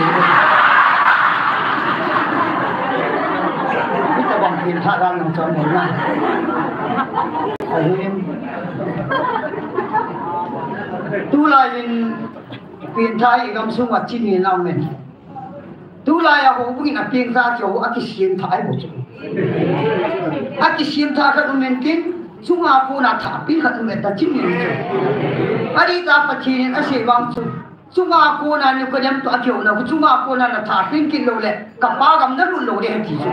Ni ka bang pin tha dan nang chon nei na. Ahin. Tulai in pin tha i gam sung a chini na men. Tulai a houbung in a peng tha keu a kisem tha ai bo chu. A kisem tha khat um in tin, chunga kona tha peng khat um in ta chim in chu. A di ta Pathen in a sei vang chu. Chunga kona ni ko dem to a keu na, chunga kona na tha peng kin lo le, ka pa gam na lut lo de ti chu.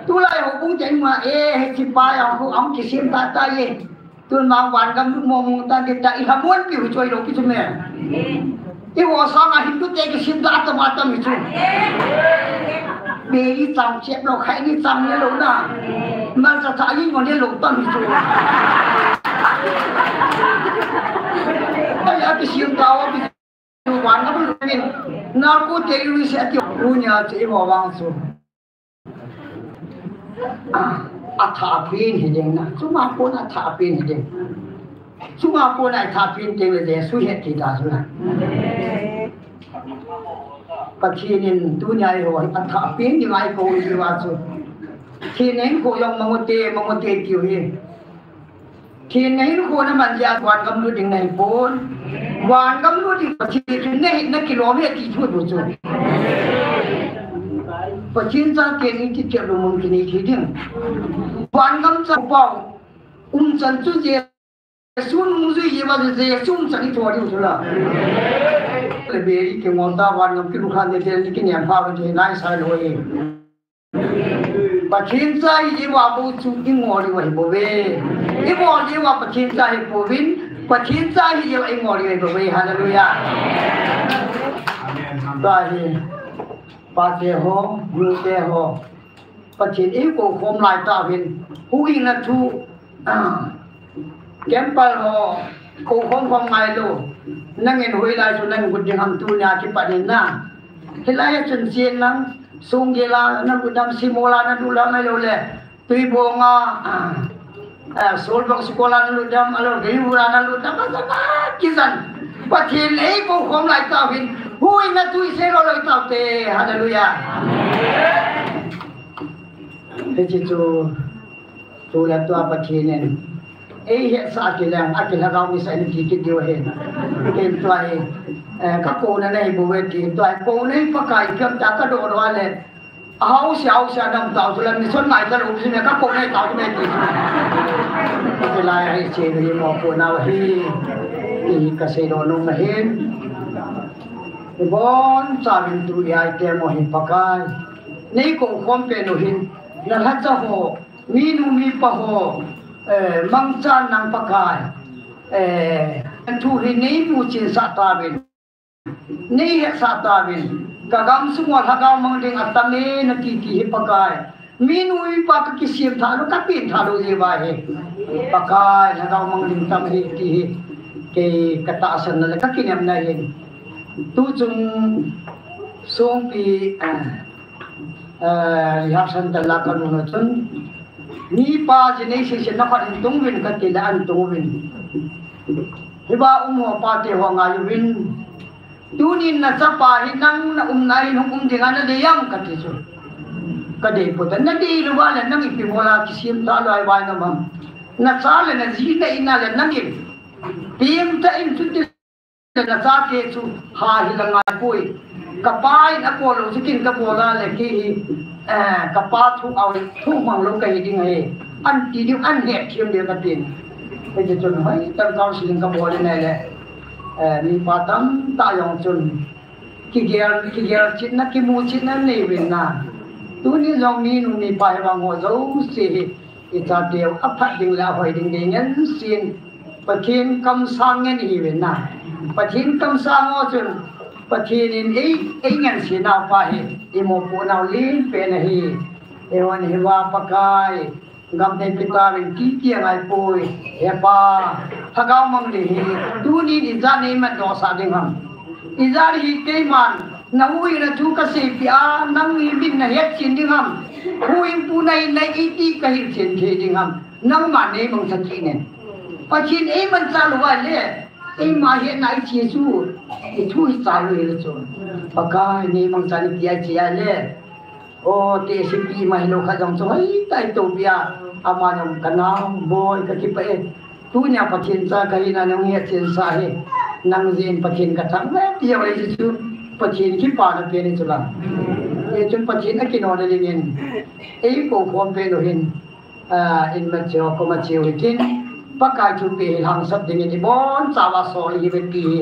Tulai houbung te ma e, he chi pa ya ko am kisem tha ta ye. Tun ma van gam lut mo mo ta de ta i ha mon pi hu choi lo ki chu me. I wo sang a Hindu te kisem da ta ma ta mi chu. Be i chang chep lo khai ni chang ne lo na. Ma sa ta i mo ne lo ta mi chu. Ai a kisem da wa bi chu van gam lut min. Na ku te i wi se ti lu nya che i wo vang chu. A tha peng hi ding na, chunga kona tha peng hi ding. Chunga kona tha peng teng le Jesu he ti ta chu na. Pathen in tunia eiho a tha peng ding a eikou hi va chu. Thi nen ko yong mangote, mangote tiu hi. Thi nei lu ko na man ja van gam lut ding nei pon. Van gam lut ding Pathen nei na kilom he ti thu bu chu. Pathen cha ke ni ti ke lu mun ki ni thi ding. Van gam cha pau. Um chan chu Jesu nung zui ye va Jesu um chan ni tho ding chu la. Le be ri ke ngol ta van gam ki lu khan de de ni ki niam pha va de nai sai lo ye. Pathen cha hi i va bou chu i ngol diu ahi bouve. I ngol diu a Pathen cha hi pouvin, Pathen cha hi i ngol diu ahi bouve. Hallelujah. Amen. Ta hi, pate ho, nute ho. Pathen i kou khom lai tauvin. Huhhingna thu, ah, Campus ho, kou khom khom ngai lou. Nangin hoilai chu nalut ding ham tunia kipat in na. Hilai a chun chen lang, Sunggel a nalut dam, Simol a nalut dam ahilou le. Tuibong a, ah, ah, Solbang School a nalut dam, ahilou Gayura nalut dam, a sana kisan. Pathen eikou khom lai tauvin. Huhhingna thu i sei lou lou taute. Hallelujah. Hiche chu Tule tua Pathen in ei hetsah kit leng, a kilhagao misa in ti kit diu ahi. Ken tua hi, eh, ka kouna nei bou ve ti, tua hi kouna hi Pakai kiam ta ka doh doh a le. A hausa, hausa nam tau tule mission ngai ta lou, mission ka kouna hi tau me ti. Ka kilai ahi che hi mo kouna hi. Ti ka sei doh nom ahin. Ibon chauvin tu i ai te mo hi Pakai. Nei kou khom peh u hin, na lhacha ho, minu mipa ho, eh, mangchan nang Pakai, eh, thu hi nei muchinsah tauvin, nei hetsah tauvin, ka gamsung uva lhagao mang ding atam e nati ti hi Pakai, minu mipa ka kisem tha lou, ka peng tha lou jeh uva hi, Pakai, lhagao mang ding tam ahi ti hi, kei ka tahsan na le ka kinem na hin, tu chung Songpi, eh, Eh, rehearsal te la ka lhun a chun, mipa ji nei sei sei na khat in tung uvin ka ti le an tung uvin. Hiva um ho pate ho ngai uvin. Tunin na chapa hi nang na umna in hung um ding a na dei am ka ti chu. Ka dei poi ta, na dei lou va le nang ipi mo la kisem ta lou ai vai na bang. Na cha le na ji na in a le nang in. Pim ta in chu ti Na chate chu ha hi la ngai poi. Ka pa in a bol lou chu kin ka bol a le kei hi, eh, ka pa thu au thu mang lou ka hi ding ahi. An ti diu an het thiam diu ka tin. Kei chu chun hoi tam counseling ka bol in le. Eh, mipa tamtah jong chun. Kigel, kigel chitna, kimu chitna nei uvin na. Tuni jong minu mipa hi vang ho jouse hi. I chateu a phat ding le a hoi ding dei ngen sin. Pathen kamsang ngen ihi uvin na. Pathen kamsang ho chun Pathen in ei, ei ngen sin nau pa hi i mopoh nau len pen ahi. Eihon hiva Pakai gam nei pe tauvin ti ti angai poi. He Pa, lhagao mang ding hi. Tunin ijat nei mat doh sah ding ham. Ijat hi keiman Nahuhhingna thu kaseipeh a, nang hi min nahet chen ding ham? Huhhingpu nahi nai iti kahil chen thei ding ham? Nangma neimangcha kit in. Pathen eimanchah lou ahile, eima hetna iche chu, ithu ichan lou hile chu. Pakai neimangcha in tia iche ahile, o, tehsepi ima hilou khat jong chu hoitah in itoupi a, ama jong, kanao, boi, kakipah e. Tunia Pathen cha kahina nahung hetchen sa hi, nang jeh in Pathen kathangvah e ti jong ahi chu, Pathen kipana pen hi chu la. Hichun Pathen akinom na dingin, eikou khom pen u hin, a, inma cheu, koma cheu hitin, Pakai thupeh hi lhangsap dingin ibonchauva sol ihiuve ti hi,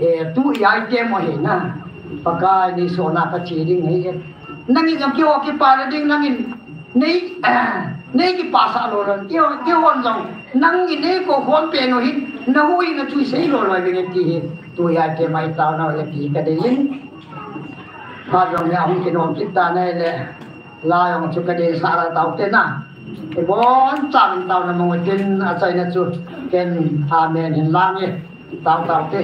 e, tu item u ahi na. Pakai nei sohna kache ding ahi e. Nangin jong keiho kipana ding nangin nei, nei kipasah lou lou. Keiho, keihon jong nangin neikou khom pen u hin, nahuhhingna thu isei lou lou vinge ti hi, tu item a itaona u ahi ti kadei in. Phat jong hi ahung kinom kit tan ahile, la jong chu kadei sah la taute na. Ibonchauvin taona mang utin, achaina chu ken amen hin lang e. Tao taute.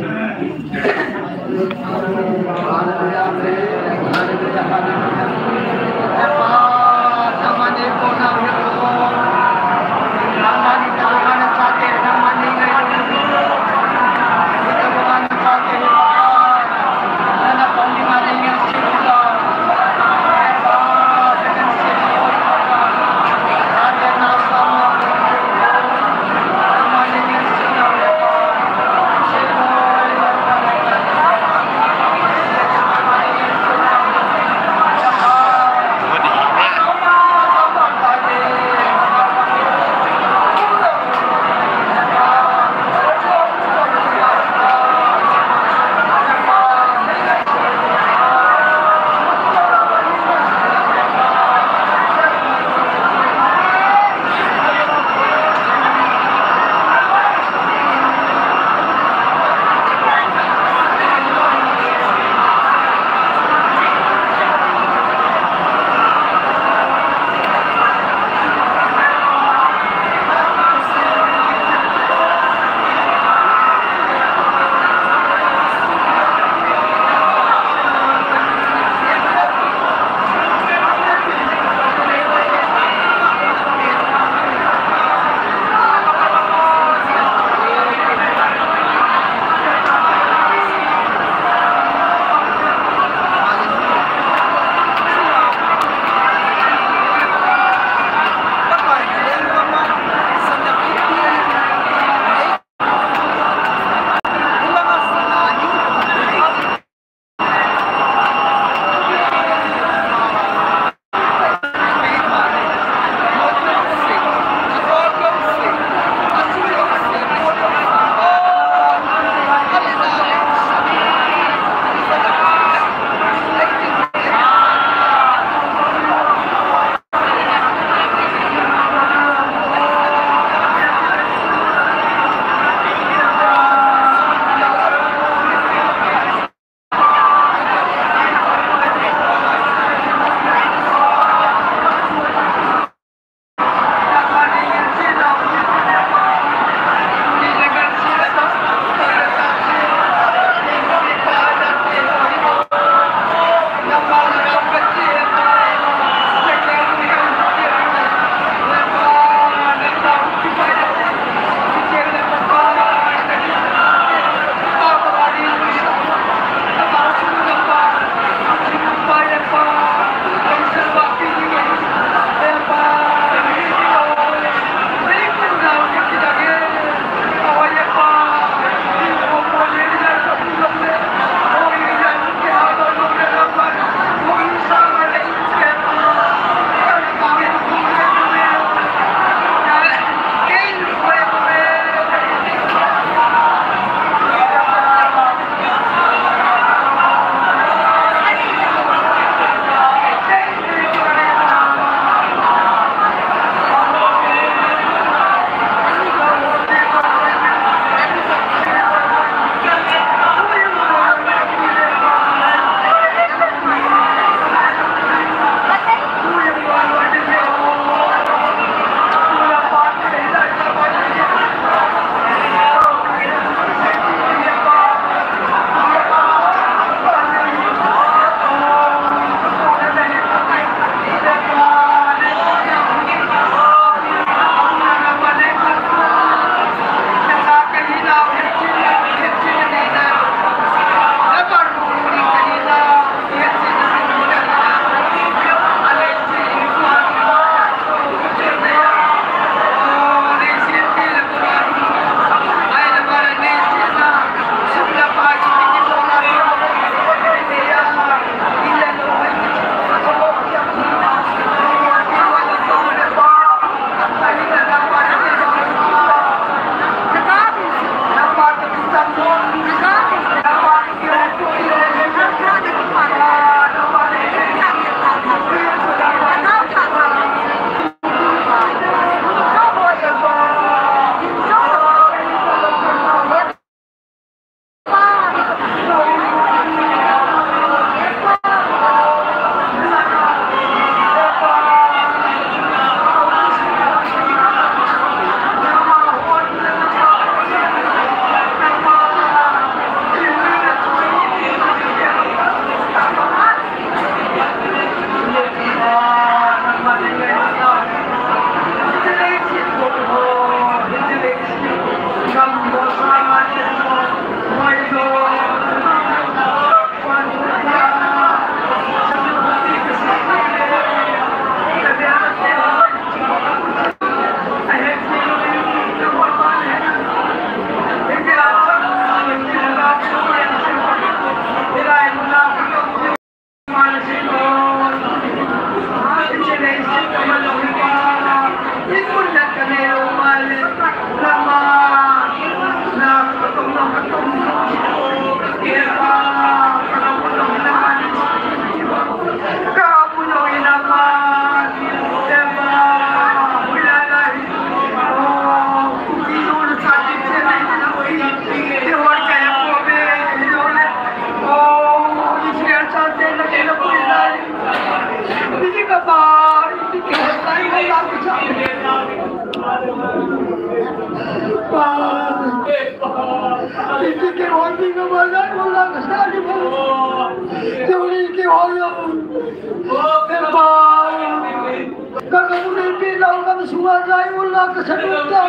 Ka kamu nei pi lau kam sunga lai mun la ka sanu ta.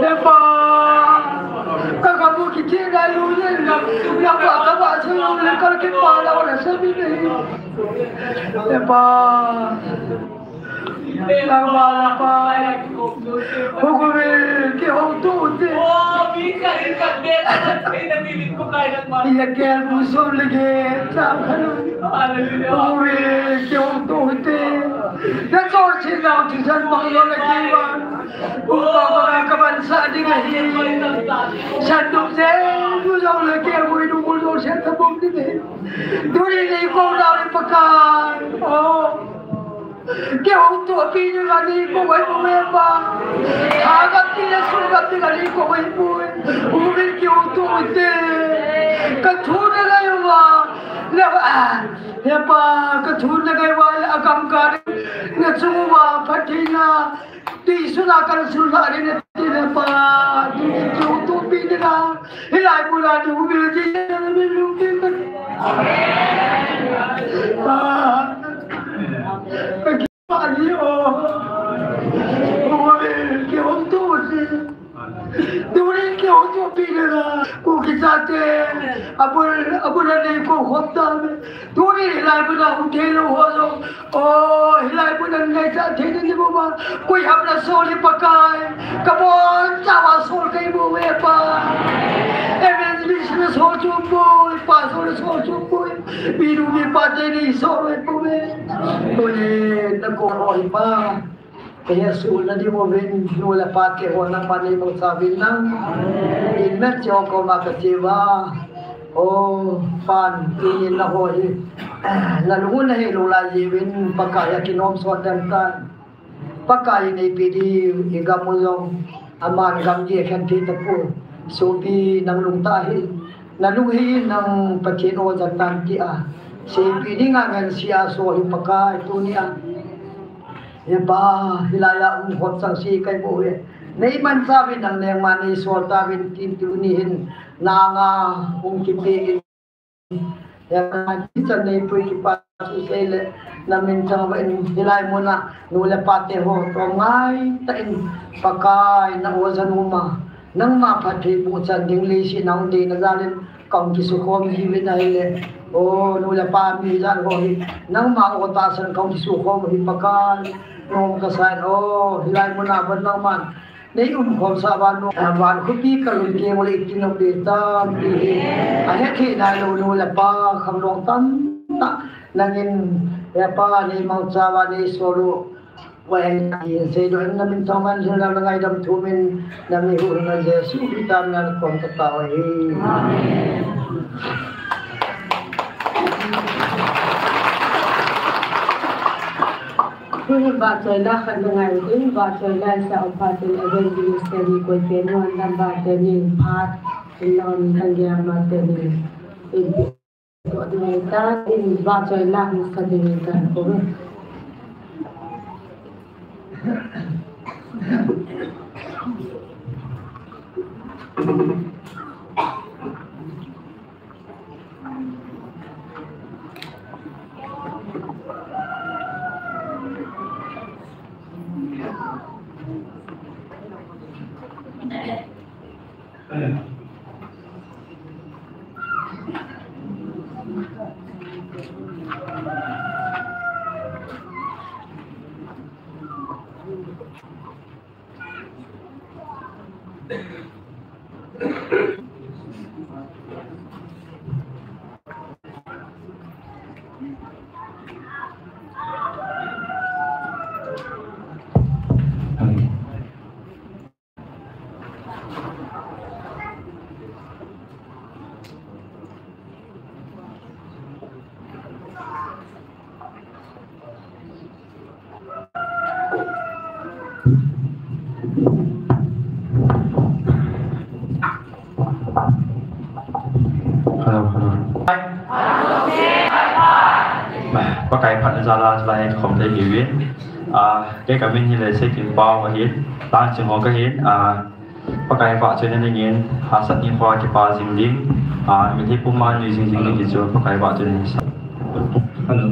E pa. Ka kamu kiti lai lu ye. Na ba ka ba sa lu le ka ki pa la wala sa mi nei. E pa. Nangma la pa. Hukumi ki hong tu ti. Iya kel musom lagi. Hukumi ki hong tu ti. Na chor chin nau thisan bang lo lagi ba. Upa ba ka ban sa ding ahi. San duk se, du jong le ke bui du bul jong se ta bum ding ahi. Duri nei ko dau le Pakai. Oh. Kihoutopi ding a nei ko vai pu me pa. Tha gam ding le sun gam ding a nei ko vai pu. Hukumi kihoutopi te. Ka thu na ngai uva. Le a. He pa, ka thu na ngai uva le a gam ka. Na chung uva Pathen na. Ti suna kan sun la ri na ti le pa. Hukumi kihoutopi ding a. Hilai mun a di humility na min lung tin. Ah. Ka kipa ni o. Hukumi kihoutopi. Duri kihoutopi na. Ku kichate. Abul, abul nei ko khop ta. Tuni hilai mun a hung thei lou ho jong. Oh, hilai mun a nei cha thei ni bo ma. Koi ham na sol hi Pakai. Ka bon cha wa sol kai bo ve pa. Evangelist na sol chu bo, pastor na sol chu bo. Pi du mi pa te ni sol ve bo ve. Tuni na ko ro hi pa. Ka hesoh na ding uvin, nu le pa te ho nangman nei mangcha uvin lang. In met che ho koma ka che uva. O, pan, tuni na ho hi. Na lung u na hei lou lai jeh uvin, Pakai a kinom sot den tan. Pakai in eipe ding, i gam u jong. Aman gam gei khen thei tapoi. Sopi nang lungtah hi. Na lunghei in nang Pathen o jat tan tia. Seipi ding a ngen sia so hi Pakai tuni a. He pa, hilai a um khop chang si kai bo ve. Nei mangcha uvin nang neng ma nei sol tauvin tin tuni hin nanga hung kipe in. He pa, ti chan nei pui kipa thu sei le na min thang uva in hilai mun a nu le pa te ho to ngai ta in Pakai na o jan u ma. Nangma phatthei bu chan ding leiset a hung dei na jal in Kong kisu khom hi vin ahile. O, nu le pa mi jan ho hi. Nangma o tahsan kong kisu khom hi Pakai. Nom kasa in o, hilai mun a ban nangman. Nei um khom sa van nu, van khopi ka lum keng u le itin um be tam ti hi. Ahet thei nai lou nu le pa kham long tam tah. Nangin, he pa nei mangcha uva nei sol u. Wa hei, seidoh in na min thangvah in, na ngaidam thum in, na mi huhhingna Jesu Christa min a kon ka tao ahi. Amen. Tuni vahchoina khat na ngai utin, vahchoina sa um phat in evangelist teni koi teni, hondam ba teni, phat in, non tanggia ma teni. Tua ding ahitan, in vahchoina hung sa ding ahitan. Jala jala hin khom thei kiuvin. Ah, kei kamin hi Leisekim Pau ahin, Lhangching ho kahin, ah, Pakai vahchoina dingin, hahsat ding ho kipa jing ding, ah, mitlhi puma nui jing jing ding ti chu Pakai vahchoina ding. Hello.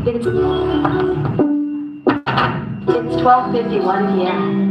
It's, it's twelve fifty-one p.m.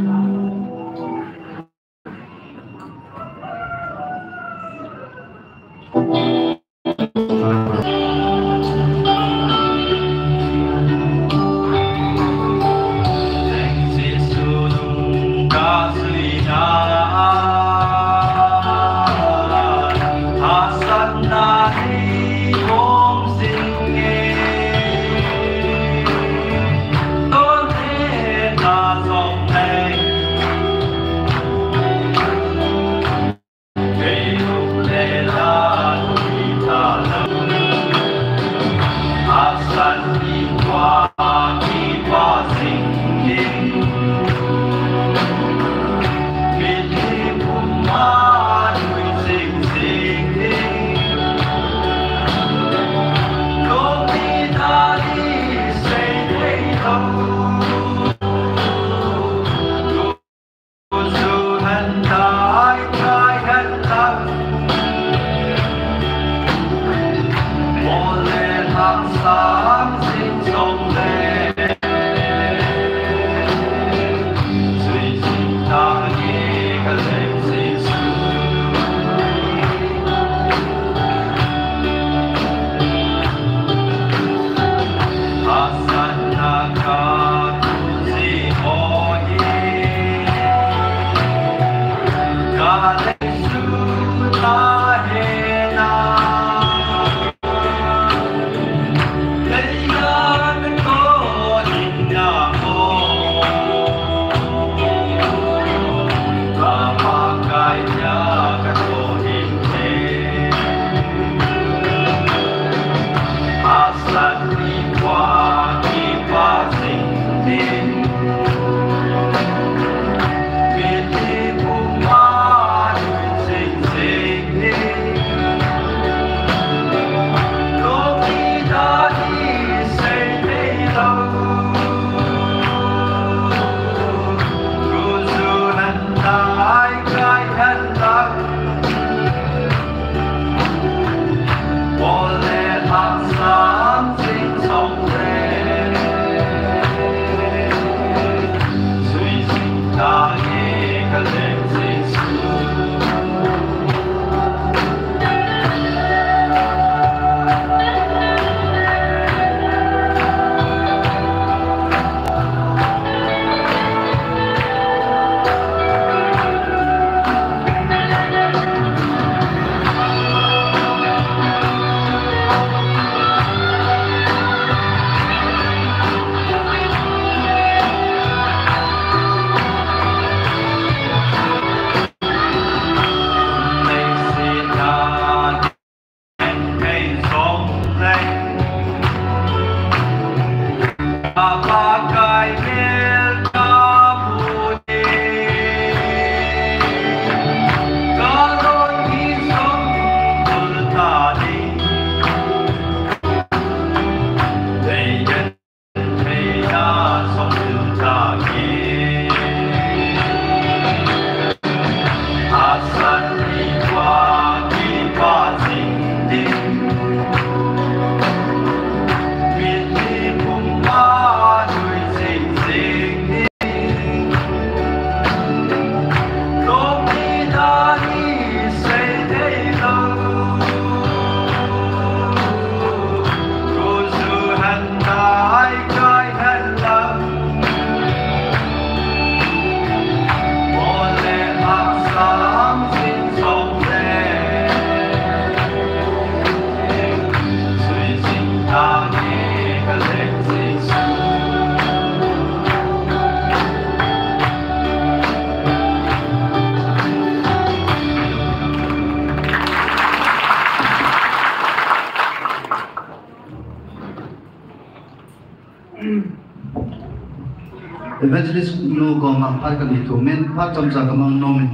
Evangelist nu koma phat kani thumin, phat chomcha kamang nomin.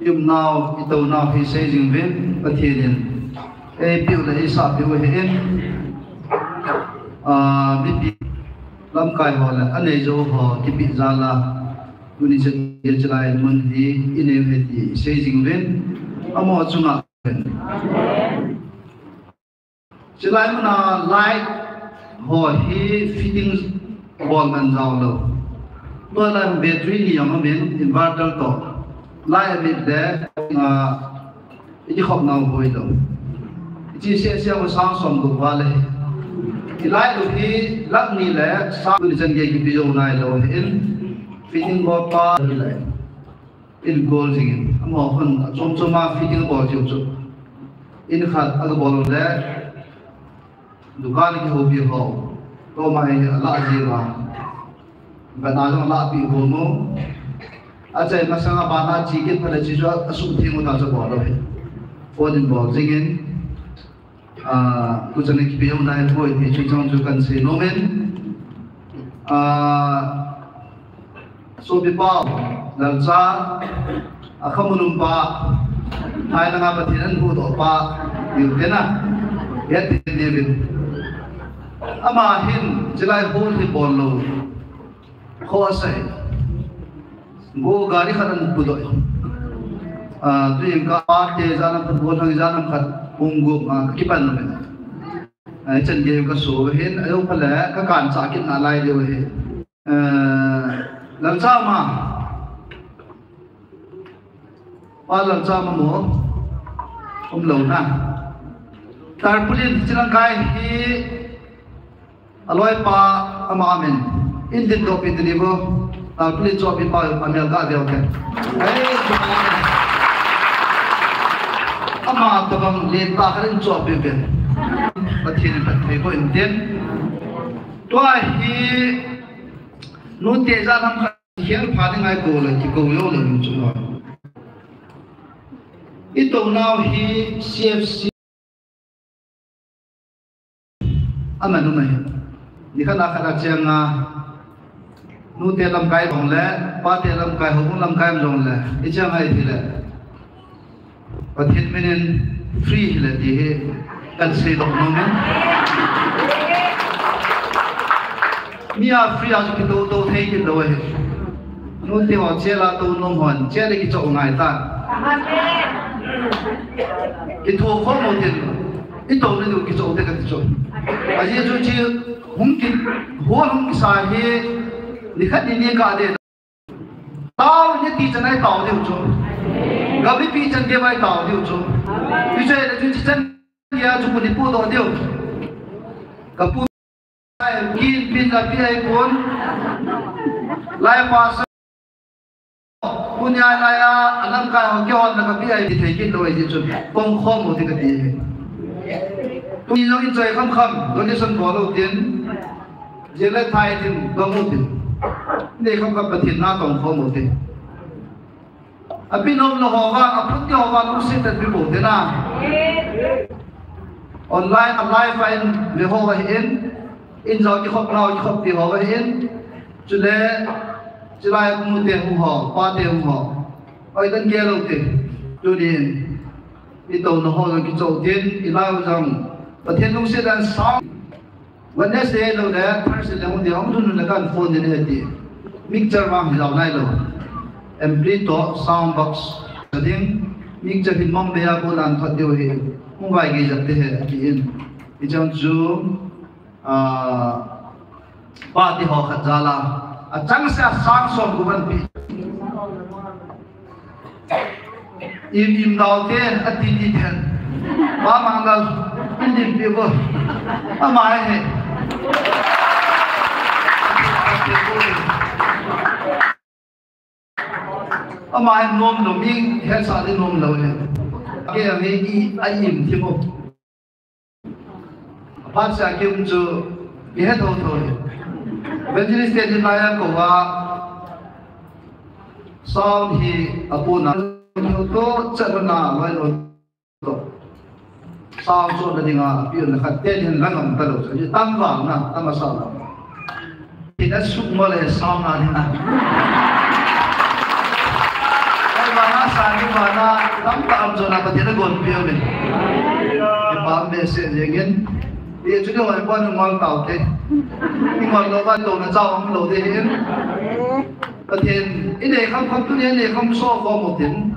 I umnau, i tounau hi sei jing uvin, Pathen in eipeh u le eisahpeh u ahin, ah, mipi lamkai ho le anei jou ho kipeh jal a, tuni chan gei chilai mun hi i nei u ahi ti sei jing uvin, amaho chunga Chilai muna light ho hi fitting bol ngen jao lou. Tua lai battery ni jong amin, inverter toh. Light amit le, ah, i kikhop nau hoi lou. I chi se se ho sang som gup val ahi. I light u hi lakh ni le sang tuni chan gei kipe jou nailou ahin. Fitting bol pa le. In gol jingin, amaho hon achom chom a fitting abol jiu chu. In khat aga bol le, dukan kihoupi ho, koma hi alah jiu a. Bana jong alah pi ho mo. Achai masang a bana chi kit phat le chi chu asuhtheng u ta chu bol lou hi. Phone in bol jingin, Ah, kuchan kipe u nai poi ti chu chang chu kan sei nom in. Ah, sopi pa, lalcha, akhamun um pa, hai langa Pathen ahuhdoh pa, tiu te na. Hiti uvin. Ama hin, chilai hol hi bol lou. Kho asei. Go gari khat ahin pudoh. Ah, tu jeng ka pa te jan a phut bol thang jan a khat pung gup a kipan na men. Ai chan ge ka so hin, ajo pha le ka kan cha kit nalai diu ahi. Ah, lalcha ma. Pa lalcha ma mo. Umlou na. Tarpaulin chilang kai hi. Aloipa ama amin. Indin dopi tini bo. Tarpaulin chohpi pa amel ka veu ke. Ei, ama tabang lenta khat in chohpi pen. Pathen in phatthei boh in tin. Tua hi nute jan ham khat hial pha ding ngai ko le kikou jou le min chu. I tounau hi C F C Aman um ahi. Nikhat a khat a cheng a, nute lamkai jong le, pate lamkai, houbung lamkai jong le, i cheng ahi ti le. Pathen min in free hi le ti hi, kan sei doh nom in. Mi a free a chu kitou tou thei kit lou ahi. Nute ho chel a tou nom hon, chel le kichoh ngai ta. Kitho khom u tin, i tou le diu kichoh te kati chu. Ajeh chu chi hung ki, hol hung kisa hi, nikhat ni ni ka de. Tao ni ti chan ai tao diu chu. Gam ipi chan gei vai tao diu chu. Pi chai le chu chi chan gei a chu pu ni pu doh diu. Ka pu Kin pin la pi ai pon. Lai pa sa. Punya lai a, alam kai ho kihon na ka pi ai ti thei kit lou ai ti chu. Kong khom u ti kati. Tuni jong enjoy kham kham, donation bol u tin. Jele thai tin, dong u tin. Nei kham kham Pathen na tong khom u tin. Api nom lou ho vang, aphut ti ho vang, lungset tah in pi bol te na. Online, a live a in ve ho vang hin, in jao kikhop, nao kikhop ti ho vang hin. Chule, chulai nute hu ho, pate hu ho. Oi, tan gel u te. Tunin, i touna ho jong kichoh tin, i lai u jong. Pathen lungset dan sang. Wednesday lou le, Thursday le hung ding, hung ding le kan phone ding ahi ti. Mixture vang hi jao nai lou. Ampli toh sound box ding, mixture hin mong be a ko nan thot diu hi. Hung vai gei jat te he ti in. I chang chu, ah, party ho khat jal a. A chang se a sang som ko ban pi. Im im dau te, a ti ti ten. Pa Manglal, an din pi bo. Ama he. Ama he nom lou, mi he sa di nom lou he. Ke a he i, a im ti bo. Aphat sa kim chu, i he tho tho hi. Evangelist te din lai a ko a, sound hi a puna. Tho tho, chat na, lai lo tho. Sang chon na dinga, pion na khat te din lang am ta lo. Tam vang na, tam asa lo. Ina suk ma le sang na ni na. Ai ba na sa ni ba na, tam ta am chon na Pathen a gon pion ni. Ba me se jengin. Ye chu ni hoi pa ni mal tau te. Ni mal lo ba to na chao am lo de hin. Pathen, i nei kham kham tu ni nei kham so ko mo tin.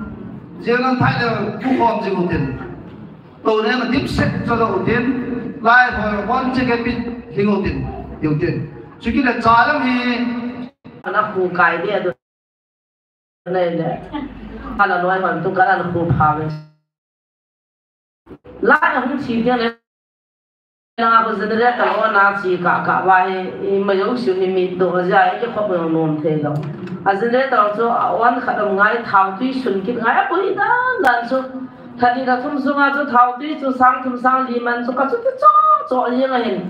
Jeng an thai le ku khom ji mo tin. To ne ma dim set cho lo tin, lai ho hon che ke pit hing o tin, tiu tin. Chu ki le cha lam hi. Ana khu kai de do. Nei le. Ala loi hon tu ka ana khu pha ve. Lai a hung chi de le. Na ko generator on a chi ka ka va hi, i ma yo siu ni mi do ja ki khop no nom thei lo. A generator chu a on khat am ngai thau tui sun kit ngai a pui dan dan chu. Thani na thum sunga chu thau tui chu sang thum sang li man chu ka chu ti cho cho liang a hin.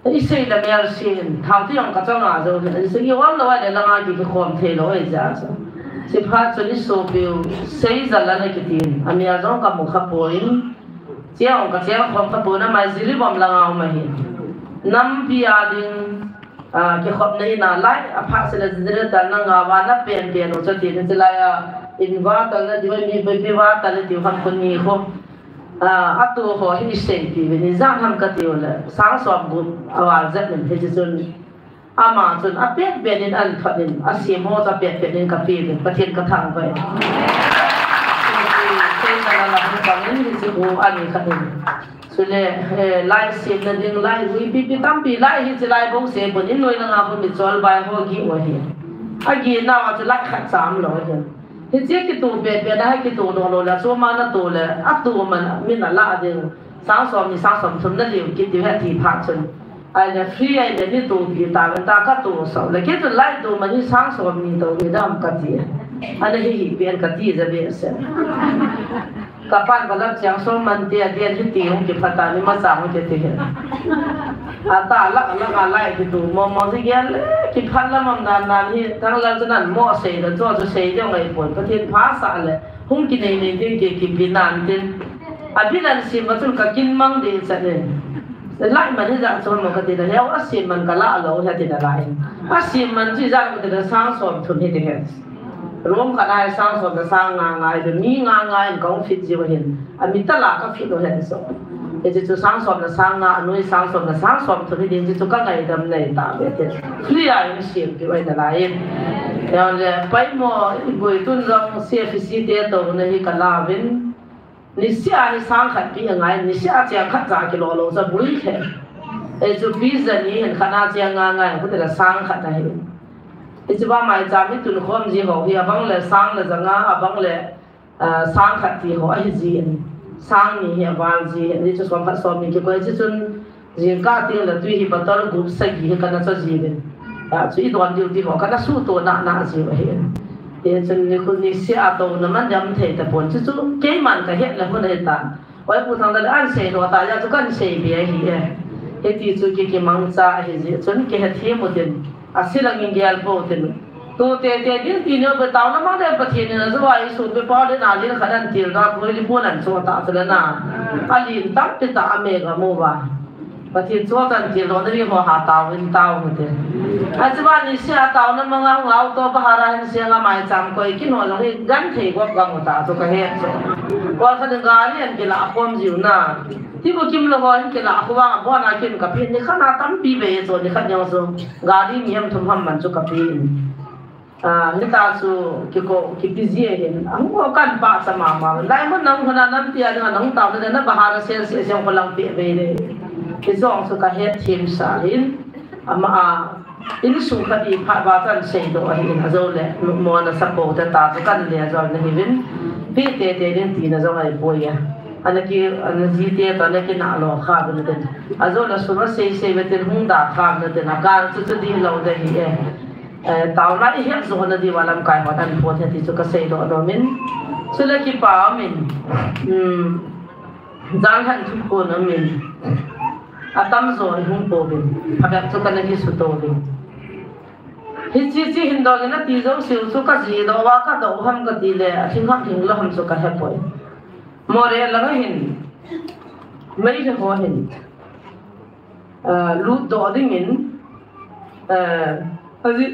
I sei la mel sin, thau tui ang ka chang a jo hin. I sei on lo ai le la ngai ki khom thei lo ai ja chu. Si pha chu ni so piu, sei ja la na ki tin. A mi a jong ka mu kha poi. Chiang ka chiang khom ka puna mai Jiribam langa um ahi. Nampi a ding, ah, kikhopna in a lai, a pha sila Jiribam na nga va na pen pen u chati ni chilai a, in va tal na diu mi pe pe va tal na diu ham kun ni kho. Ah, a tu ho hi sei pi ni jang ham ka tiu le, sang som bu a va zat ni he chi chun. Ama chun a pet pet in an thot in, a sim ho chu a pet pet in ka pe in, Pathen ka thangvah e. Sei na la la hung bang in, hi chu u ani khat in. Chule, eh, lai sim na ding lai, ui pi pi tampi lai hi chu lai bo se pon in noi na nga pon mi chol bai ho gi u ahi. A gi na wa chu lai khat cham lo ahi. Hi chu kitu pet pet na hi kitu no lo la chu ma na tu le, a tu man min a la ding. Sang som ni sang som thum na liu kit diu he ti pha chun. Ai le free ai le ni tu pi ta ven ta ka tu so. Le kit tu lai tu ma ni sang som ni tu ni dam ka ti. Ana hi hi pian ka ti ja be se. Ka pan ka lap chiang som man ti a ti a ti ti hung ki pha ta ni ma sa hung ti ti he. A ta la la ka lai ki tu mo mo si gel le ki pha la mam dan dan hi thang la chu nan mo sei da cho chu sei de ngai pon. Pathen pha sa le hung ki nei nei tin ki ki bi nan tin. A bi nan si ma chun ka kin mang de cha ne. Lai man hi jang chon mo ka ti da, heu a sim man ka la lo, he ti da lai. A sim man chu jang ka ti da sang som thum hi ti he. Rom khat a sang som da sang nga nga, mi nga nga in ka hung fit ji wa hin. A mi ta la ka fit lo he so. He chu sang som da sang nga, a noi sang som da sang som thum hi ding chu ka ngaidam nei ta ve te. Free a in sim ki wai da lai. He le pai mo i goi tun jong C F C te to na hi ka la vin. Niseh a hi sang khat pi a ngai, niseh a cheng khat cha kilo lo cha bul khe. Ei chu pi ja ni hin khat a cheng nga ngai, khu te la sang khat a hi. Ei chu ba mai cha mi tun khom ji ho hi a bang le sang le ja nga, a bang le, ah, sang khat ti ho a hi ji hin. Sang ni hi a val ji hin, ei chu som khat som ni ki koi chi chun Jingkah teng le tui hi bottle gup sagi hi kana cho jiuvin. Ah, chu i don diu ti ho kana suhtoh nana jiu ahi. Hichun nikho niseh a touna man dam thei tapon. Chu chu keiman kahet le hun ahi tan. Oi Pu Thangdal le an seidoh ta, hijeh chun kan seibe ahi e. Hiti chu ki, kimangcha ahi jeh chun kihethem utin. Aselang in gel pou tin. Tu tete din ti neo pe taona mang le Pathen in ajou a isun pe pa le na lin khat an til da koi li pon an cho ta chu le na. Alin tampi ta a me ga mo va. Pathen cho tan til lo na ri ho ha taovin tao mo te. Achu ba niseh a taona mang a ngau to bahar a hin se nga mai cham koi kin ho jong hi gan thei gop ga mo ta chu kahet chu. Kol khat in gari an kila khom jiu na. Ti bu kim lo ho an kila khu ba bon a kin ka pin ni khat na tampi be chu ni khat jong chu. Gari mi hem thum ham man chu ka pi in. Ah, hita chu kiko, kipi ji ahin. Ahung ko kan pa cha mama. Lai mun nang huna nam tia ding nang tao na na bahar a sel se se ko lang pe ve le. Kijong chu kahet them sa hin. Ama a, in su kha di pha ba chan seidoh ahin. Ajou le, mo na sa po ta ta chu kan le ajou na hi vin. Pi tete din ti na jong ai poi a. Ana ki, ana ji te to na ki na lo kha vin tin. Ajou le su ma sei sei ve tin hung da kha vin tin. A kan chu chu di lo de hi e. Eh, taona i het jo na diu a lamkai hon an phot he ti chu ka seidoh nom in. Chule kipa um in, um, janlhah thuphon um in. Atamjo i hung pouvin. Phabep chu kana kisutouvin. Hiche che hin dong in ati jouseu chu ka jidoh uva ka doh u ham kati le, alhing ham lhing lou ham chu ka hepoi. Moreh lang a hin, Meitei ho hin, ah, lut doh dingin, ah, aji,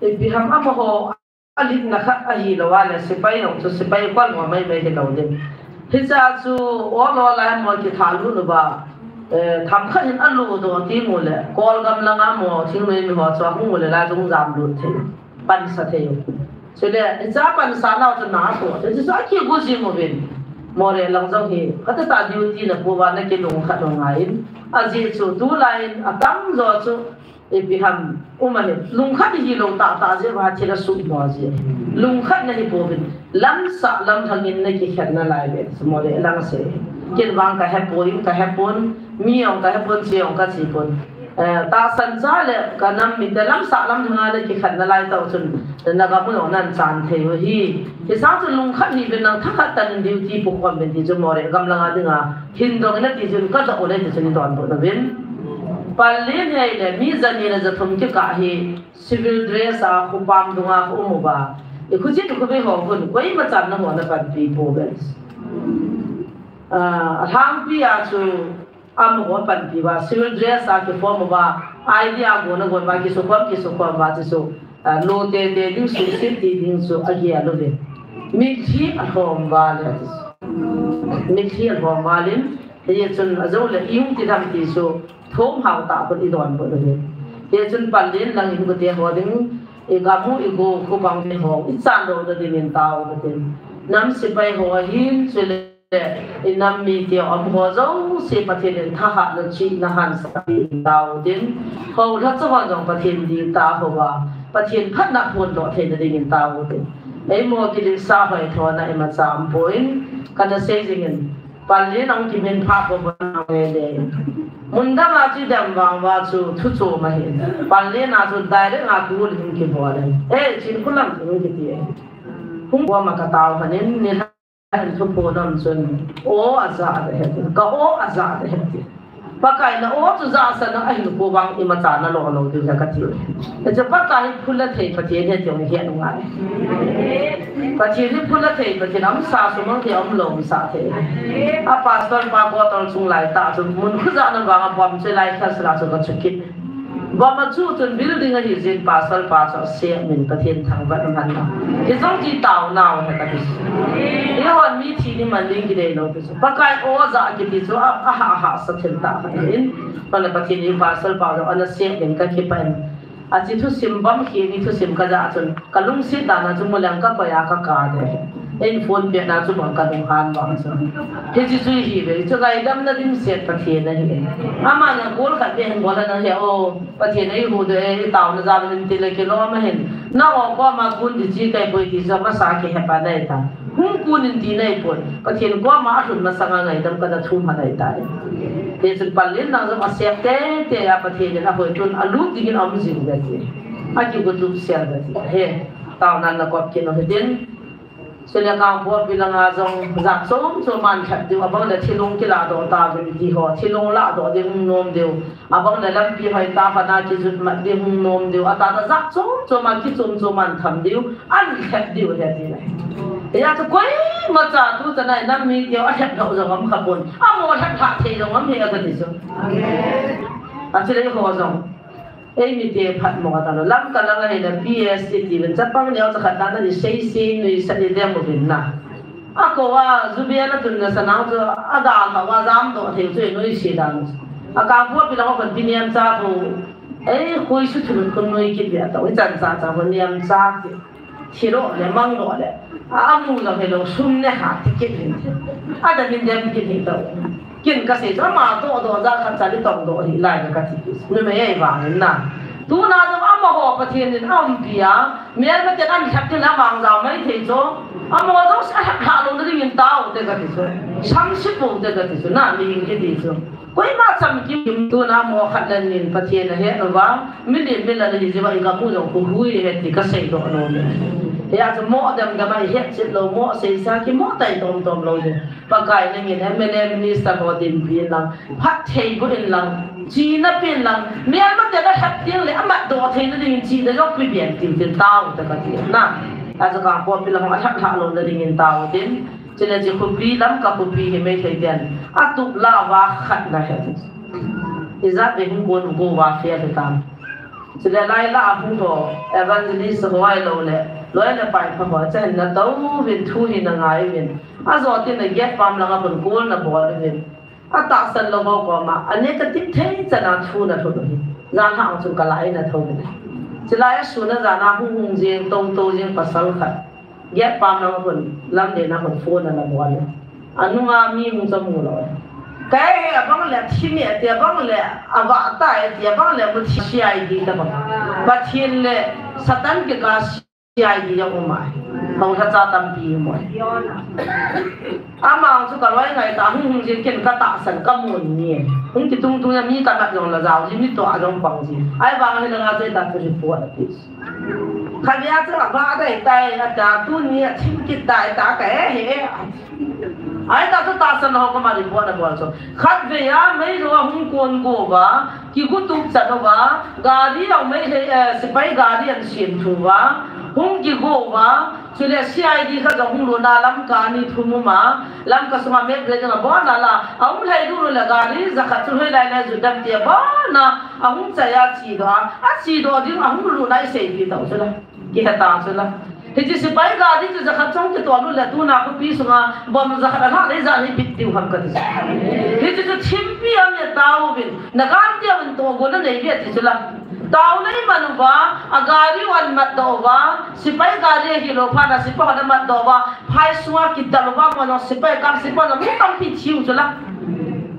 ipi ham amaho, aletna khat ahilou a le, sepai jong chu sepai kol ho mai mai hilou ding. Hiche chu ol ol a mo kitha lut uva, eh, themkhat hin alut doh ti mu le, Kolgam langa mo, thingnoi mi ho chu ahung u le la jong jam lut thei. Pansa thei u. Chule, hiche pansa nau chu na to. Hiche chu akigu jing uvin. Moreh lang jong hi, katah tah duty na pu uva na kilungkhat u ngai in. Ajeh chu, tulai in, atamjo chu, ipi ham, um ahi. Lungkhat hilou tah tah jeh uva thil asuhmo jeh. Lungkhat na hi pouvin. Lamsah lamlhang in na kikhen nalai ve. Moreh lang se. Ken vang ka hepoi, ka hepon. Mi jong ka hepon, che jong ka che pon. Eh, tahsan cha le ka nam mite lamsah lamlhang a le kikhen nalai tah u chun, na gam u jong nan chan thei u hi. Hisang chun lungkhat hih uvin lang thakhat tah in duty pukhom uvin ti chu Moreh gam langa dinga hin dong in ati chun ka doh u le ti chun i donbut uvin. Pallin hi le mi jani le jathum kikah hi civil dress a khopam dunga ka um uva. I khojin i khovei ho hin koima chan na ho na panpi pouve. Ah, alhangpi a chu amaho panpi uva, civil dress a kiform uva, I D a gon a gon uva, kisukhom, kisukhom uva, ti chu, ah, lo tete ding, suhset ti ding chu agel uve. Mitlhi alhom val e, ti chu. Mitlhi alhom val in, hichun ajou le, i hung ti dam ti chu, thom hao tah pon i donbut uve. Hichun Pallin lang in kute ho ding, i gam u i go khopang te ho, i chan lou na dingin tao ka tin. Nam sepai ho ahin, chule i nam mite um ho jouse Pathen in thahatna chihna hansah in tao tin. Houlhacha hon jong Pathen ding tahou va, Pathen phatna phondoh theina dingin tao tin. Eimo kiletsah hoithona imacha um poi, kana sei jingin. Pallin a hung kimin phat bou bou nge le. Mun dang a chu dem vang uva chu thu chom ahi. Pallin a chu direct a tu hung kibol e. Eh, Chinkhu lam hung kiti e. Hung bol ma ka tao hanin ni Ahin thuphon nom chun, o aja de het, ka o aja de het. Pakai na o chu ja sa na ahin ko bang imacha na lo lo diu ka ti. Hichu Pakai hi phula thei Pathen hi ti hi ngai. Pathen hi phula thei Pathen, amsa sumang thei, amlom sa thei. A pastor pa bottle chung lai tah chu mun khu ja na vang a bom che lai kha sala chu ka chu kit. Bom a chu chun building ahi jin pastor pa chu asem in Pathen thangvah in aman na. Hijong chu taonau ahi kati. Eihon mithi ni man ding kidei lou pi chu. Pakai o ja kiti chu a, aha, aha sa thil tah khat in. Kona Pathen in pastor pa chu ana sem in ka kipah in. Achi thusim bom khi ni thusim ka ja chun. Ka lungset dan a chu muleng ka koi a ka kap de. Ei phone pet na chu bang ka lunghan bang chu. Hiche chu hi ve, chu ngaidam na dimset Pathen ahi. Aman a kol khat ve hin bol a na he o, Pathen eihuhdoh e, taona jal in ti le kilom ahin. Na o koma kun di chi kai poi ti chu masa kihe pa nai ta. Hung kun in ti nai poi. Pathen koma alhun masang a ngaidam ka na thum ha nai ta. Hichun Pallin nang jong asep tei tei a Pathen in ahoi tun alut ding in aum jing ve ti. Akigo tup sel ve ti. He. Taona na kop kit u hitin. Chule Kangpokpi langa jong jat chom chom a an lhep diu, abang le thilung kilah doh tauvin ti ho, thilung lah doh ding hung nom diu, abang le lampi hoi tah a na kijut mat ding hung nom diu, atah tah jat chom chom a kichom chom a an tham diu, an lhep diu le ti le. Hijeh chun koima cha tu chan a nam mite alhep lou jong um kha pon, amaho lhep lha thei jong um ahi kati chu. Achule eiho jong. Eimite phatmo kata lou. Lamka lang ahile P S T ti uvin chapang neo cha khat dan a ni sei sei nui sa ni dem uvin na. Akou a Zubeen a tunna sa nau chu adalhah uva jamdoh thei chu nui sei dan. A Kangpokpi lang a kon pi Niamcha khu. Ei, khoi su thun khun nui kit ve a tah. Ichan cha cha khu Niamcha ti. Thi lou le, mang lou le. A, amu lou helou, sum ne ha ti kit hin. Ada min dem kit hi to. Kin ka sei chu ama doh doh ja khat cha li tong doh hi lai ka ti. Numei ei vang in na. Tuna jong amaho Pathen in aumpi a. Melmaten an lhep tin amang jao mai thei chu. Amaho jong sa lhep lha lou na ding in tao te ka ti chu. Samse pou te ka ti chu. Na mi hing kiti chu. Koima chamkim tuna mo khat le nin Pathen ahe uva, milim milal ahi jeh uva i gam u jong khu hui ahi ti ka seidoh nom e. Hijeh chun mo dem dem a i hetchet lou, mo seisa kimo tai tom tom lou jeh. Pakai nangin M L A minister ho dinpi in lang, phatthei boh in lang, chihna pen lang, melmaten alhep teng le amatdoh theina dingin chihna jong peh ben tin tin tao te ka ti na. Achu Kangpokpi lang alhep lha lou na dingin tao tin. Chule hiche khopi Lamka khopi hi Meitei ten atup lah uva khat nahi. Ijat vei hung kon u gou uva fail hitam. Chule lai lah a hung ho evangelist ho ahilou le loi le pai pha ho, achaina touvin thu hi nangai uvin. Ajo tin a gate pam langa hung kon nabol uvin. Atahsan lou ho koma, a negative thei chan a thu nathot u hi. Jan hah chun kalai nathou uvin. Chulai a sun a jan a hung hung jing, tou tou jing pasal khat. Gate pam langa hung, lamlen a hung phone anabol. Anunga mi hung cha mu lou. Kahe abang le thim e tia bang le, avah ta e tia bang le, muthi C I D tabang. Pathen le Satan kikah C I D jong um ahi. Hou tha cha tampi um ahi. Ama chu kaloi ngai ta, hung hung jing ken katahsan kamun ni. Hung kitung tung a mi kanat jong la jao ji, mi toh a jong pang ji. Ahivang hi langa chu ta chu report ati. Khatvei a chu avah dai tai ata, tuni a thim kit dai ta kahe he. Ahita chu tahsan ho koma report abol chu. Khatvei a Meilhei a hung kon gou uva, kigo tup chan uva, gari jong Meilhei, eh, sepai gari ahin sem thu uva, hung kigo uva, chule C I D khat jong hung lut a Lamka ni thum um a, Lamka sunga map reading abol a la, aum lhai lut le gari jakhat chu hoilai lai judam tia abol a, ahung chai a chedoh a, achedoh ding ahung lut a isei pi tau chu la. Kihe ta chu la. Hiche sepai gari chu jakhat chong kitoh lut le tuna khopi sunga bomb jakhat alhah le ijat hi bit diu ham kati chu. Hiche chu thimpi a um e, taovin, nakan tia un tohgon nanei uve ti chu la. Taona iman uva, agari u ahin matdoh uva, sepai gari ahilou phat a sepai hon amatdoh uva, phai sunga kidal uva, mo jong sepai kam sepai jong mi tampi thiu chu la.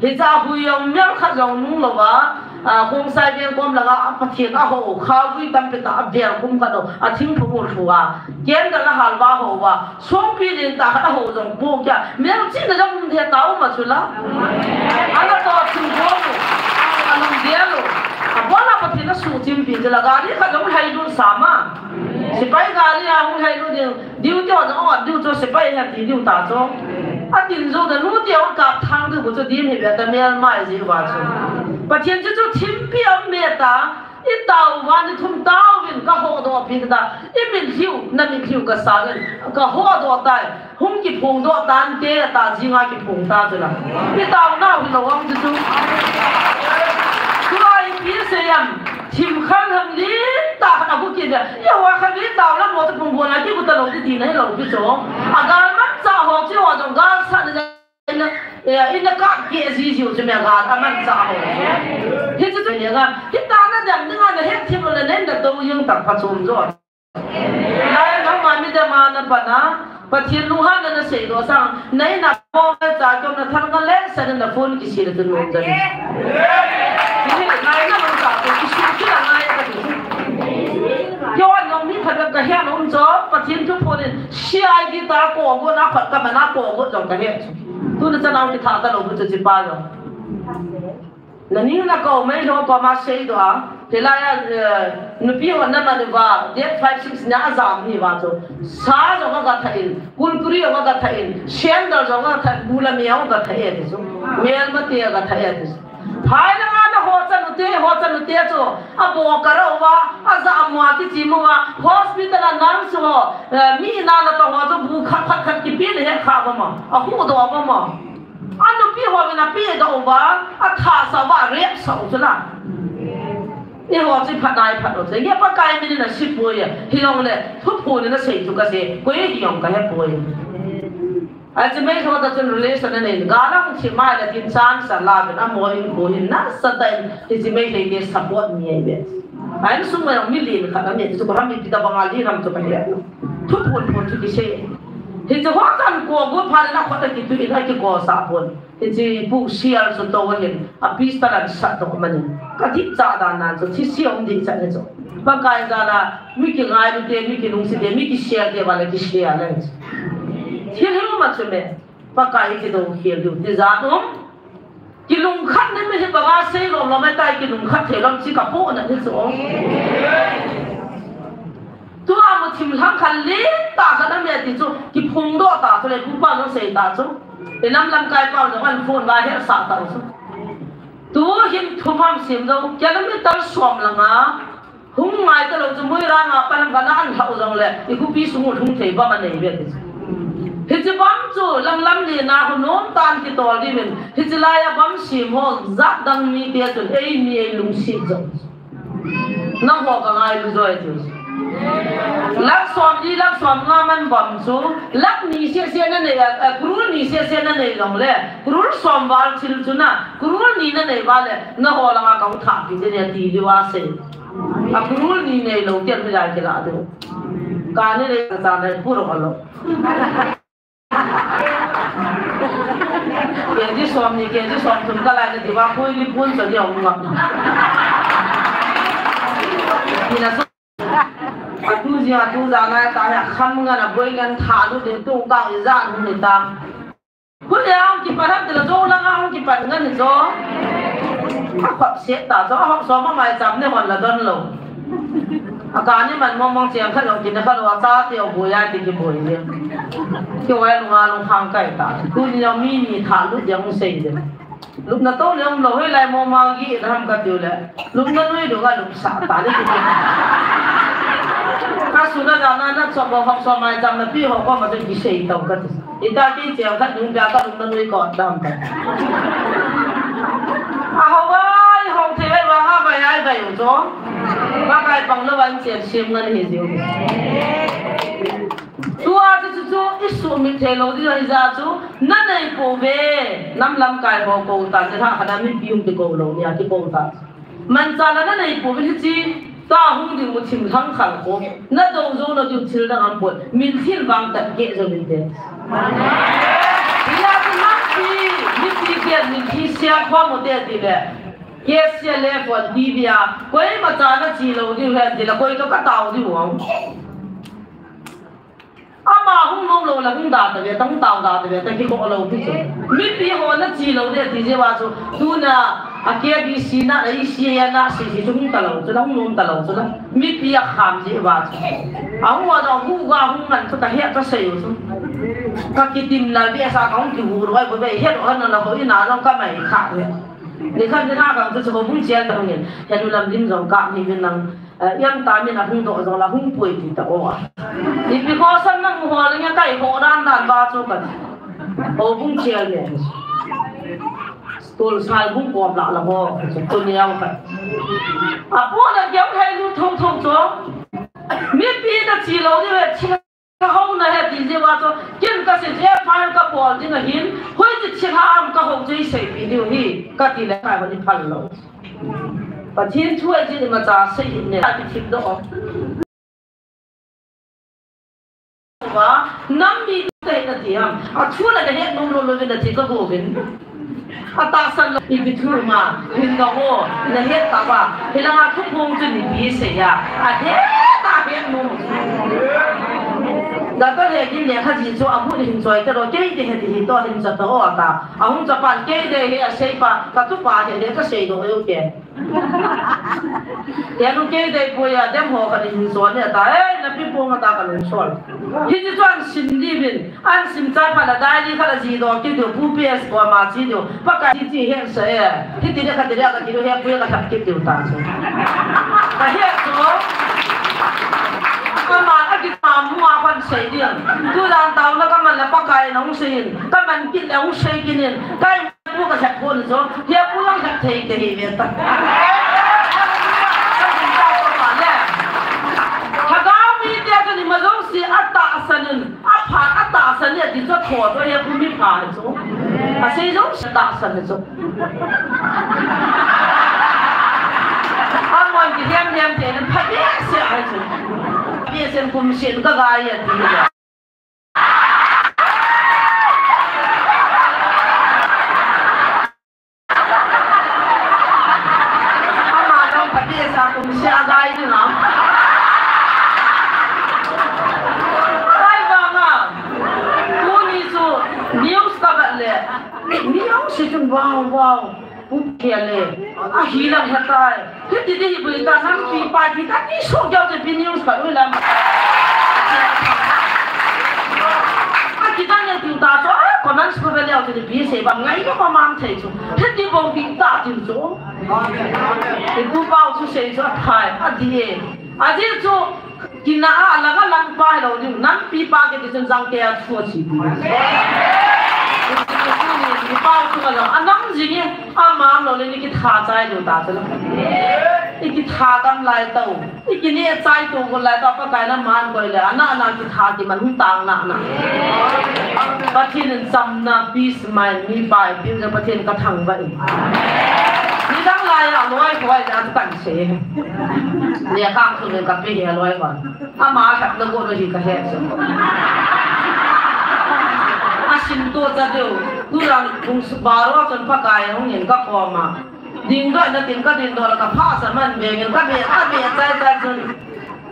Hiche a hui jong mel khat jong nung louva, A, Khongsai veng kom langa Pathen a ho, khaovui tampi tah a vel kum khat ho, a thingphung u lhu a, candle a hal uva ho uva, songpi lentah khat a ho jong po kia, melchihna jong um thei tao ma chu la. Ana toh thim bol u, a lunggel u, abon a Pathen a suhchimpi chu la, gari khat jong lhai lut sa ma. Sepai gari a hung lhai lut ding, Duty ho jong ot diu chu sepai hi ati diu ta chu. Atin jou da nu ti ho kap thang diu chu din hi ve ta mel mai ji uva chu. Pathen chu chu thimpi a um e ta. I tao uva ni thum taovin ka hodoh pi ta. I mitlhiu, na mitlhiu ka sa uvin. Ka hodoh tai. Hung kiphongdoh tante ta jinga kiphong ta chu la. I taonau hilou ang chu chu. Tua ipi sei am. Thim khang ham lentah khat a gu kit ve. Eiho khatvei tao lam ho chu pung bon a kigu talou ti tina hilou pi chu. A gal manchah ho chu ho jong gal sat na, eh, ina kap keh ji jiu chu me gal a manchah ho. Hichu chu le ga. Hita na dem dinga na het thim lou le nen na tou jing tak pha chom jo. Lai nangma mi dem a na pan a. Pathen lunghanna na seidoh sang, na in a mo cha kom na thal nga le sa na phone kisei le tu nom jani. Ni lai na lung sa tu kisei kila ngai ka ti. Keiho nong mi khat ka he nom cho, Pathen thu phone in C I D ta ko go na khat ka mana ko go jong ka he. Tu na cha nau ki tha ta lou bu chu chi pa lo. Nani na ko mai lo pa ma sei do a. Hilai a, eh, nupi ho na ma do va, date five six na a jam ni va chu. Sa jong a ga tha in, kurkure jong a ga tha in, sandal jong a ga tha, bu la mel a ga tha e ti chu. Mel ma te a ga tha e ti chu. Phai na nga na ho cha nu te, ho cha nu te chu. A bo ka ro va, a ja mo a ki chi mo va, hospital a nurse ho, eh, mi na la to ho chu bu khat khat khat ki pi le he kha va ma. A hu do va ma. A nupi ho vin a pi do uva, a tha sa uva, rep sa u chu la. Eiho chu phat nai phat u chu. Nge Pakai min in a si poi a. Hilou le, thuphon in a sei chu ka sei. Koi hi jong ka he poi. A chi mai tho ta chun relation a nei. Ga lang chi mai la tin chance a la vin a mo in ko hin na sa ta in. Hi chi mai thei ke support ni ai ve. Ai sum mai mi lin khat a mi chu ko ram mi ti ta bang a li ram chu ka he. Thuphon phon chu ki sei. Hichu ho chan ko go pha le na khot a kitu in a kiko sa pon. Hichu pu sial chu to hin a pistol an sat to mani. Ka dih cha dan nan chu thi siam dih cha ne chu. Pakai jal a mi kingailu te, mi kinungsi te, mi kisial te va le kisial le. Thil hi ma chu me. Pakai kido khel diu ti jat um. Kilungkhat ni mi hi banga sei lom lom e tai, kilungkhat thei lom chi ka po na ni chu. Tua mu thim lhang khan le ta khan a me ti chu, kiphung do ta chu le, pu pa no sei ta chu. I nam lamkai pa no an phone va her sa ta chu. Tu hin thum ham sim do, kilometer som langa, hung ngai ta lou chu, Moirang a pa lam kana an hau jong le, i kupi sung u hung thei ba ma nei ve ti chu. Hiche bam chu lamlam lena ho nom tan kitol diuvin, hiche laiya bam sem ho jat dang mite chun eini eilungset jong. Nangho kangailu joi chu. Lakh somli, lakh somnga man bam chu, lakh ni sese nanei, a, a, crore ni sese nanei jongle, crore som val thil chu na, crore ni nanei vale, nangho langa kahung thahpi ding ahi ti diu asei. A crore ni neilou ten hilai kila diu. Kani le kachanai puro alo. Kg somni, kg somthum kalai na diuva, koi li pun so ni ong ngam. Ina so. Atu jia, atu jana, ta ya kham ngana, boi ngan thalu din tu kang ija ni ta. Hule ang kipan ham tila jo langa ang kipan ngan jo. Akhop se ta jo, akhop so ma mai cham ne hon la don lo. Akani man mong mong chiang khat lo, kin khat lo, achate o boi a ti kiboi le. Kiwai lunga lung khang kai ta. Tuni jong mi ni thalu jong sei le. Lupna to le um lo, hoilai mo ma gi ham katiu le. Lupna nui lunga lupsah ta le ti. Kasuna jana na chop ho, hop so mai cham na pi ho ko ma tu kisei to kati. Ita ti chiang khat nung pia ka lupna nui ko dam ta. Ahawai, hong thei vai vang a vai ai vai u jo. Pakai pang lou vang chen sim ngan hi jiu. Tua chu chu chu i sumit thei lou ding ahi jeh chu, nanei pouve, nam lamkai ho kou ta, ni tha khat a mipi um ti kou lou, ni a ti kou ta. Manchah la nanei pouve hiche, ta hung ding u thim lhang khal ko, nadou jou lou diu thil dang aumpoi, min thil vang tat keh jou inte. Hia chu nampi, mipi te min thi siam khom u te ti le, K C L F on T V a, koima cha nache lou diu hen ti le, koi toh katao diu ham. Ama hung nom lou le hung da tave, ta hung tao da tave, ta kikhoh lou pi chu. Mipi ho nache lou de ti jeh uva chu, tuna a K B C na, a E C A na, C C chu hung ta lou chu la, hung nom ta lou chu la. Mipi akham jeh uva chu. Ahung uva jong hu ga hung ngan chu kahet kasei u chu. Kakitim lal be sa kahung kihu lou ai bo be het u han na ho ina jong kamai kha ve. Nikhat ni na kang chu chu houbung chel ta hung in. Henu lam lim jong ka mi vin nang. Eh, iam ta min ahung doh jong la hung pui ti ta o a. Ipi khosan nang ho le nge kai ho dan dan ba chu kan. Houbung chel le. Tol sai bung kom la la ho. Chu tu niau kan. Apo na keu hei lu thong thong chu. Mipi nache lou ni ve chi Ka hou na he ti jeh uva chu, ken kasei chu F I R kabol ding ahin, hoiti thilha ham ka hou chu iseipi diu ahi, kati le kai hon iphal lou. Pathen thu ahi jeh in imacha sei in ne, ati thip doh. Uva, nam mi te nati ham, athu la kahet nom lou lou vin ati ka go vin. Atahsan lou, ipi thu ma, hin ka ho, nahet tauva, hilanga thuphong chu nipi sei a, ahet a het nom. Doctor he kin lekha jih chu amu hin choi ta lou, kei te he ti hi to hin cha ta o ta. Ahung cha pan kei te he asei pa, ka tu pa he le ka sei doh eu ke. Enu kei te poi a, dem ho ka hin choi ne ta, eh, na pi pong ta ka lung sol. Hiti chuan sim di vin. An sim chai phat la diary khat la jih doh kit diu, Pu P S koma che diu, Pakai ti ti hen sa e. Hiti le khat le kati diu, he pu ka thap kit diu ta chu. Ka he chu. Ka man a kit ma mu a kan sei diu. Tu dan tau na ka man la Pakai na hung sei in. Ka man kit le hung sei kit in. Ka Pu ka thap pon chu. He pu lang thap thei te hi ve ta. Ka jin ta ko ma le. Lhagao mite chu ni ma jong si a tahsan in. Aphat atahsan e ti chu tho chu he pu mi pha chu. Asei jong si tahsan chu. Amon ki diam diam te nan pha behseh ahi chu. Behseh kum sin ka gai e ti. Ama jong pati sa kum sia gai ding a. Gai vang a. Tuni chu news ka vet le. News si chun wow, wow. Pu Khel le. Ahi lang hetai. Hiti di hi bui ta nampi pa ti ta ti so jao te pi news ka ui lam. A ti ta ne ti ta so, a, comments ko ve leo ti pi sei ba ngai ko ma mang thei chu. Hiti bong ti ta ti chu. Ti pu pau chu sei chu a thai, a ti e. A ti chu Ina a lang a lang pa hilou ding, nampi pa kiti chun jangkei a thu athi ding. Ni pa chu ka jang, anam jing e, ama lou le ni kitha chai lou ta chu. I kitha tam lai tau. I kineh chai tu got lai tah, Pakai in aman koi le, ana, ana kitha kiman hung tang na, na. Pathen in chamna, peace mind, mipa eipeh jeh a Pathen ka thangvah e. Nidang lai a loi khoi le, atu kan sei. Lekha chu le ka pe hi a loi khoi. Ama lhep na got hi ka he chu. A sim to cha deu. Tu lang kung su baro chun Pakai hung in ka kom a. Dingdoh na tin ka dingdoh le ka pha sa man be ngin ka be, ka be chai chai chun.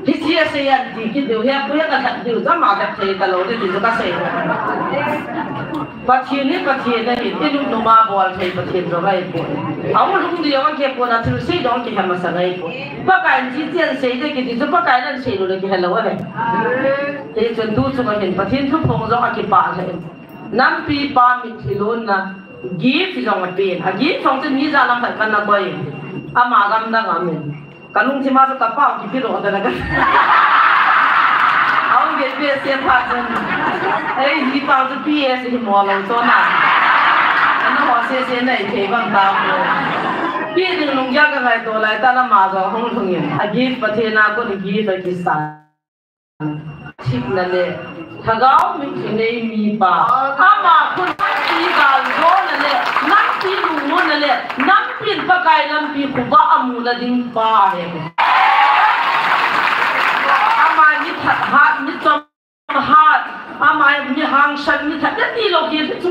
Hiche a sei an ti kit diu, he pu he ka that diu, jama ka thei ta lou ti chu ka sei. Pathen hi Pathen ahi, i lungthim a bol thei Pathen jong ahi poi. A u lung diu a ke pon a thil sei dong kihe masa ngai poi. Pakai in hiche a sei de kiti chu Pakai in sei lou le kihe lou ahi. Hichun tu chu ka hin Pathen thuphong jong a kipah le. Nampi pa mitlhi lonna. Gift jong apen. A gift jong chu mi ja lam khat kana koi. Ama gam dang a min. Ka lungthim a chu ka pau kipe lou ta na ka. Aum be pe se pha chun. Ei, hi pau chu P S hi mo lou chu na. Ana ho se se nei thei bang ta ko. Pe ding lunggel ka ngaito lai ta na ma jong hung lhung in. A gift Pathen a kon gift a kisa. Thipna le, lhagao mitlhi nei mipa. Ama khut nampi galjona le, nampi lungmonna le, nampi in Pakai lampi khovah a muna ding pa ahi. Ama ni that hat, ni chom hat, ama ni hangsan, ni that na ti lou hi chu.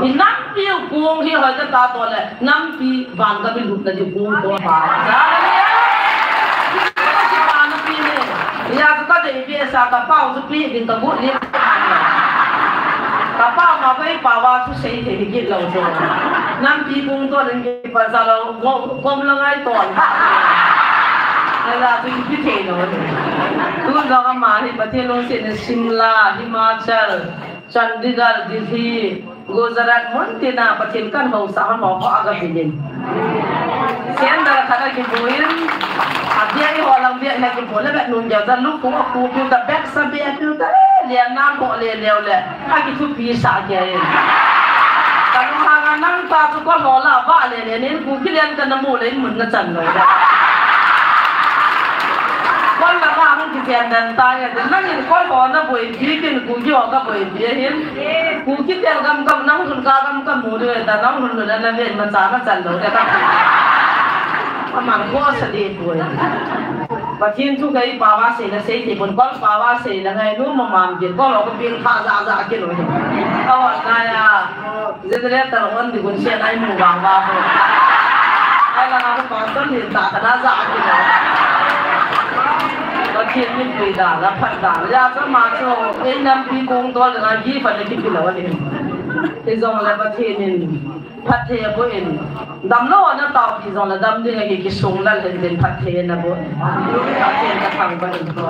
I nampi u kong hi hoi ta ta to le, nampi van ka bi lut na di kong to pa. Ja le. Ki pa na pi ne. Ya chu ka dei be sa ka pau chu pi ding ka bu ni. Ka pau ma ko i pau a chu sei thei hi kit lou chu. Nampi kong to ding ki pa ja lou, kom la ngai to. Ai la chu ki thei lou. Tu jong ama hi Pathen lungset in Shimla, Himachal. Chandigarh, Delhi, Gujarat, mun tina Pathen kan housa hon ho ho aga pinin. Sandal khat a kibuin, a bia i ho lang bia he kibu le bet nun dia ta luk kung a ku piu ta bek sa bia piu ta le, lian nam ho le leo le, a kithupi sa kia in. Ka lung hang a nang ta chu ko ho la va le le nin ku kilian ka na mu le in mun na chan lo. Kon la ma hung kisian dan ta ya, nang in ko ho na boi bi kin ku yo ka boi bi hin. Ku kitel gam gam nang hun ka gam ka mu de ta nang hun na na ven ma cha na chan lo de ka. Aman ko sa de boi. Pathen thu ka i pau a sei na sei ti pon ko pau a sei na ngai nu ma mam de ko lo ko pin kha ja ja ke lo. Awa na ya. Generator on di gun sia nai mu bang ba ko. Ai la ko pastor ni ta ka na ja ki na. Pathen min pui da, la phat da. Ya sa ma chu, ei nampi kong tol da gi pa ne ki pi lo ni. Ti jong la Pathen in phatthei a boh in. Damlou na tao ti jong la dam ding a ki, kisung lal hen tin phatthei na boh. Pathen ka thangvah in ko.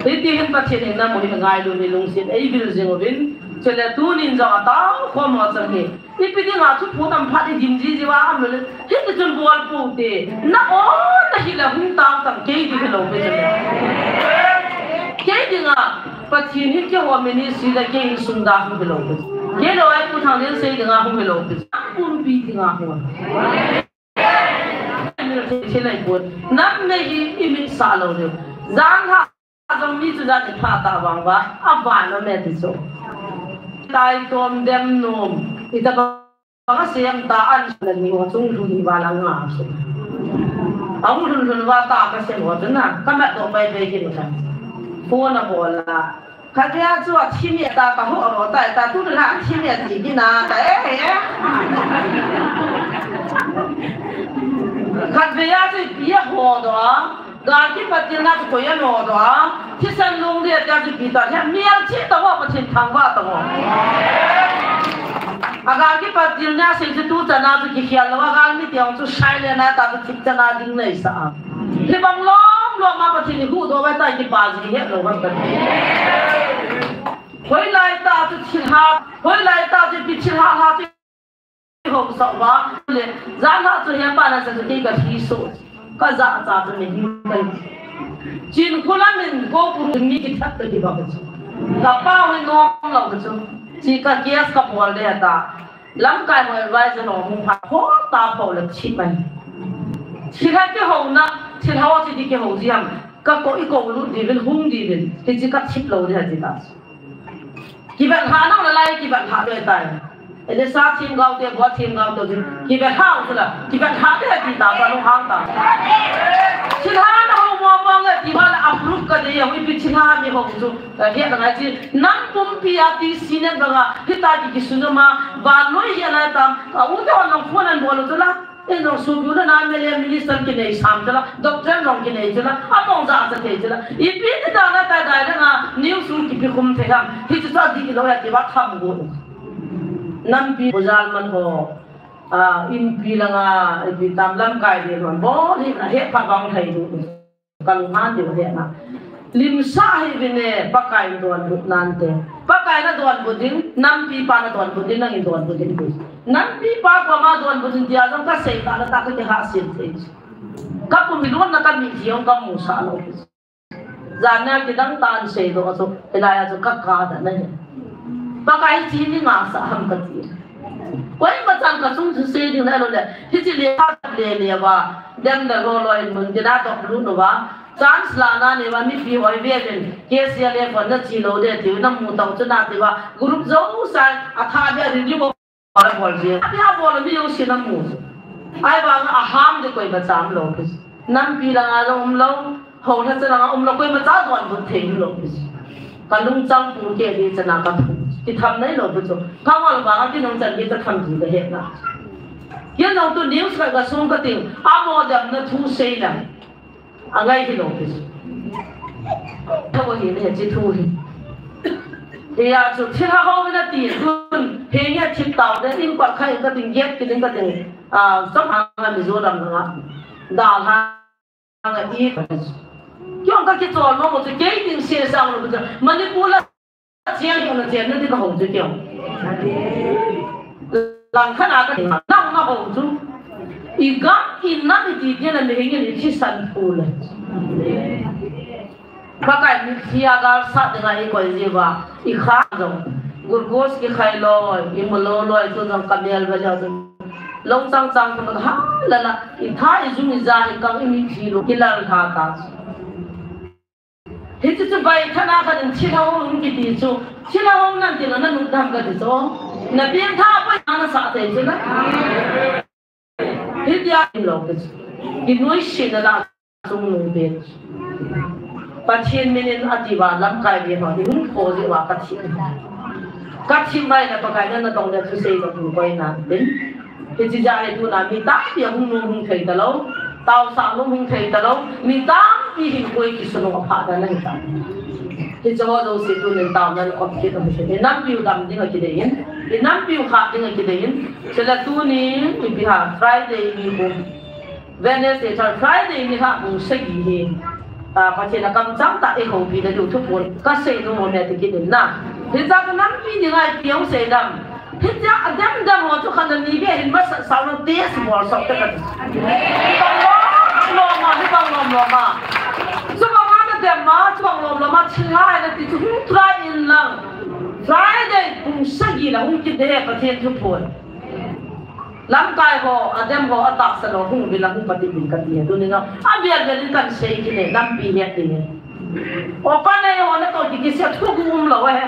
Hiti hin Pathen in na mu hi ngailu ni lungset ei vil jing uvin. Chule tunin jong a tao khom ho chang hi. Ipi dinga thuphon amphat i dim jiji uva am le, hiti chun bol pou te, na o, na hi la hung tao tam kei di hilou pe chun. Kei dinga, Pathen hi keiho ministry la kei insung da hung hilou pe. Keilou ai Pu Thanglen sei dinga hung hilou pe. Pumpi dinga hung. Thil ai pon. Nam nei hi i mit sa lou le. Jan ha Jong mi chu jat i pha ta vang uva, a van a me ti chu. Tai tom dem nom, i ta bang a sem ta an na ni ho chung lhun hi va la nga chu. A hung lhun lhun uva ta ka sem ho chu na, ka mat to pai pai kin ka. Phone a bol a. Khatvei a chu a thi mi ta ka ho ro ta, ta tu na thi mi ti ki na ta e e. Khatvei a chu i pi a ho do a. Gal kipat tilna chu koi a nodoh a, thisan lungdei a tia chu kitat hi, mial thi tao, Pathen thangvah tao. A gal kipat tilna sei chu tu chan a chu kikhel lou a, gal mi tiang chu silent a ta chu thip chan a ding nei sa a. Hibang lom lom a Pathen i huhdoh vai ta kipa ji het lou va ta. Hoilai ta chu thilha, hoilai ta chu ipi thilha lha chu Hong sa uva le, jan a chu he pa na sa chu kei ka thi so, ka ja cha chu ni hi kai. Chinkholam in Gopur mi kithat ta kiba ka chu. Ka pa hoi nom lo ka chu. Chi ka case ka bol de ta. Lamkai hoi advisor lo hung pha ho ta pho la chi mai. Chi ha ke ho na, chi ha chi di ke ho ji ham. Ka ko i ko lu di vil hung di vil. Ti chi ka thip lo de ha ti ta. Kivet ha nang la lai kivet ha de tai. Ele sa thim gau te, bo thim gau te, kivet ha u la, kivet ha de ti ta, ba lu hang ta. Sin ha na ho mo mo nge ti ba la approve ka de ya, wi pi sin ha mi ho chu. He na ngai chi, nang pumpi a ti sinen ba nga, hita ki ki sunu ma, ba noi he na tam, ka u te ho nang phone an bo lu chu la. Ei nong subiu na na M L A minister kinei sam chula, doctor nong kinei chula, a tong ja sa thei chula. Ipi ti da na ta dai na nga, news u kipi khum thei ham. Hi chu sa di lo ya ti ba tham gu. Nampi bujal man ho. A, inpi la nga, ipi tam lamkai de man. Bo hi na he pha bang thei du. Ka lunghan diu ahi na. Limsah hih uvin e, Pakai in donbut nante. Pakai na donbut ding, nampi pa na donbut ding, nangin donbut ding. Nampi pa koma donbut ding tia jong ka sei ta na ta ka kihahsel thei. Ka pumpi lon na ka mitlhi jong ka musah lou. Jan a kidang tah in sei doh chu, hilai a chu ka kap dan ahi. Pakai chi ni ngah sah ham ka ti. Koima chan ka chung chu sei ding le lo le. Hichi le ha le le va. Dem da lo lo in mun ding a tok lut uva. Chance la na nei uva mipi hoi ve uvin. K C L F hon na chi lo de ti u na mu tau chu na ti uva. Group jouse a tha bia renew bol bol ji. A bia bol mi jouse na mu. Ahivang a ham de koima cham lo. Nampi la nga lo um lo. Ho na chana um lo koima cha donbut thei lo. Ka lungchang pu ke di chana ka thu. Kitham nei lo bu chu. Ka ngol ba ka kinung chan ki ta tham ji ka he na. Ken nong tu news ka ka sung ka ting. A mo dam na thu sei na. A ngai hi lo ki. Tha bo hi ne chi thu hi. He ya chu thil ha ho na ti tun. He nge thil tau de in pa khai ka ting get ki ding ka ting. A, sam ha na mi zo dam na. Da ha. Anga i. Kiong ka kichol mo mo chu kei ding se sang lo chu. Manipur la chiang kiong na chiang na ti ka hong chu kiong. Lang khan a ka ti na na hong chu. I gam i nam i ti ti na mi hing i thi san pu le. Pakai mitlhi a gal sah ding a i koi ji uva. I kha jong. Glucose kikhai loi, i mu lou loi, tu jong ka mel va lou jong. Lou chang chang tu ha la la, i tha i jung i ja i kang i mitlhi lou, i lal tha ta. Hichu chu bai thana khan in thil ho hung kiti chu. Thil ho nan ti na nu dam ka ti chu. Na pian tha pa na sa te chu na. Hitia in lo ke. Ki noi si na la chung nu be. Pathen min in ati va lamkai ve ho ni hung kho je va ka thi. Ka thi mai na Pakai na na dong le thu sei ka thu koi na din. Hichi ja he tu na mi tampi hung nu hung thei ta lo. Tau sa nu hung thei ta lo. Mi tampi hin koi ki sunu a pha da na hi ta. Hichi ho jouse tu nin tau na lo ki ta mi. Nampi u dam ding a ki dei in. Nampi u kha ding a ki dei in. Chule tuni, ipi ham, Friday ni kum. Wednesday, Thursday, Friday ni ha kum sagi hi. Ah, Pathen a kamchang tah i houpi na diu thuphon. Ka sei nom mo me ti kit in na. Hicha ka nampi ni ngai piau sei dam. Hicha a dem dem ho chu khan ni be hin masa sau lo test bol sok te ka. Bang lom lom ma, hi bang lom lom ma. Chu bang ma na dem ma, chu bang lom lom ma, chin hai na ti chu hung try in lang. Friday kum sagi la hung kit de Pathen thuphon. Lamkai ho, a dem ho, a tahsa lo, hung uvin la hung pati uvin ka ti he. Tuni na, a bial bial in kan sei kit e, lampi he ti he. O pa nei ho na to ki ki se thu gu um lo he.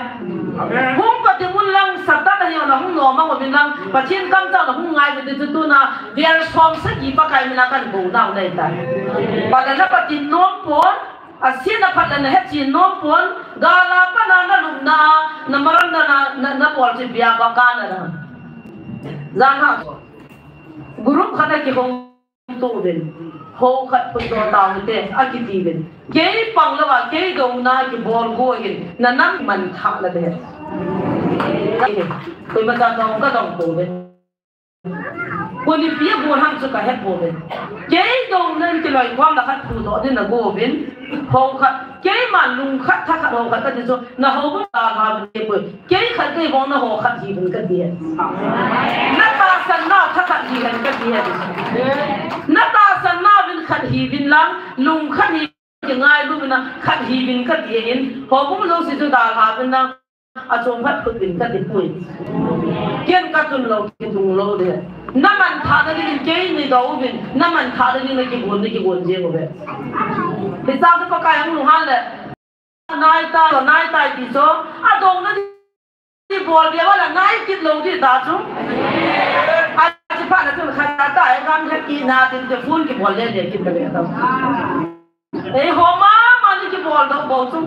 Amen. Hung pati uvin lang Satan a hi ho na hung nom a uvin lang, Pathen kamchang la hung ngai uvin ti chu tuna, bial som sagi Pakai min a kan ko nau nei ta. Pa la na pati nom pon, A sin a phat le na he chin nom pon, gal a pat na na lupna, na maran na, na, na, na bol chi bia ba ka na na. Jan ha. Group khat a kihong to uvin. Ho khat phun do tau te, a kiti uvin. Kei pang lou a, kei dong na kibol go hin, na nam man tha la de. Koima cha dong ka dong to uvin. Ko ni pia go ham chu ka he pon. Kei dong nan kiloi khom la khat thu do din na go uvin. Ho khat, keiman lung khat, tha khat ho khat ka ti chu, na ho ba ta ha uvin koi. Kei khat kei bong na ho khat hi uvin ka ti. Na tahsan na tha khat hi uvin ka ti. Na tahsan na uvin khat hi uvin lang, lung khat hi kingai luvin a, khat hivin kati in, houbung jouse chu dalha uvin a, achom khat phut uvin kati poi. Ken katun lou, kitung lou de. Naman thahna dingin kei neidoh uvin, naman thahna dingin nakibol, nakibol jeng uve. Hichea chu Pakai ahung lunghan le, naitai, naitai ti chu, adongna ding bol bia vala nai kit lou ding ta chu. Achi phat na chu khat ta, e gam he kina tin te phone kibol le le kit le ta. Eiho mama ni kibol doh bou chu.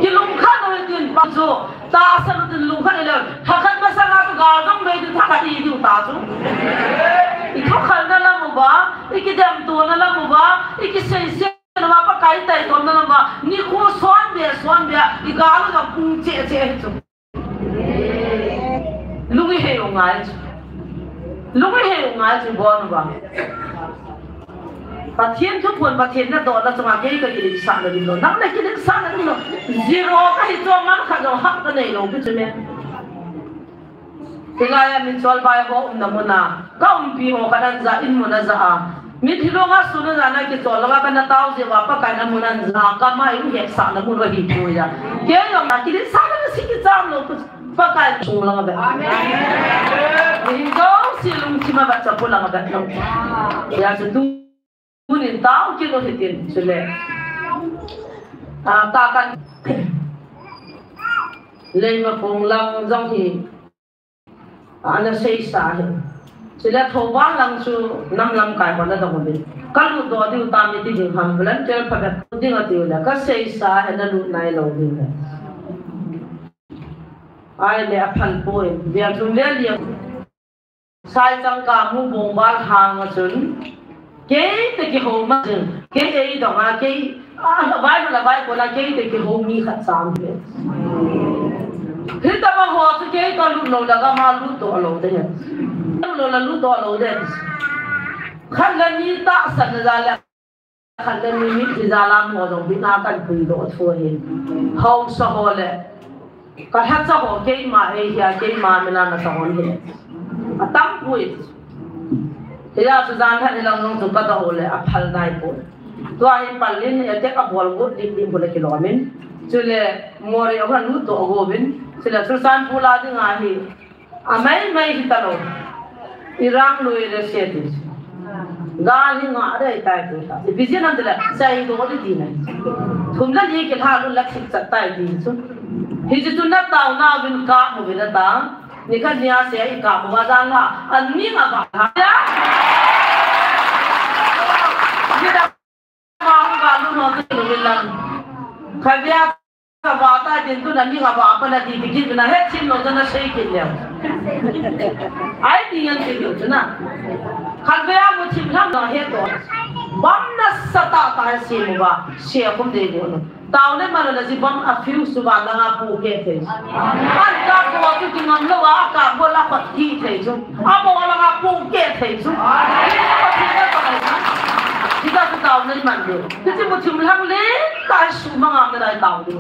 Kilungkhat lou tin pa chu. Tahsan lou tin lungkhat le. Thakhat masanga chu gal jong bei tin thakhat i diu ta chu. I thokhalna lam uva, i kidemtona lam uva, i kiseisena uva, Pakai taitona lam uva, nikho sonbe, sonbe, i gal u jong pung cheh cheh hi chu. Lung ihei u ngai chu. Lung ihei u ngai chu, bon uva. Pathen thuphon, Pathen nadohna chunga kei kakiletsahna ding lou. Nang nakiletsahna ding lou. Zero kahi chu, man khat jong hah kanei lou pi chu me. Hilai a min cholvai ho umna muna, kaumpi ho khat ahin ja, in mun aja a. Mitlhi lunga sun aja na kichol lou a kana tao jeh uva Pakai in amun ahin ja, kama in hetsahna mun ahi poi a. Kei jong nakiletsahna si kicham lou, Pakai chung lang ave. Amen. Mihem jouse lungthim a vet, chapu lang ave lou. Hijeh chun tu Tunin tao kit u hitin, chule. A, ta kan Leimakhong lang jong hi, a, ana seisa hi. Chule Thoubal lang chu nam lamkai hon adong uvin. Kalut doh diu tam iti ding ham, volunteer phabep ding atiu le, kaseisa hi nalut nailou diu le. Ahile aphal poi, vei thum vei li a. Saichangkam Mubongbal hang a chun, kei toh kihou ma jing, kei eidong a, kei, a, vai la vai ko la kei toh kihou mi khat chang hi. Hitobang ho chu kei toh lut lou la gam a lut doh lou ding ahi. Lut lou la lut doh lou ding ahi. Khat le ni tahsan na jal le. Khat le ni mitlhi jal a mo jong bina kan puidoh thu ahi. Haosa ho le, kalhacha ho keima eihia, keima mina nasa hon hi. Atampoi. Hijeh chun jan khat hilang jong chu kadoh u le aphal naipoi. Tua hi pal in attack abol got lim lim u le kilom in. Chule Moreh a hung lut doh got uvin. Chule Churachandpur a dinga hi. Amai mai hitalou. Iran lui le se ti. Gal hi nga dei tai ti ta. Ipi jeh ham tile, seidoh ding ti nai. Thum le li kilha lou la thip chat tai ti chu. Hiche chu natao nauvin kap uvin nata. Nikhat nia se i kap uva jan la. Ani nga ba ha. Ya. Ni da ma hu ga lu no tu lu lang. Kavya Kava ta din tu na mi kava pa na di bigin na he thim lo na sei kin le. Ai ti yan ti lo na. Kavya mu thim lam na he to. Bam nasa tah tah si mu ba. Si a kum de go no. Tao le ma na ji bam a fiu su ba na nga pu ke the. An ka ko tu ki ngam lo wa ka ko la pat ki the ju. Amo la nga pu ke thei chu. Pathen a tonga. Hita chu tao nei man de. Hiche mu thim lang le, ta su manga me lai tao de.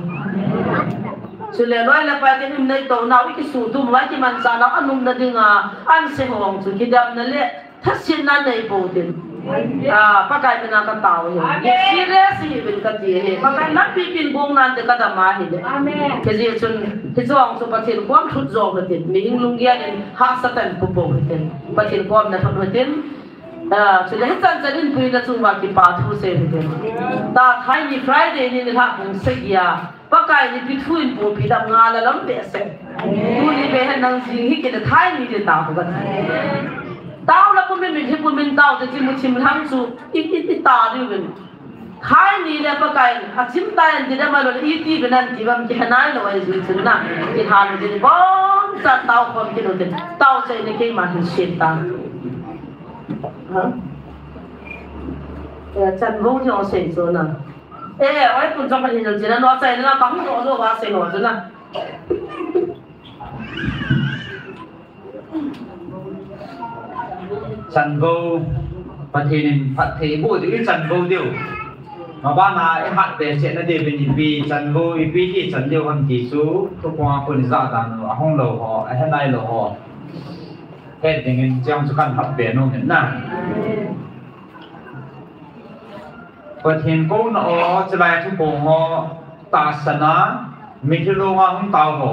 Chule loi le pai te nim nei to nau i kisu tum vai kimanchah nau anum na dinga, an se hong chu kidemna le, thasetna nei pou tin. Ah, Pakai mina ka tao hi. Amen. Serious hi uvin kati hi. Pakai lampi pin bong nan te ka dam ahi le. Amen. Hijeh chun, hiche hong chu Pathen kom thut jo hitin. Mihing lunggel in hahsat in pu pou hitin. Pathen kom na thut hitin. Ah, chule hichan chan in puina chunga kipa thu sei u hite. Ta thai ni Friday ni nilhah pung sagi a. Pakai ni pi thu in pulpit a nga la lam behseh. Tuni be hen nang jing hi kile thai ni le ta ho ga. Tao la pumin, mitlhi pumin tao te chi mu thim lang chu i, i, i ta diu vin. Thai ni le Pakai, a chim tai an ti dam a lo le, iti vin an ti bam kihe nai lo ai jui chun na. Kihe lo din bon chan tao khom kit u tin. Tao sei ni keima hin sin ta. Ha? Eh, Chanvo jong sei chu na. Eh, oi kun jong hin jong china no sei na, ka hung jo jo va sei no chu na. Chanvo, Pathen in phatthei boh diu, i chanvo diu. Mabana i hat behseh na diuvin ipi, chanvo, ipi ti chan diu ham ti chu, thuphonga kon i jah dan u, ahung lou ho, ahe nai lou ho. Het dingin chang chu kan hat be nom in na. Pathen kouna o, chulai thupong ho tahsan a, mitlhi longa hung tao ho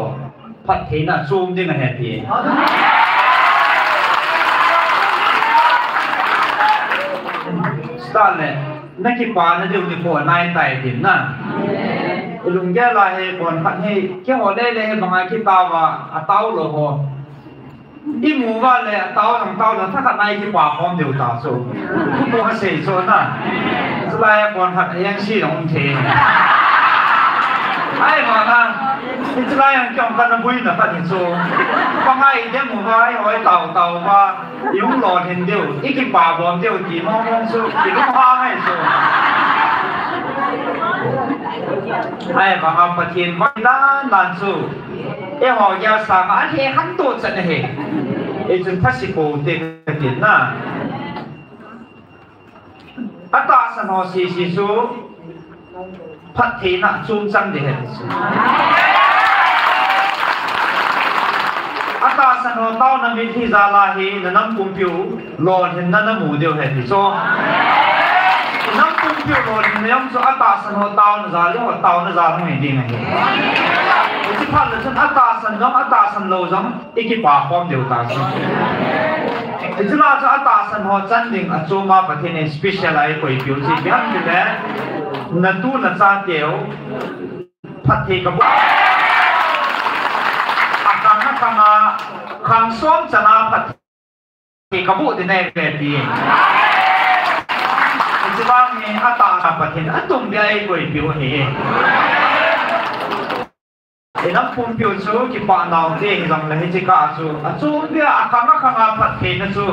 phattheina chom ding ahi ti. Start le, na kipana diu nikho anai tai tin na. I lunggel a hi konkhat hi, keiho lele hi banga kitao va, atao lou ho. I mu uva le, atao jong tao jong, thakhat na i kipa khom diu ta chu. Thupong asei chu na. Chulai a konkhat a M C jong um thei. Ahivanga, hiche lai a kei jong kana buina khat hi chu. Banga i dem uva, i hoi tao tao uva, i hung lolhin diu, i kipa bom diu ti mong mong chu, kilunghang ahi chu. Ahivanga Pathen vai dan dan chu. Eiho gel sanga ahe khantou chan ahi. Hichun thase pou te kati na. Atahsan ho sese chu phattheina chom chang ding ahi ti chu. Atahsan ho taona mitlhi jal a hi na nam pumpiu lolhinna na mu diu ahi ti chu. Nam pumpiu lolhinna jong chu atahsan ho taona jal, eiho taona jal hung hi ding ahi. Hiche phat le chun atahsan jong, atahsan lou jong, i kipa khom diu ta chu. Hiche lai chu atahsan ho chan ding a chom a Pathen in special a eikoipiu chu ipi ham tile, na tu na chateu phatthei kaboh. Akhang akhang a, khang som chan a phat Pathen kaboh ding ahi ve ti. Hiche vang hi atahsa Pathen atum bia eikoipiu ahi. I nam pumpiu chu kipah nau te hijongle hiche kah chu achom bia akhang akhang a phattheina chu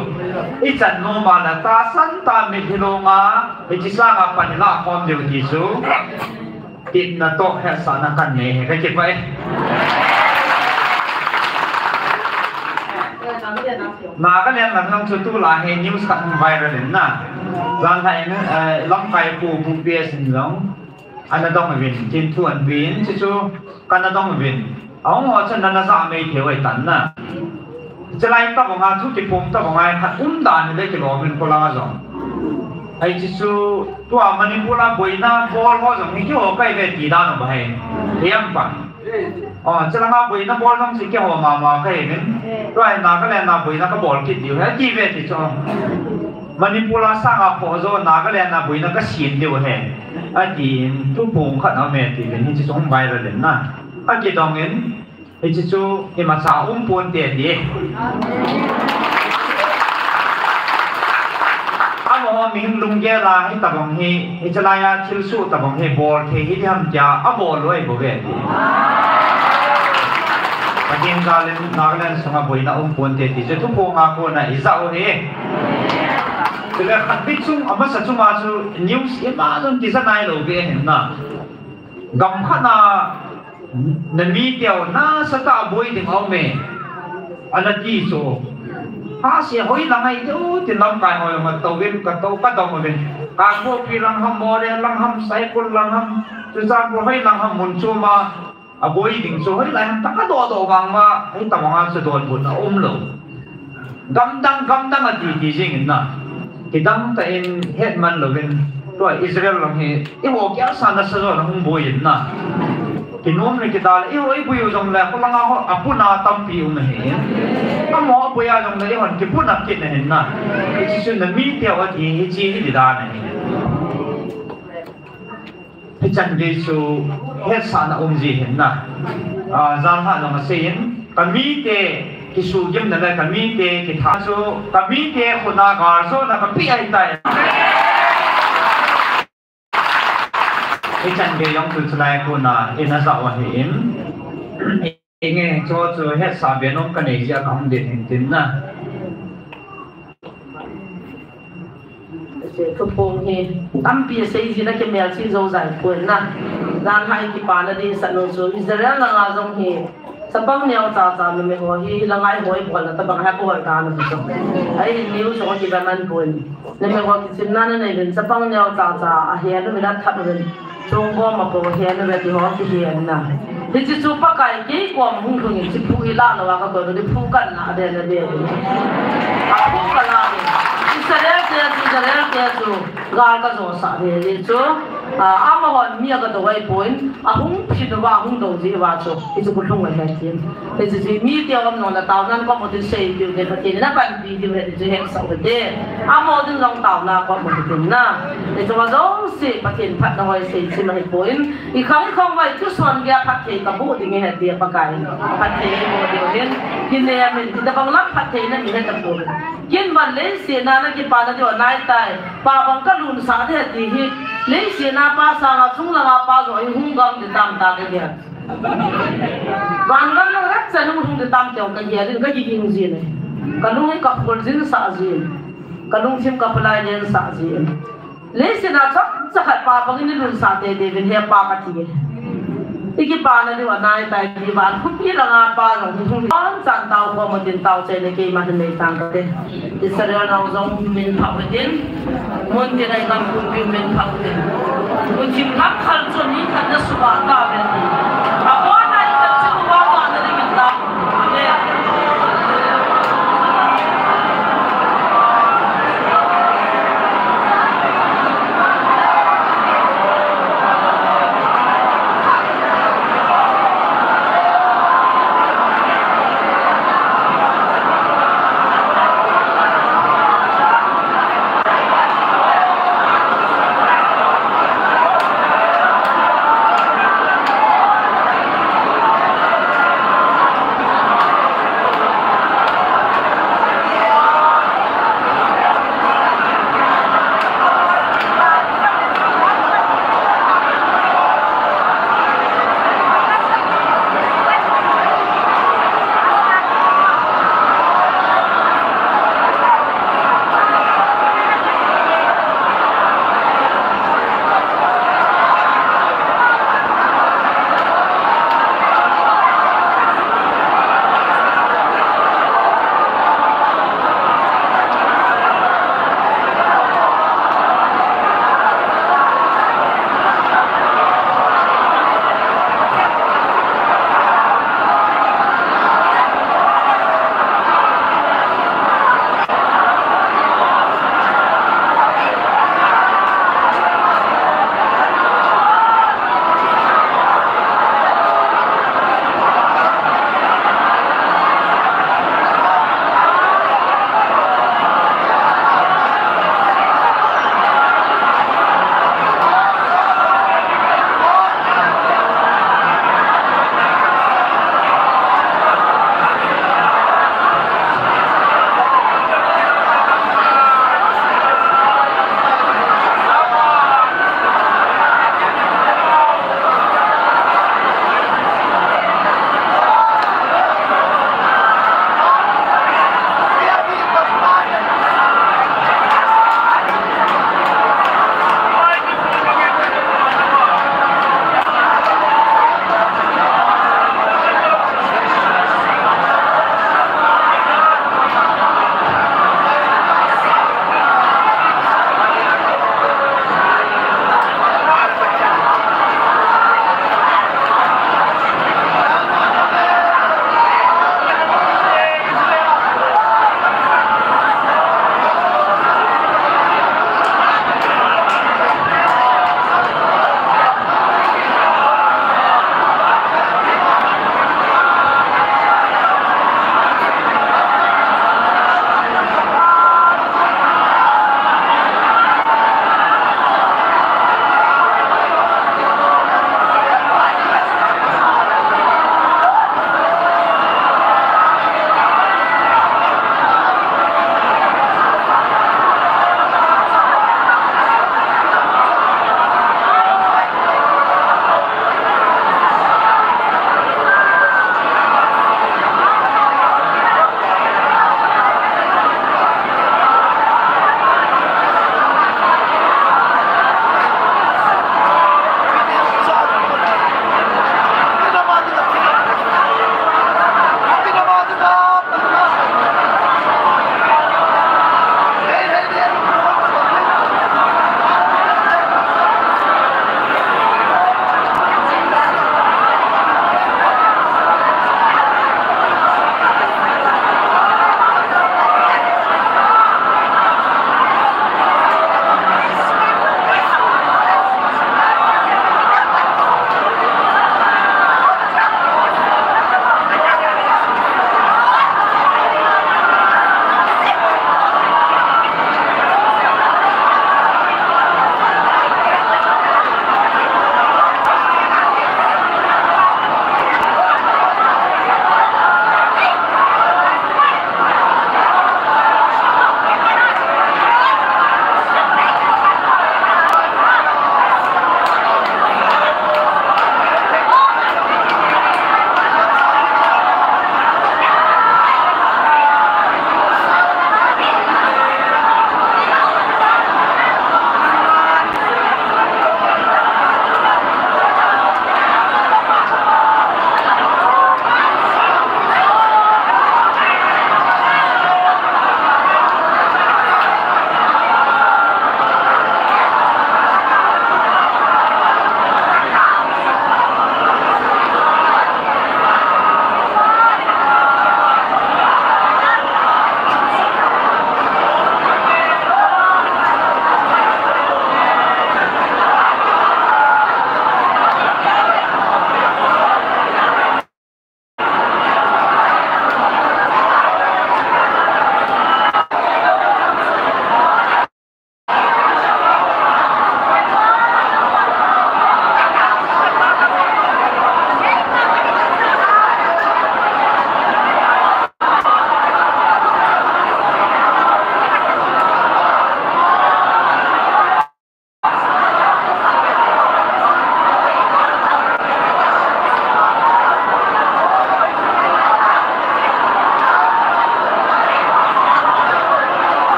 i chan nom a le tahsan tah mitlhi longa hiche sanga pan i lah khom diu ti chu. Tepna toh hetsahna kanei e, kakipah e. Nagaland lang jong chu tulai hi news khat viral in na. Janhi in, eh, lamkai pu, Pu P S in jong ana dong uvin, tin thu ana pen, chuchu kana dong uvin. Ahung ho chun nana ja mai thei uve tan na. Chulai tabang a thu kiphong tabang a khat um dan hile kilom in kholanga jong. Hiche chu tua Manipur a boina bol ho jong hi keiho kahi ve ti dan u ahi. Hiam pa. O, chulanga boina bol jong chu keiho mama kahi uvin. Tua hi Nagaland a boina kabol kit diu ahi ti ve ti chu. Manipur a sanga khoh jo Nagaland a boina kasem diu ahi. Atin thuphong khat aume ti uvin hiche chu hung viral in na. Akidong in. Hiche chu imacha um ponte ti. Amaho mihem lunggel a hitabang hi, hiche lai a thilsoh tabang hi bol thei hiding ham tia abol lou ahi bou ve ti. Pathen jal in Nagaland sunga boina um ponte ti chu thuphong a kona ija u ahi. Chule khat bit chung amasa chunga chu news ima jong kija nailou ve ahin na. Gam khat a na miteu nasatah a boi ding aume, ana ti chu. Hahsa hoilang ahi diu tin lamkai ho jong atouvin, katou, kadong uvin. Kangpokpi lang ham, Moreh lang ham, Saikul lang ham, Churachandpur hoilang ham mun chom a aboi ding chu hoilai ham tah kadoh doh vang uva, hitabang a chu donbutna umlou. Gamdang, gamdang ati ti jeng in na. Kidang tah in hetman louvin, tua Israel lang hi, eiho gel sa nasa jo na hung boi in na. Kinom le kidal, eiho iboi u jongle, kholanga ho, apuna tampi um ahi. Amaho aboi a jongle, eihon kipuna kit na hin na. Hiche chu na miteu ati, hiche hi ti dan ahi. Hichan gei chu hetsahna um ji hin na. Ah, janhi jong asei in, ka mite kisugimna le ka mite kitha chu, ka mite khut a galjona kapeh ahitai. Hichan gei jong chu chulai a kona ina ja u ahin. Inge, chu chu hetsah be nom kanei jeh a kahung din hin tin na. Thuphong hi tampi asei jin akimelchih jou jeng pon na. Janhi kipana ding sah nung chu Israel langa jong hi chapang neocha cha numei ho hi langa eiho ibolna tabang hi abol dan u chu. Ahin news jong kive man pon. Numei ho kichimna nanei uvin chapang neocha cha ahen uvin athat uvin. Chongbom a bou hen uve ti ho kihen na. Hiche chu Pakai kei kom hung lhung in, hiche phu hi la lou a kakoi lou ding, phu kalah den a den. Aphu kalah in. Hiche Israel te chu, Israel te chu, gal ka josah ve le chu. Ah, amahon mi a ka do ai pon, ahung phin uva, ahung do ji uva chu, hichu ka lhung ai he tin. Hichu chu mi te um nom le taona kom u tin sei diu te, Pathen in apanpi diu he ti chu hetsah u te. Amaho din jong taona kom u tin na. Hichu ma jong si Pathen phatna hoi sei chi ma hi pon. I khang i khang vai chu son dia phatthei ka bu ding he ti Pakai. Phatthei bo diu hin. Kinem in, ti tabang lam phatthei na ni he ta pon. Kin ban leiset a na kipana diu anai tai. Pa bang ka lunsah ding ti hi. Leiset a pa sanga chung langa pa jong hi hung gam ding tam ta ka gel. Van gam na rak cha hung hung ding tam teu ka gel in ka giging jin e. Ka lung hi ka khol jin sah jin. Ka lungthim ka phalai len sah jin. Leiset a chomcha khat pa bang in i lunsah tei tei uvin he pa ka ti e. I kipana diu anai tai ti van khopi langa pa jong hi hung hung chan tao khom u tin tao chai le keima hin nei tang ka te. Israel nau jong min phah u tin. Mun tin ai kam pumpi min phah u tin. Mun tin kham khal chun ni khat na suba ta ve ti. A ko nai khat chu ba ta na ding in ta. Amen.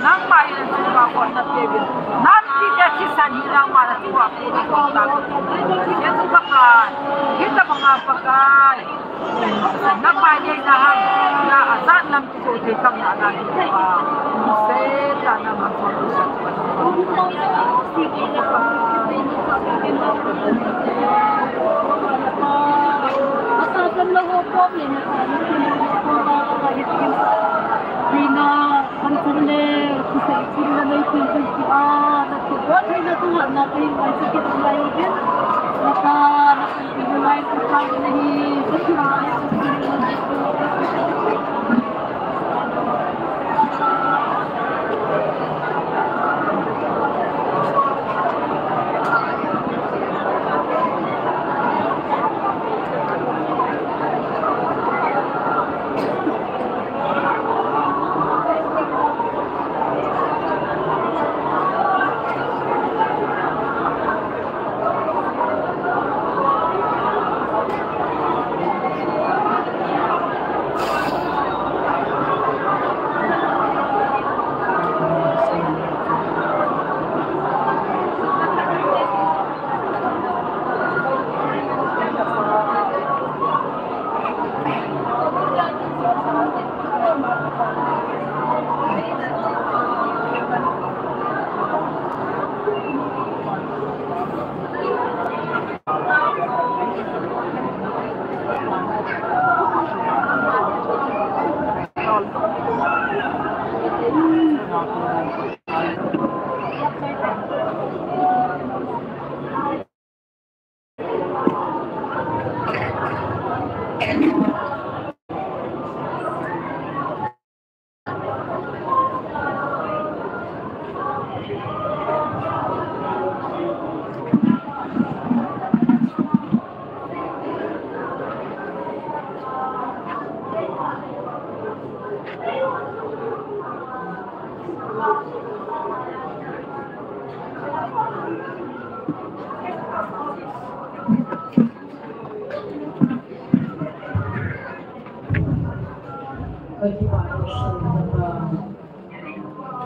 Nangma hi na chuva ko na pe bin. Nampi te thisan hi nangma na chuva ko na ko ta. Yesu Pakai. Hita banga Pakai. Nangma ye na ha. Na asan nam ki so te kam na na. Se ta na ma ko sa.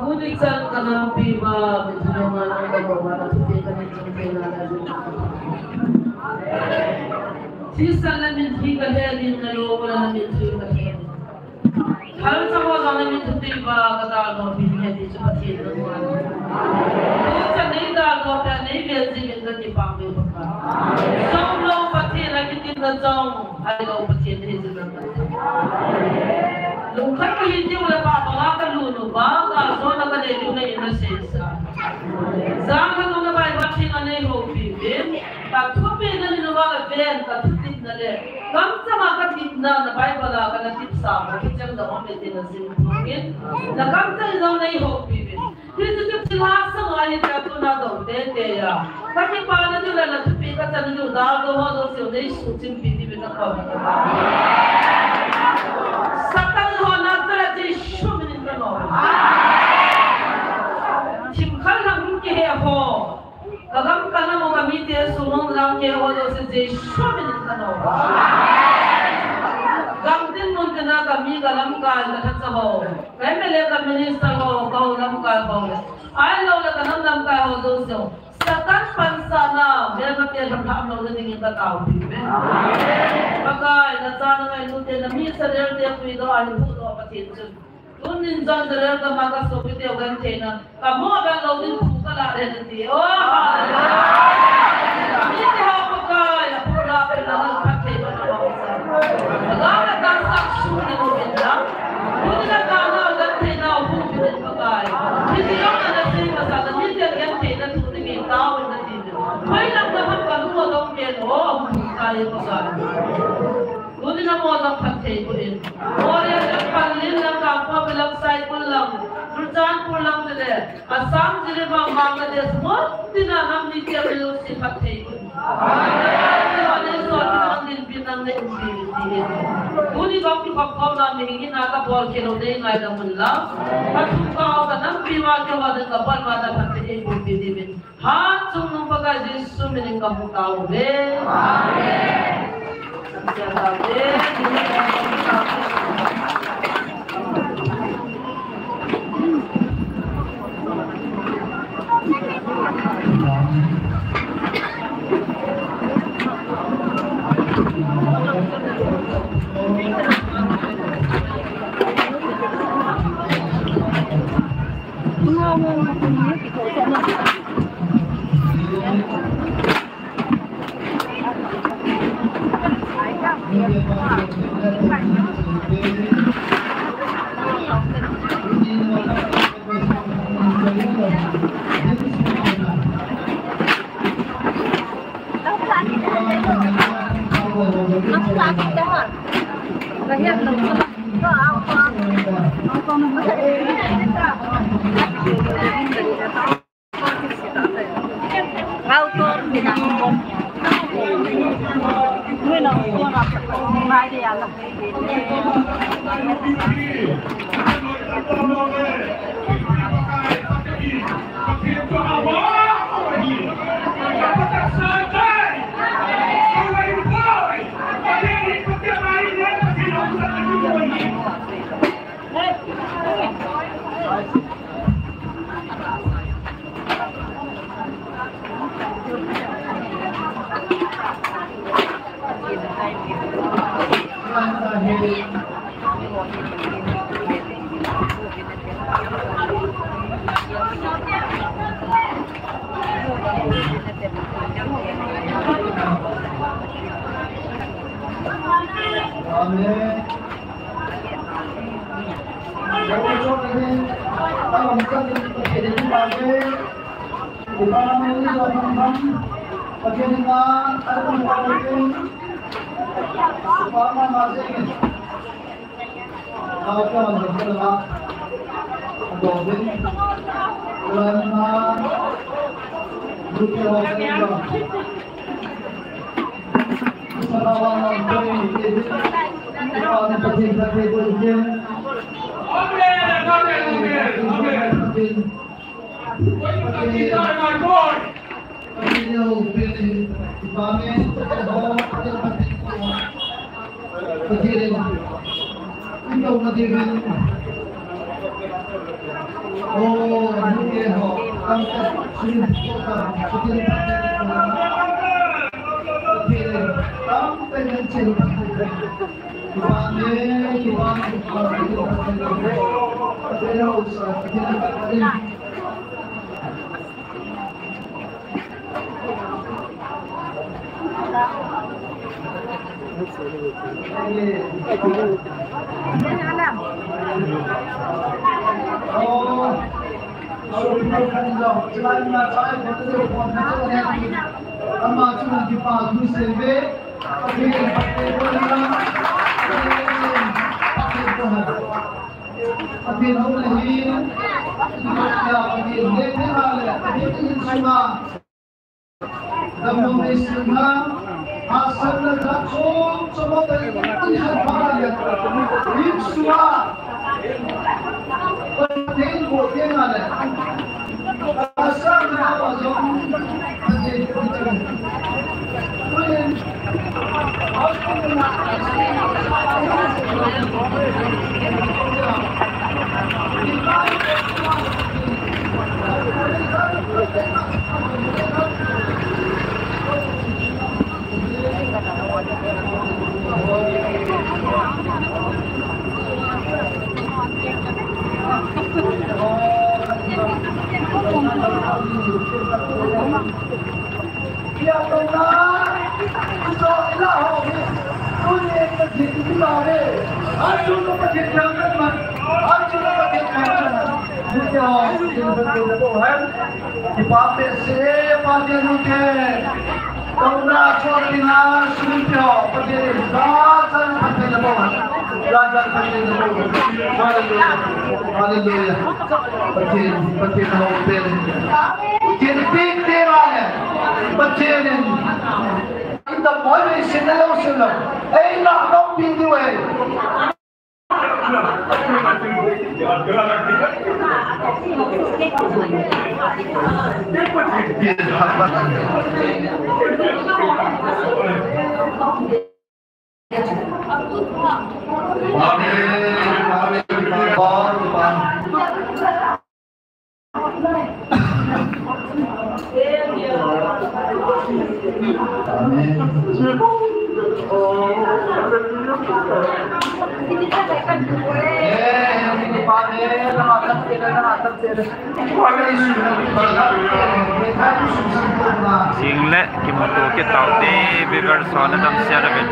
Tuni chan ka nampi uva, min thunung a nang ka bol uva, na thupi ka min thum thei na na. Thisan le min thi ka he, nin le lo na min thi ka he. Thal chang ho jong na min thum thei uva, ka dalha pi he ti chu Pathen na ngai. Tu chan nei dalha pi nei vel jing in ka kipah uve Pakai. Jong lo Pathen a kitin na jong, ai lo Pathen hi jing na. Lungkhat ka hi diu le pa banga ka lut u, banga jona ka nei diu na in na seisa. Jang khat nung na Bible theng a nei houpi uvin. Ka thupina ni nung a ka ven, ka thutepna le. Kamchang a ka tepna na Bible a ka na tepsa, ka kichang da hom le te na jing thungin. Na kamchang jong nei houpi uvin. Hichu chu thilha sanga hi tia tuna dong teitei a. Ka kipana diu le na thupi ka chana diu dalha ho jong chu nei suhchimpi diuvin na kom. Satan ho na tala Jesu min in ka nom. Thim khal lang kihe ho. Ka gam ka nam u ka mite sung nung lang kihe ho jong chu Jesu min in ka nom. Gam tin mun tin a ka mi ka lamkai ka thacha ho. Ka M L A ka minister ho, ka ho lamkai ho. Ahilou le ka nam lamkai ho jouse. Satan pansahna, melmate lhamlham louna dingin ka taopi uve. Pakai, na chanu ngailut te, na mi Israel te puidoh a hin huhdoh Pathen chun. Tunin jong Israel gam a ka sopite u gentheina, ka mo bang lou ding thu ka lah le nati. Oh, hallelujah. Mite ho Pakai, a pura pe na nang phatthei bol na bang sa. Pakai, na tangsak sung na mo bin lang. Tunin na ka na u gentheina u hu bin Pakai. Hiti jong na na sei masa na mite gentheina thu dingin tao in nati. Hoilam na ham ka lung a dong ken o, hung kai Pakai. Tuni na mo jong phatthei boh in. Mo le le Pallel lang, Kangpokpi lang, Saikul lang, Churachandpur lang te le, Assam, Jiribam, Bangladesh, mo tina nam mite milu si phatthei boh in. Tuni jong kikhopkhomna mihem hina kabol khel u nei ngaidam un lang. Kathum kahao kanampi uva keiho ding kabol uva na phatthei eiboh peh diuvin. Hatchungnung Pakai Jesu minin kamu tauve. Amen. Amen. Hallelujah. Hallelujah. Pathen, Pathen hou pen. Pathen pin te ma le. Pathen in. Inda moi me sin na lo Ei, na, no, pi, di, wei. Jing le kimuto kit taute, viewers ho nadam sel uvin.